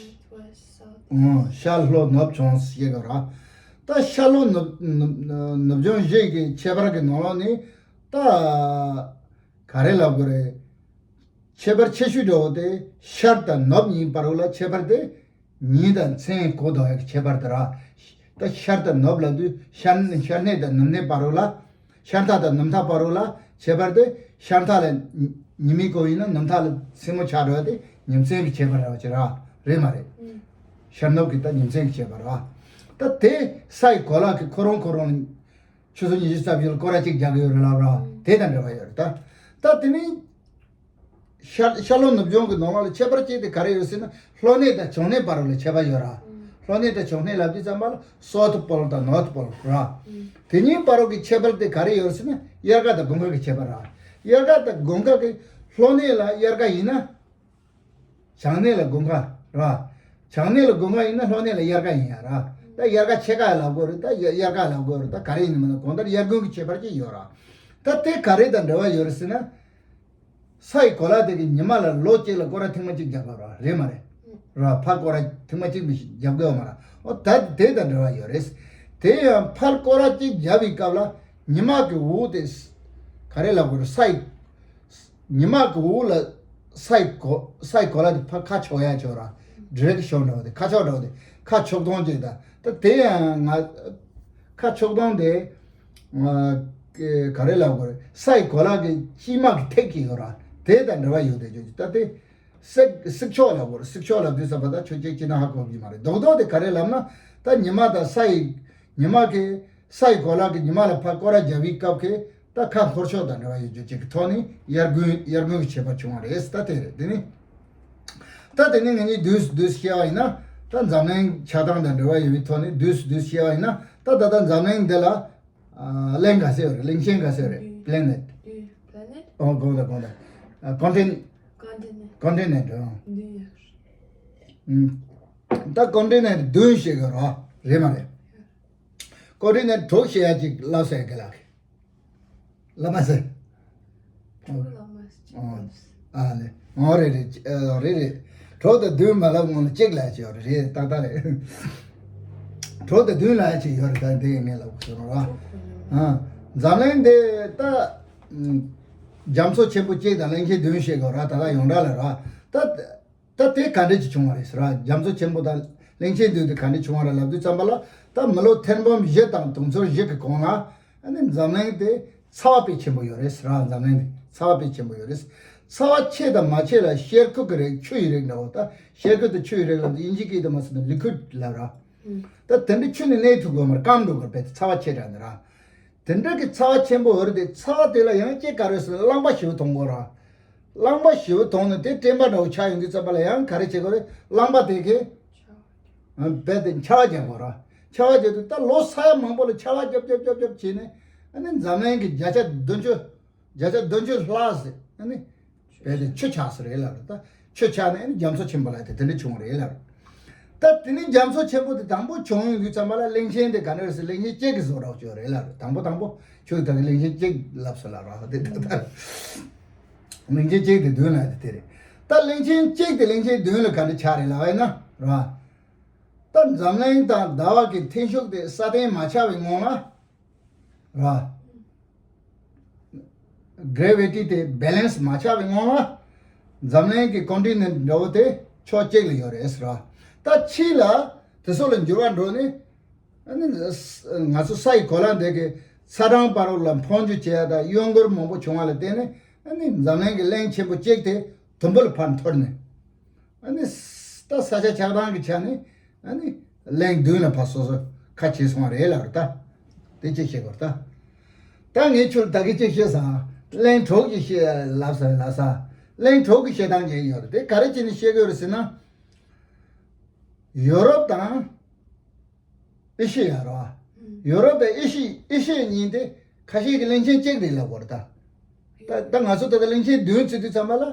ཨོ་ཤར་ལྷོ་ནུབ་བྱང་བཤད་དགོས་ར། ད་ཤར་ལྷོ་ནུབ་ནུབ་ནུབ་བྱང་བཞི་གི་ཁྱད་པར་གི་ནང་ལོགས་ནས་ད་ག་རེ་ལབ་དགོས་རེད། ཁྱད་པར་ཆེ་ཤོས་འདྲ་བོ་དེ་ཤར་དང་ནུབ་གཉིས་བར་ལ་ཁྱད་པར་དེ། ཉིན་དང་མཚན་གོ་ལྡོག་ཡག་གི་ཁྱད་པར་དེ་ར། ད་ཤར་དང་ནུབ་ལབ་དུས་ཤར་ཤར་གནས་དང་ནུབ་གནས་བར་ལ། ཤར་མཐའ་དང་ནུབ་མཐའ་བར་ལ་ཁྱད་པར་དེ། ཤར་མཐའ་ལ་ཉི་མའི་གོ་ཡིན་ན་ནུབ་མཐའ་ལ་མཚན་མོ་ཆགས་འགྲོ་བ་དེ་ཉིན་མཚན་གྱི་ཁྱད་པར་ར་བ་ཅིག་ར། རེད་མ་རེད། ཤར་ནུབ་ཀྱི་ད་ཉིན་མཚན་གྱི་ཁྱད་པར་ར། ད་དེ་ས་ཡི་གོ་ལ་གི་ཁོ་རང་ཁོ་རང་ཆུ་ཚོད་ཉི་ཤུ་རྩ་བཞི་ལ་སྐོར་ར་གཅིག་རྒྱག་གི་ཡོད་རེད་ལབ་ར། དེ་དང་འབྲེལ་བ་ཡོད་རེད་ད། ད་དེ་ནི། ཤར་ཤར་ལྷོ་ནུབ་བྱང་གི་ནང་ལོགས་ལ་ཁྱད་པར་ཅན་དེ་ག་རེ་ཡོད་ཟེར་ན། ལྷོ་གནས་དང་བྱང་གནས་བར་ལ་ཁྱད་པར་ཡོད་ར། ལྷོ་གནས་དང་བྱང་གནས་ལབ་དུས་ཙམ་པ་ལ་སའུ་ཐི་པོལ་དང་ནོར་ཐི་པོལ་ར། དེ་གཉིས་བར་གྱི་ཁྱད་པར་དེ་ག་རེ་ཡོད་ཟེར་ན། དབྱར་ཁ་དང་དགུན་ཁ་གི་ཁྱད་པར་ར། དབྱར་ཁ་དང་དགུན་ཁ་གི་ལྷོ་གནས་ལ་དབྱར་ཁ་ཡིན་ན། བྱང་གནས་ལ་དགུན་ཁ་ར། བྱང་གནས་ལ་དགུན་ཁ་ཡིན་ན་ལྷོ་གནས་ལ་དབྱར་ཁ་ཡིན་ཡ་ར། ད་དབྱར་ཁ་ཕྱེད་ཀ་ལབ་དགོས་རེད། ད་དབྱར་ཁ་ལབ་དགོས་རེད། ད་ག་རེ་ཡིན་ནམ་ན་གང་ལྟར་དབྱར་དགུན་གྱི་ཁྱད་པར་ཅིག་ཡོད་ར། ད་དེ་ག་རེ་དང་འབྲེལ་བ་ཡོད་རེད་ཟེར་ན། ས་ཡི་གོ་ལ་དེ་གི་ཉི་མ་ལ་ལོ་གཅིག་ལ་སྐོར་ར་ཐེངས་མ་གཅིག་རྒྱག་དགོས་ར། རེད་མ་རེད། ར་ཕར་སྐོར་ར་ཐེངས་མ་གཅིག་མི་ཞིག་རྒྱག་དགོས་མ་ར། ཨོ་ད་དེ་དང་འབྲེལ་བ་ཡོད་རེད། དེ་ཡང་ཕར་སྐོར་ར་གཅིག་རྒྱབ་པའི་སྐབས་ལ་ཉི་མ་གི་འོག་དེ་ག་རེ་ལབ་དགོས་རེད། ས་ཡི་ཉི་མ་གི་འོག་ལ་ས་ཡི་གོ་ས་ཡི་གོ་ལ་དེ་ཕར་ཁ་ཕྱོགས་ཡ་ཕྱོགས་ར། ཌི་རེག་ཤོན་འདྲ་བོ་དེ་ཁ་ཕྱོགས་འདྲ་བོ་དེ་ཁ་ཕྱོགས་སྟངས་ཅིག་དང་ད་དེ་ཡང་ང་ཁ་ཕྱོགས་སྟངས་དེ། ང་ག་རེ་ལབ་དགོས་རེད། ས་ཡི་གོ་ལ་གི་དཀྱིལ་མ་གི་ཐིག་གི་ཡོད་ར། དེ་དང་འབྲེལ་བ་ཡོད་དེ་ཅོ་ཅོ་ད་དེ། སྲིག་སྲིག་ཕྱོགས་ལབ་དགོས་རེད། སྲིག་ཕྱོགས་ལབ་དུས་ཙམ་པ་ད་ཁྱོད་ཅིག་ཅི་ན་ཧ་གོ་གི་མ་རེད། རྡོག་རྡོག་དེ་ག་རེ་ལབ་ན། ད་ཉི་མ་དང་ས་ཡི་ཉི་མ་གི་ས་ཡི་གོ་ལ་གི་ཉི་མ་ལ་ཕར་སྐོར་ར་རྒྱབ་པའི་སྐབས་ཀྱི་ད་ཁ་འཁོར་ཕྱོགས་དང་འབྲེལ་བ་ཡོད་རྒྱུ་ཅིག་གི་ཐོག་ནས་དབྱར་དགུན་དབྱར་དགུན་གྱི་ཁྱད་པར་བྱུང་བ་རེད། ད་དེ་རེད། དེ་ནི་ད་དེ་ནི་ངེད་གཉིས་བསྡུས་སུ་བསྡུས་སུ་བཤད་པ་ཡིན་ན། ད་འཛམ་གླིང་ཆགས་སྟངས་དང་འབྲེལ་བ་ཡོད་པའི་ཐོག་ནས་བསྡུས་སུ་བསྡུས་སུ་བཤད་པ་ཡིན་ན། ད་ད་ལྟ་འཛམ་གླིང་འདི་ལ་ཨ་གླིང་ག་ཚོད་ཡོད་རེད། གླིང་ཆེན་ག་ཚོད་རེད། པི་ལེ་ནེཊ། ཨོ་དགོངས་དག་དགོངས་དག་ཀོན་ཊི་ནེན་ཊི། ཀོན་ཊི་ནེན་ཊི། ཨོ། ད་ཀོན་ཊི་ནེན་ཊི་བདུན་ཞིག་ཡོད་རེད། རེད་མ་རེད། ཀོན་ཊི་ནེན་ཊི་དྲུག་ཞིག་ཡ་ཅིག་ལབ་ཟེར་གི་ལ། ལབ་མ་ཟེར། ཨ་ལེ། ཨོ་རེད་རེད། ཨོ་རེད་རེད། དྲུག་དང་བདུན་མ་ལབ་སྔོན་ལ་གཅིག་ལབ་ཅིག་ཡོད་རེད། རེད་ཏག་ཏག་རེད། དྲུག་དང་བདུན་ལབ་ཅིག་ཡོད་རེད། ད་དེ་ངས་ལབ་དགོས་སོང་ར། ཨ། འཛམ་གླིང་འདི་ད། རྒྱ་མཚོ་ཆེན་པོ་གཅིག་དང་གླིང་ཆེན་བདུན་ཞེས་གོ་ར། ད་ལྟ་ཡོངས་གྲགས་ལ་ར། ད་ད་དེ་ག་འདྲ་ཅིག་བྱུང་བ་རེད་ཟེར་ར། རྒྱ་མཚོ་ཆེན་པོ་དང་གླིང་ཆེན་བདུན་དེ་ག་འདྲ་བྱུང་བ་རེད་ལབ་དུས་ཙམ་པ་ལ། ད་མི་ལོ་ཐེར་འབུམ་བཞི་དང་དུང་ཕྱུར་བཞི་གི་གོང་ལ། ཨ་ནི་འཛམ་གླིང་དེ་ཚ་བ་དཔེ་ཆེན་པོ་ཡོད་རེད་ཟེར་ར། འཛམ་གླིང་དེ་ཚ་བ་དཔེ་ཆེན་པོ་ཡོད་རེད། ཚ་བ་ཆེ་དང་མ་ཆེ་ལ་གཤེར་ཁུ་གི་རིགས་ཆུ་ཡི་རིགས་འདྲ་བོ། ད་གཤེར་ཁུ་དང་ཆུ་ཡི་རིགས་ལ་དབྱིན་ཇི་སྐད་དུ་མ་སོང་ན་ལི་ཁུ་ཌི་ལབ་ར། ད་དེ་འདྲ་ཆུ་ནི་གནས་ཐུབ་དགོས་མ་རེད། སྐམ་འགྲོ་དགོས་རེད། དཔེ་དེ་ཚ་བ་ཆེ་དྲགས་ནི་ར། དེ་འདྲ་གི་ཚ་བ་ཆེན་པོ་ཡོད་རེད་དེ། ཚ་བ་དེ་ལ་ཡང་སྐྱེ་ག་རེ་ཟེར་ན་རླངས་པ་ཞེ་པོ་ཐོན་དགོས་ར། རླངས་པ་ཞེ་པོ་ཐོན་ནས་དེ་དྲན་པ་འདྲ་བོ་ཆགས་ཡོང་དུས་ཙམ་པ་ལ་ཡང་ག་རེ་བྱེད་དགོས་རེད། རླངས་པ་དེ་གས་རྦད་དེ་འཕྱར་བ་རྒྱག་དགོས་ར། འཕྱར་བ་རྒྱག་དུས་ད་ལོ་ས་ཡ་མང་པོ་ལ་འཕྱར་བ་རྒྱབ་རྒྱབ་རྒྱབ་རྒྱབ་བྱས་ནས། ཨ་ནི་འཛམ་གླིང་གི་བརྒྱ་ཆ་བདུན་ཅུ། བརྒྱ་ཆ་བདུན་ཅུ་ལྷག་ཟེར། ཨ་ནི་རྦད་དེ་ཆུ་ཆགས་ཟེར་རེད་ལབ་རེད། ད་ཆུ་ཆགས་ནས་ཨ་ནི་རྒྱ་མཚོ་ཆེན་པོ་ལབ་དེ་དེ་འདྲ་བྱུང་བ་རེད་ལབ་རེད། ད་དེ་ནས་རྒྱ་མཚོ་ཆེན་པོ་དེ་དང་པོ་བྱུང་ཡོང་དུས་ཙམ་པ་ལ་གླིང་ཆེན་དེ་ག་འདྲ་རེད་ཟེར། གླིང་ཆེན་གཅིག་གི་བཟོ་འདྲ་བྱུང་རེད་ལབ་རེད། དང་པོ་དང་པོ་ཁྱོད་ད་གི་གླིང་ཆེན་གཅིག་ལབ་ཟེར་ལབ་ར། དེ་ད་ད་གླིང་ཆེན་གཅིག་དེ་བདུན་ལབ་དེ་དེ་རེད། ད་གླིང་ཆེན་གཅིག་དེ་གླིང་ཆེན་བདུན་ལ་ག་འདྲ་ཆགས་རེད་ལབ་ཡིན་ན་ར། ད་འཛམ་གླིང་དང་ཟླ་བ་གི་འཐེན་ཤུགས་དེ་ས་སྟེང་མ་ཆགས་པའི་སྔོན་ལ་ར། གྷ་རེ་ཝི་ཊི་དེ་བེ་ལེན་སི་མ་ཆགས་པའི་སྔོན་ལ། འཛམ་གླིང་གི་ཀོན་ཊི་ནེན་ཊི་འདྲ་བོ་དེ་ཕྱོགས་གཅིག་ལ་ཡོད་རེད་ཟེར་ར། ད་ཕྱིས་ལ་དེ་ཚོ་ལ་འགྱུར་བ་འགྲོ་ནས། ཨ་ནི་ང་ཚོ་ས་ཡི་གོ་ལ་འདི་གི་ཚ་གྲང་བར་ལ་འཕོ་འགྱུར་བྱེད་ཡ་དང་གཡོ་འགུལ་མང་པོ་བྱུང་བ་ལ་བརྟེན་ནས། ཨ་ནི་འཛམ་གླིང་གི་གླིང་ཆེན་པོ་གཅིག་དེ་དུམ་བུ་ལ་ཕར་འཐོར་ནས། ཨ་ནི་ད་ས་ཆ་ཆགས་སྟངས་ཀྱི་ཆ་ནས་ཨ་ནི་གླིང་བདུན་ལ་ཕར་སོ་སོ་ཁ་ཕྱེ་སོང་བ་རེད་ལབ་རེད་ད། དེ་གཅིག་བཤད་དགོས་རེད་ད། ད་ངས་ཁྱོད་ད་གི་གཅིག་བཤད་ས། གླིང་དྲུག་གི་བཤད་ལབ་ས་ལབ་ས། གླིང་དྲུག་གི་བཤད་སྟངས་ཀྱི་ཡོད་རེད། དེ་ག་རེ་བྱས་ནས་བཤད་དགོས་རེད་ཟེར་ན། ཡོ་རོབ་དང་ཨེ་ཤེ་ཡ་རེད་བ། ཡོ་རོབ་དང་ཨེ་ཤེ་ཨེ་ཤེ་ཡ་གཉིས་དེ་ཁ་ཤས་ཀྱིས་གླིང་ཆེན་གཅིག་རེད་ལབ་དགོས་རེད་ད། ད་ད་ང་ཚོ་ད་ལྟ་གླིང་ཆེན་བདུན་བརྩི་དུས་ཙམ་པ་ལ་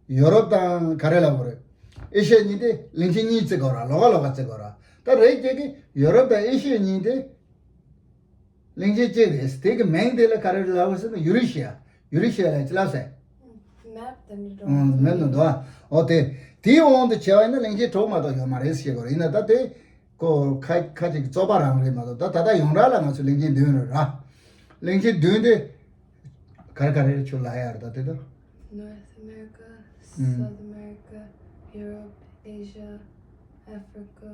ཡོ་རོབ་དང་ག་རེ་ལབ་དགོས་རེད། ཨེ་ཤི་ཡ་གཉིས་དེ་གླིང་ཆེན་གཉིས་བརྩི་དགོས་ར། ལོགས་ཀ་ལོགས་ཀ་བརྩི་དགོས་ར། ད་རེད་ཀྱེ་ཀྱེ་ཡོ་རོབ་དང་ཨེ་ཤི་ཡ་གཉིས་དེ་གླིང་ཆེན་གཅིག་རེད། དེ་གི་མིང་དེ་ལ་ག་རེ་ལབ་ཟེར་ན་ཡུ་རེ་ཤི་ཡ། ཡུ་རེ་ཤི་ཡ་ལ་ཅི་ལབ་ཟེར། མེབ་དེ་འདྲ་འགྲོ། ཨང་། མེབ་ནང་འདུག་ཨ། འོ་དེ། དེའི་དབང་དུ་བྱས་པ་ཡིན་ན་གླིང་ཆེན་དྲུག་མ་གཏོགས་ཡོད་མ་རེད་ཟེར་གྱི་ཡོད་རེད། ཡིན་ན་ད་དེ་ཁོ་ཁ་ཁ་ཅིག་བཙོག་པ་རང་རེད་མ་གཏོགས། ད་ད་ལྟ་ཡོངས་གྲགས་ལ་ང་ཚོ་གླིང་ཆེན་བདུན་རེད་ར། གླིང་ཆེན་བདུན་དེ་ག་རེ་ག་རེ་རེད། ཁྱོད་ལབ་ཡ་རེད་ད་དེ་ད། North America, ཨུམ། South America, Europe, Asia, Africa,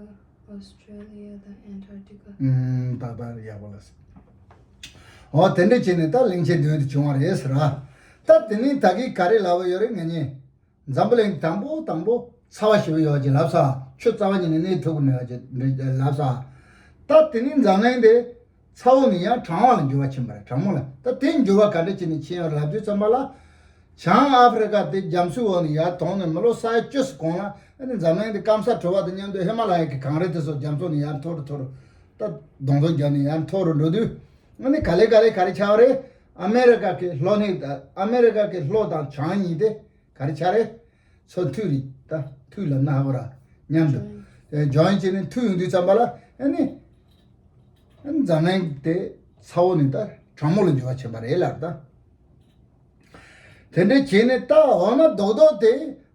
Australia དང་Antarctica། ཨུམ། ཏག་ཏག་རེད། ཡག་པོ་ལབ་སོང་། འོ་དེ་འདྲ་བྱས་ནས་ད་གླིང་ཆེན་བདུན་དེ་བྱུང་བ་རེད་ཟེར་ར། ད་དེ་ནས་ད་གིན་ག་རེ་ལབ་པ་ཡོད་རེད། ང་གཉིས་འཛམ་བུ་གླིང་དང་པོ་དང་པོ་ཚ་བ་ཞེ་པོ་ཡོད་པ་ཅིག་ལབ་ས། ཆུ་རྩ་བ་ཉིད་ནས་གནས་ཐུབ་ཀྱི་མེད་པ་ཅིག་ལབ་ས། ད་དེ་ནས་འཛམ་གླིང་དེ་ཚ་བོ་ནས་ཡར་གྲང་བ་ལ་འགྱུར་བ་ཕྱིན་པ་རེད། གྲང་མོ་ལ། ད་དེ་འགྱུར་བ་ག་འདྲ་བྱས་ནས་ཕྱིན་ཡོད་ལབ་དུས་ཙམ་པ་ལ། བྱང་ཨ་ཧྥེ་རི་ཀ་དེ་རྒྱ་མཚོའི་འོག་ནས་ཡར་དོང་ནས་མི་ལོ་ས་ཡ་བཅུ་ཙམ་གོང་ལ། ཨ་ནི་འཛམ་གླིང་འདི་སྐམ་ས་དྲོ་བ་དང་མཉམ་དུ་ཧི་མ་ལ་ཡ་གི་གངས་རི་དེ་ཚོ་རྒྱ་མཚོ་ནས་ཡར་མཐོ་རུ་མཐོ་རུ། ད་གདོང་ཐུག་རྒྱབ་ནས་ཡར་མཐོ་རུ་འགྲོ་དུས། ཨ་ནི་ག་ལེ་ག་ལེ་ག་རེ་ཆགས་པ་རེད། ཨ་མེ་རི་ཀ་གི་ལྷོ་ནས། ཨ་མེ་རི་ཀ་གི་ལྷོ་དང་བྱང་གཉིས་དེ་ག་རེ་ཆགས་རེད། མཚོ་མཐུད་རེད། ད་མཐུད་ལབ་ན་ཧ་གོ་ར། མཉམ་དུ་ཇོ་ཡིན་བྱས་ནས་མཐུད་ཡོང་དུས་ཙམ་པ་ལ། ཨ་ནི་ཨ་ནི་འཛམ་གླིང་དེ་ཚ་བོ་ནས་ད་གྲང་མོ་ལ་འགྱུར་བ་ཕྱིན་པ་རེད་ལབ་ད། དེ་འདྲ་བྱས་ནས་ད་འོ་ན་རྡོག་རྡོག་དེ་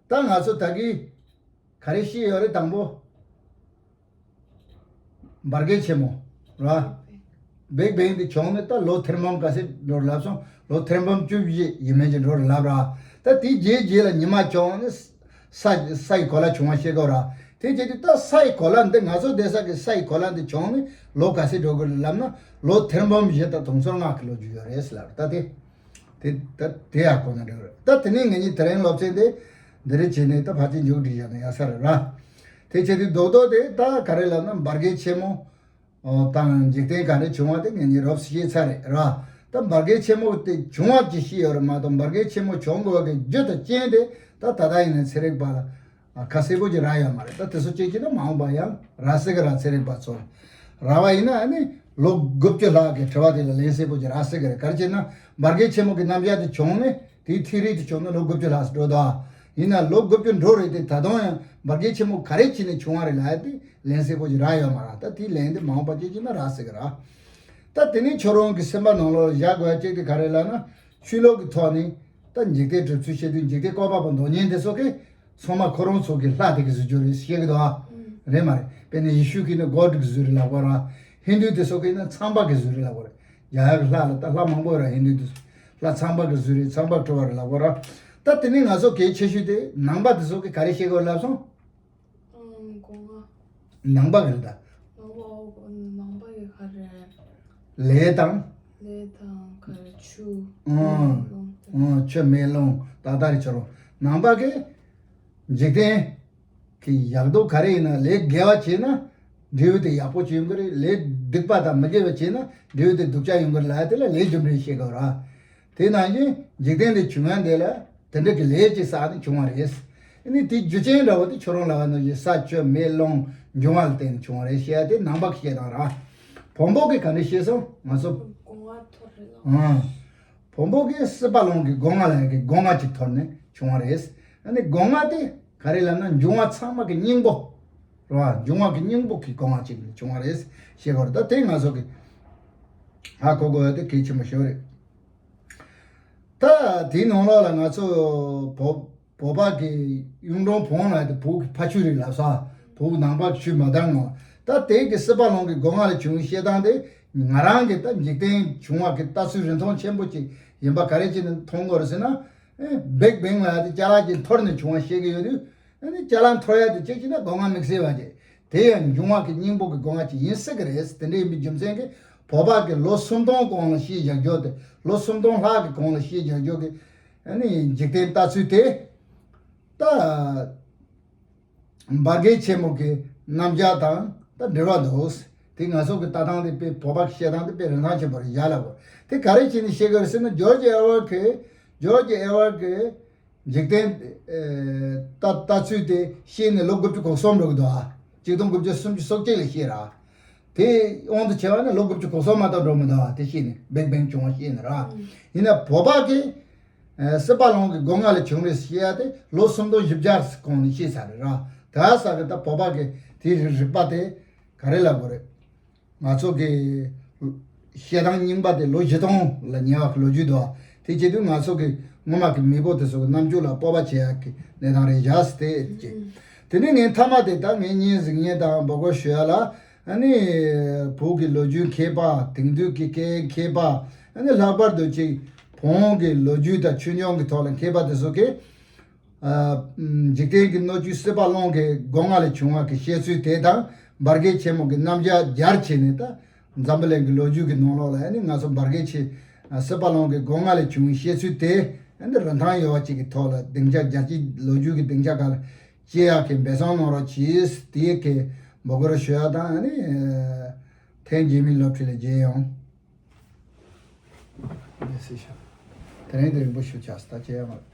ད་ང་ཚོ་ད་གིན་ག་རེ་ཤེས་ཡོད་རེད། དང་པོ་འབར་གས་ཆེན་མོ་ར། བིག་བེང་དེ་བྱུང་ནས་ད་ལོ་ཐེར་འབུམ་ག་ཚོད་འགྲོ་རེད་ལབ་སོང་། ལོ་ཐེར་འབུམ་བཅུ་བཞི་ཡས་མས་ཅིག་འགྲོ་རེད་ལབ་ར། ད་དེའི་རྗེས་རྗེས་ལ་ཉི་མ་བྱུང་ནས་ས་ས་ཡི་གོ་ལ་བྱུང་བ་ཤེས་དགོས་ར། དེ་བྱས་དུས་ད་ས་ཡི་གོ་ལ་འདི་ང་ཚོ་བསྡད་ས་གི་ས་ཡི་གོ་ལ་འདི་བྱུང་ནས་ལོ་ག་ཚོད་འགྲོ་གི་རེད་ལབ་ན། ལོ་ཐེར་འབུམ་བཞི་དང་དུང་ཕྱུར་ལྔ་གི་ལོ་རྒྱུས་ཡོད་རེད་ཟེར་ལབ་རེད། ད་དེ་དེ་ད་དེ་ཡག་པོ་ན་འགྲིག་རེད། ད་དེ་ནས་ངེད་གཉིས་དེ་རིང་སློབ་ཚན་དེ་འདི་རེད་བྱས་ནས་ད་ཕལ་ཆེར་མཇུག་སྒྲིལ་བཞག་ན་ཡག་ས་རེད་ར། དེ་བྱས་དུས་རྡོག་རྡོག་དེ་ད་ག་རེ་ལབ་ན་འབར་གས་ཆེན་མོ་དང་འཇིག་རྟེན་ག་འདྲ་བྱུང་བ་དེ་ངེད་གཉིས་རོབ་ཙམ་ཤེས་ཚར་རེད་ར། ད་འབར་གས་ཆེན་མོ་དེ་བྱུང་བ་ཅིག་ཤེས་ཡོད་རེད་མ་གཏོགས། འབར་གས་ཆེན་མོ་བྱུང་དགོས་པའི་རྒྱུ་དང་རྐྱེན་དེ་ད་ད་ལྟ་ཡིན་ན་ཚན་རིག་པ་ལ་ཨ། ཁ་གསལ་པོ་ཅིག་རག་ཡོད་མ་རེད། ད་དེ་ཚོ་བྱས་ཀྱི་ན་མ་འོངས་པ་ཡང་རག་སྲིད་ཀྱི་ར། ཚན་རིག་པ་ཚོ་རག་པ་ཡིན་ན་ཨ་ནི་ལོ་དགུ་བཅུ་ལྷག་གི་དྲི་བ་དེ་ལ་ལན་གསལ་པོ་ཅིག་རག་སྲིད་ཀྱི་རེད། ག་རེ་བྱས་ན་འབར་གས་ཆེན་མོ་གི་རྣམ་གཞག་དེ་བྱུང་ནས། དེའི་མཐུད་རིས་དེ་བྱུང་ན་ལོ་དགུ་བཅུ་ལྷག་ཙམ་འགྲོ་འདུག་ཨ། ཡིན་ན་ལོ་དགུ་བཅུ་འགྲོ་རེད་དེ། ད་དུང་ཡང་འབར་གས་ཆེན་མོ་ག་རེ་བྱས་ནས་བྱུང་བ་རེད་ལབ་ཡ་དེ་ལན་གསལ་པོ་ཅིག་རག་ཡོད་མ་རེད། ད་དེའི་ལན་དེ་མ་འོངས་པ་བྱས་ཀྱི་ན་རག་སྲིད་ཀྱི་ར། ད་དེ་ནས་ཁྱོད་རང་གི་སེམས་པ་ནང་ལོགས་ལ་བཞག་དགོས་ཡ་གཅིག་དེ་ག་རེ་ལབ་ན། ཆོས་ལུགས་ཀྱི་ཐོག་ནས་ད་འཇིག་རྟེན་གྲུབ་ཚུལ་བཤད་དུས་འཇིག་རྟེན་བཀོད་པ་པོ་མདོ་ཉན་དེ་ཚོ་གིས་ཚང་མ་ཁོ་རང་ཚོ་གི་ལྷ་དེ་གི་གཟུགས་ཅིག་རེད་བཤད་གི་འདུག་ཨ། རེད་མ་རེད། དཔེར་ན་ཡེ་ཤུ་གིས་ནི་གོཌ་གི་གཟུགས་རེད་ལབ་གོ་ར། ཧིན་དུ་དེ་ཚོ་གིས་ནི་ཚངས་པ་གི་གཟུགས་རེད་ལབ་གོ་རེད། རྒྱ་གར་གི་ལྷ་ལ་ད་ལྷ་མང་པོ་ཡོད་ར། ཧིན་དུ་དེ་ཚོ་ལྷ་ཚངས་པ་གི་གཟུགས་རེད། ཚངས་པ་སྤྲུལ་བ་རེད་ལབ་གོ་ར། ད་དེ་ནས་ང་ཚོ་གལ་ཆེ་ཤོས་དེ་ནང་པ་དེ་ཚོ་གིས་ག་རེ་བཤད་གོ་ལབ་སོང་། ཨང་། སྒོ་ང་། ནང་པ་གི་རེད་ད། ནང་པ། ཨོ། ནང་པ་ཡི་ག་རེ། ལས་དང་། ལས་དང་ག་རེ། ཆུ། ཨང་། མེ་རླུང་། ཨང་། ཆུ་མེ་རླུང་ཏག་ཏག་རེད། ཁྱོད་རང་ནང་པ་གི་འཇིག་རྟེན་གི་ཡག་སྡུག་ག་རེ་ཡིན་ན། ལས་དགེ་བ་བྱས་ན་འབྲས་བུ་དེ་ཡག་པོ་ཅིག་ཡོང་གི་རེད། ལས་སྡིག་པ་དང་མི་དགེ་བ་བྱས་ན་འབྲས་བུ་དེ་སྡུག་ཅག་ཡོང་གི་རེད་ལབ་ཡ་དེ་ལ་ལས་རྒྱུ་འབྲས་བཤད་གི་ར། དེ་ནང་བཞིན་འཇིག་རྟེན་འདི་བྱུང་ཡ་འདི་ལ་དེ་འདྲ་གི་ལས་ཅིག་བསགས་ནས་བྱུང་བ་རེད། ཨ་ནི་དེའི་རྒྱུ་རྐྱེན་འདྲ་བོ་དེ་ཁྱོད་རང་ལབ་པ་ནང་བཞིན་ས་ཆུ་མེ་རླུང་འབྱུང་བ་ལ་བརྟེན་ནས་བྱུང་བ་རེད་ཞེས་ཡ་དེ་ནང་པ་གི་བཤད་སྟངས་ར། བོན་པོ་གིས་ག་འདྲ་བཤད་སོང་ང་ཚོ། སྒོ་ང་འཐོར་རེད་ལ། ཨང་། བོན་པོ་གིས་སྲིད་པ་ལུང་གི་སྒོ་ང་ལ་ཡ་གི་སྒོ་ང་ཅིག་འཐོར་ནས་བྱུང་བ་རེད། ཨ་ནི་སྒོ་ང་དེ་ག་རེ་ལབ་ན་འབྱུང་བ་ཚང་མ་གི་སྙིང་པོ་རེད་བ། འབྱུང་བ་གི་སྙིང་པོ་གི་སྒོ་ང་ཅིག་ནས་བྱུང་བ་རེད་ཞེས་གོ་རེད། ད་དེ་ང་ཚོ་གི་ཧ་གོ་དགོས་ཡ་དེ་གལ་ཆེན་པོ་ཞིག་རེད། ད་དེའི་ནང་ལོགས་ལ་ང་ཚོ་བོད་བོད་པ་གི་གཡུང་དྲུང་བོན་ལབ་དེ་བོད་ཀྱི་ཕ་ཆོས་རེད་ལབ་ས། བོད་ནང་པ་གི་ཆོས་མ་དར་ནོ། ད་དེ་གི་སྲིད་པ་ལུང་གི་སྒོ་ང་ལ་བྱུང་བའི་བཤད་སྟངས་དེ་ང་རང་གི་ད་འཇིག་རྟེན་བྱུང་བ་གི་ལྟ་ཚུལ་རིན་ཐང་ཆེན་པོ་ཅིག་ཡིན་པ་ག་རེ་བྱས་ནས་མཐོང་དགོས་རེད་ཟེར་ན། ཨེ། བིག་བེང་ལབ་དེ་ཅ་ལག་ཅིག་འཐོར་ནས་བྱུང་བ་བཤད་ཀྱི་ཡོད་དུས། ཨ་ནི་ཅ་ལག་འཐོར་ཡ་དེ་གཅིག་བྱས་ན་སྒོ་ང་དམིགས་བསལ་བ་ཅིག་དེ་ཡང་འབྱུང་བ་གི་སྙིང་པོ་གི་སྒོ་ང་ཅིག་ཡིན་སྲིད་ཀྱི་རེད། དེ་འདྲ་ཡིན་པའི་རྒྱུ་མཚན་གྱིས་བོད་པ་གི་ལོ་སུམ་སྟོང་གོང་ལ་བཤད་བཞག་རྒྱུ་དེ། ལོ་སུམ་སྟོང་ལྷག་གི་གོང་ལ་བཤད་བཞག་རྒྱུ་གི་ཨ་ནི་འཇིག་རྟེན་ལྟ་ཚུལ་དེ། ད་འབར་གས་ཆེན་མོ་གི་རྣམ་གཞག་དང་ད་འབྲེལ་བ་འདུག་དེ་ང་ཚོ་གི་ལྟ་སྟངས་དེ་དཔེ། བོད་པ་གི་བཤད་སྟངས་དེ་དཔེ་རིན་ཐང་ཆེན་པོ་རེད་ཡ་ལ་བོ། དེ་ག་རེ་བྱས་ནས་བཤད་གི་རེད་ཟེར་ན། ཇོར་ཇི་ཨོར་ཝེལ་གི། ཇོར་ཇི་ཨོར་ཝེལ་གི་འཇིག་རྟེན་ལྟ་ལྟ་ཚུལ་དེ་ཤེས་ནས་ལོ་དགུ་བཅུ་གོ་གསུམ་འགྲོ་གི་འདུག་ཨ། ཆིག་སྟོང་དགུ་བརྒྱ་སུམ་ཅུ་སོ་གཅིག་ལ་ཤེས་ར། དེ་དབང་དུ་བྱས་པ་ན་ལོ་དགུ་བཅུ་གོ་གསུམ་མ་གཏོགས་འགྲོ་མི་འདུག་ཨ། དེ་ཤེས་ནས་བིག་བེང་བྱུང་བ་ཤེས་ནས་ར། ཡིན་ན་བོད་པ་གི་ ཨ་སྲིད་པ་ལོང་གི་སྒོ་ང་ལས་བྱུང་རེད་ཞེས་ཡ་དེ་ལོ་སུམ་སྟོང་བཞི་བརྒྱ་གོང་ནས་བཤད་ཚར་རེད་ར། ད་ས་གི་ད་བོད་པ་གི་དེའི་རིག་རིག་པ་དེ་ག་རེ་ལབ་དགོས་རེད། ང་ཚོ་གི་བཤད་སྟངས་རྙིང་པ་དེ་ལོ་བཞི་སྟོང་ལ་ཉེ་བ་གི་ལོ་རྒྱུས་འདུག་དེ་བྱེད་དུས་ང་ཚོ་གི་སྔོན་མ་གི་མེས་པོ་དེ་ཚོ་གི་རྣམ་འགྱུར་ལ་སྤོབས་པ་བྱེད་ཡག་གི་གནས་སྟངས་རེད་བཞག་སྟེ་ཅེས། དེ་ནས་ངའི་མཐའ་མ་དེ་ད་ངའི་བརྙན་གཟིགས་མཁན་དང་འབོད་སྐུལ་ཞུ་ཡ་ལ། ཨ་ནི་བོད་ཀྱི་ལོ་རྒྱུས་མཁས་པ། དེང་དུས་ཀྱི་སྐད་མཁས་པ། ཨ་ནི་ལྷག་པར་དུ་ཅིག་བོན་གྱི་ལོ་རྒྱུས་དང་ཆོས་འབྱུང་གི་ཐོག་ལ་མཁས་པ་དེ་ཚོ་གིས། ཨ། འཇིག་རྟེན་གྱི་སྣོད་བཅུད་སྲིད་པ་ཀློང་གི་སྒོ་ང་ལས་བྱུང་བ་གི་བཤད་ཚུལ་དེ་དང་འབར་གས་ཆེན་མོ་གི་རྣམ་གཞག་སྦྱར་བྱས་ནས། ད་འཛམ་བུ་གླིང་གི་ལོ་རྒྱུས་ཀྱི་ནང་ལོགས་ལ་ཨ་ནི་ང་ཚོ་འབར་གས་ཆེ། ཨ། སྲིད་པ་ཀློང་གི་སྒོ་ང་ལས་བྱུང་བའི་བཤད་ཚུལ་དེ་ཨ་ནི་རིན་ཐང་ཡོད་པ་ཅིག་གི་ཐོག་ལ་སྡིངས་ཆ་རྒྱལ་སྤྱིའི་ལོ་རྒྱུས་ཀྱི་སྡིངས་ཆ་སྒང་ལ་སྐྱེལ་ཡག་གི་འབད་བརྩོན་གནང་རོགས་གྱིས། དེའི་གི་འབོད་སྐུལ་ཞུ་ཡག་དང་། ཨ་ནི་ཐེངས་རྗེས་མའི་སློབ་ཁྲིད་ལ་མཇལ་ཡོང་། དེ་རིང་དེ་རིང་པོ་ཞུ་ཆགས་སོང་། ད་མཇལ་ཡག་མ་རེད།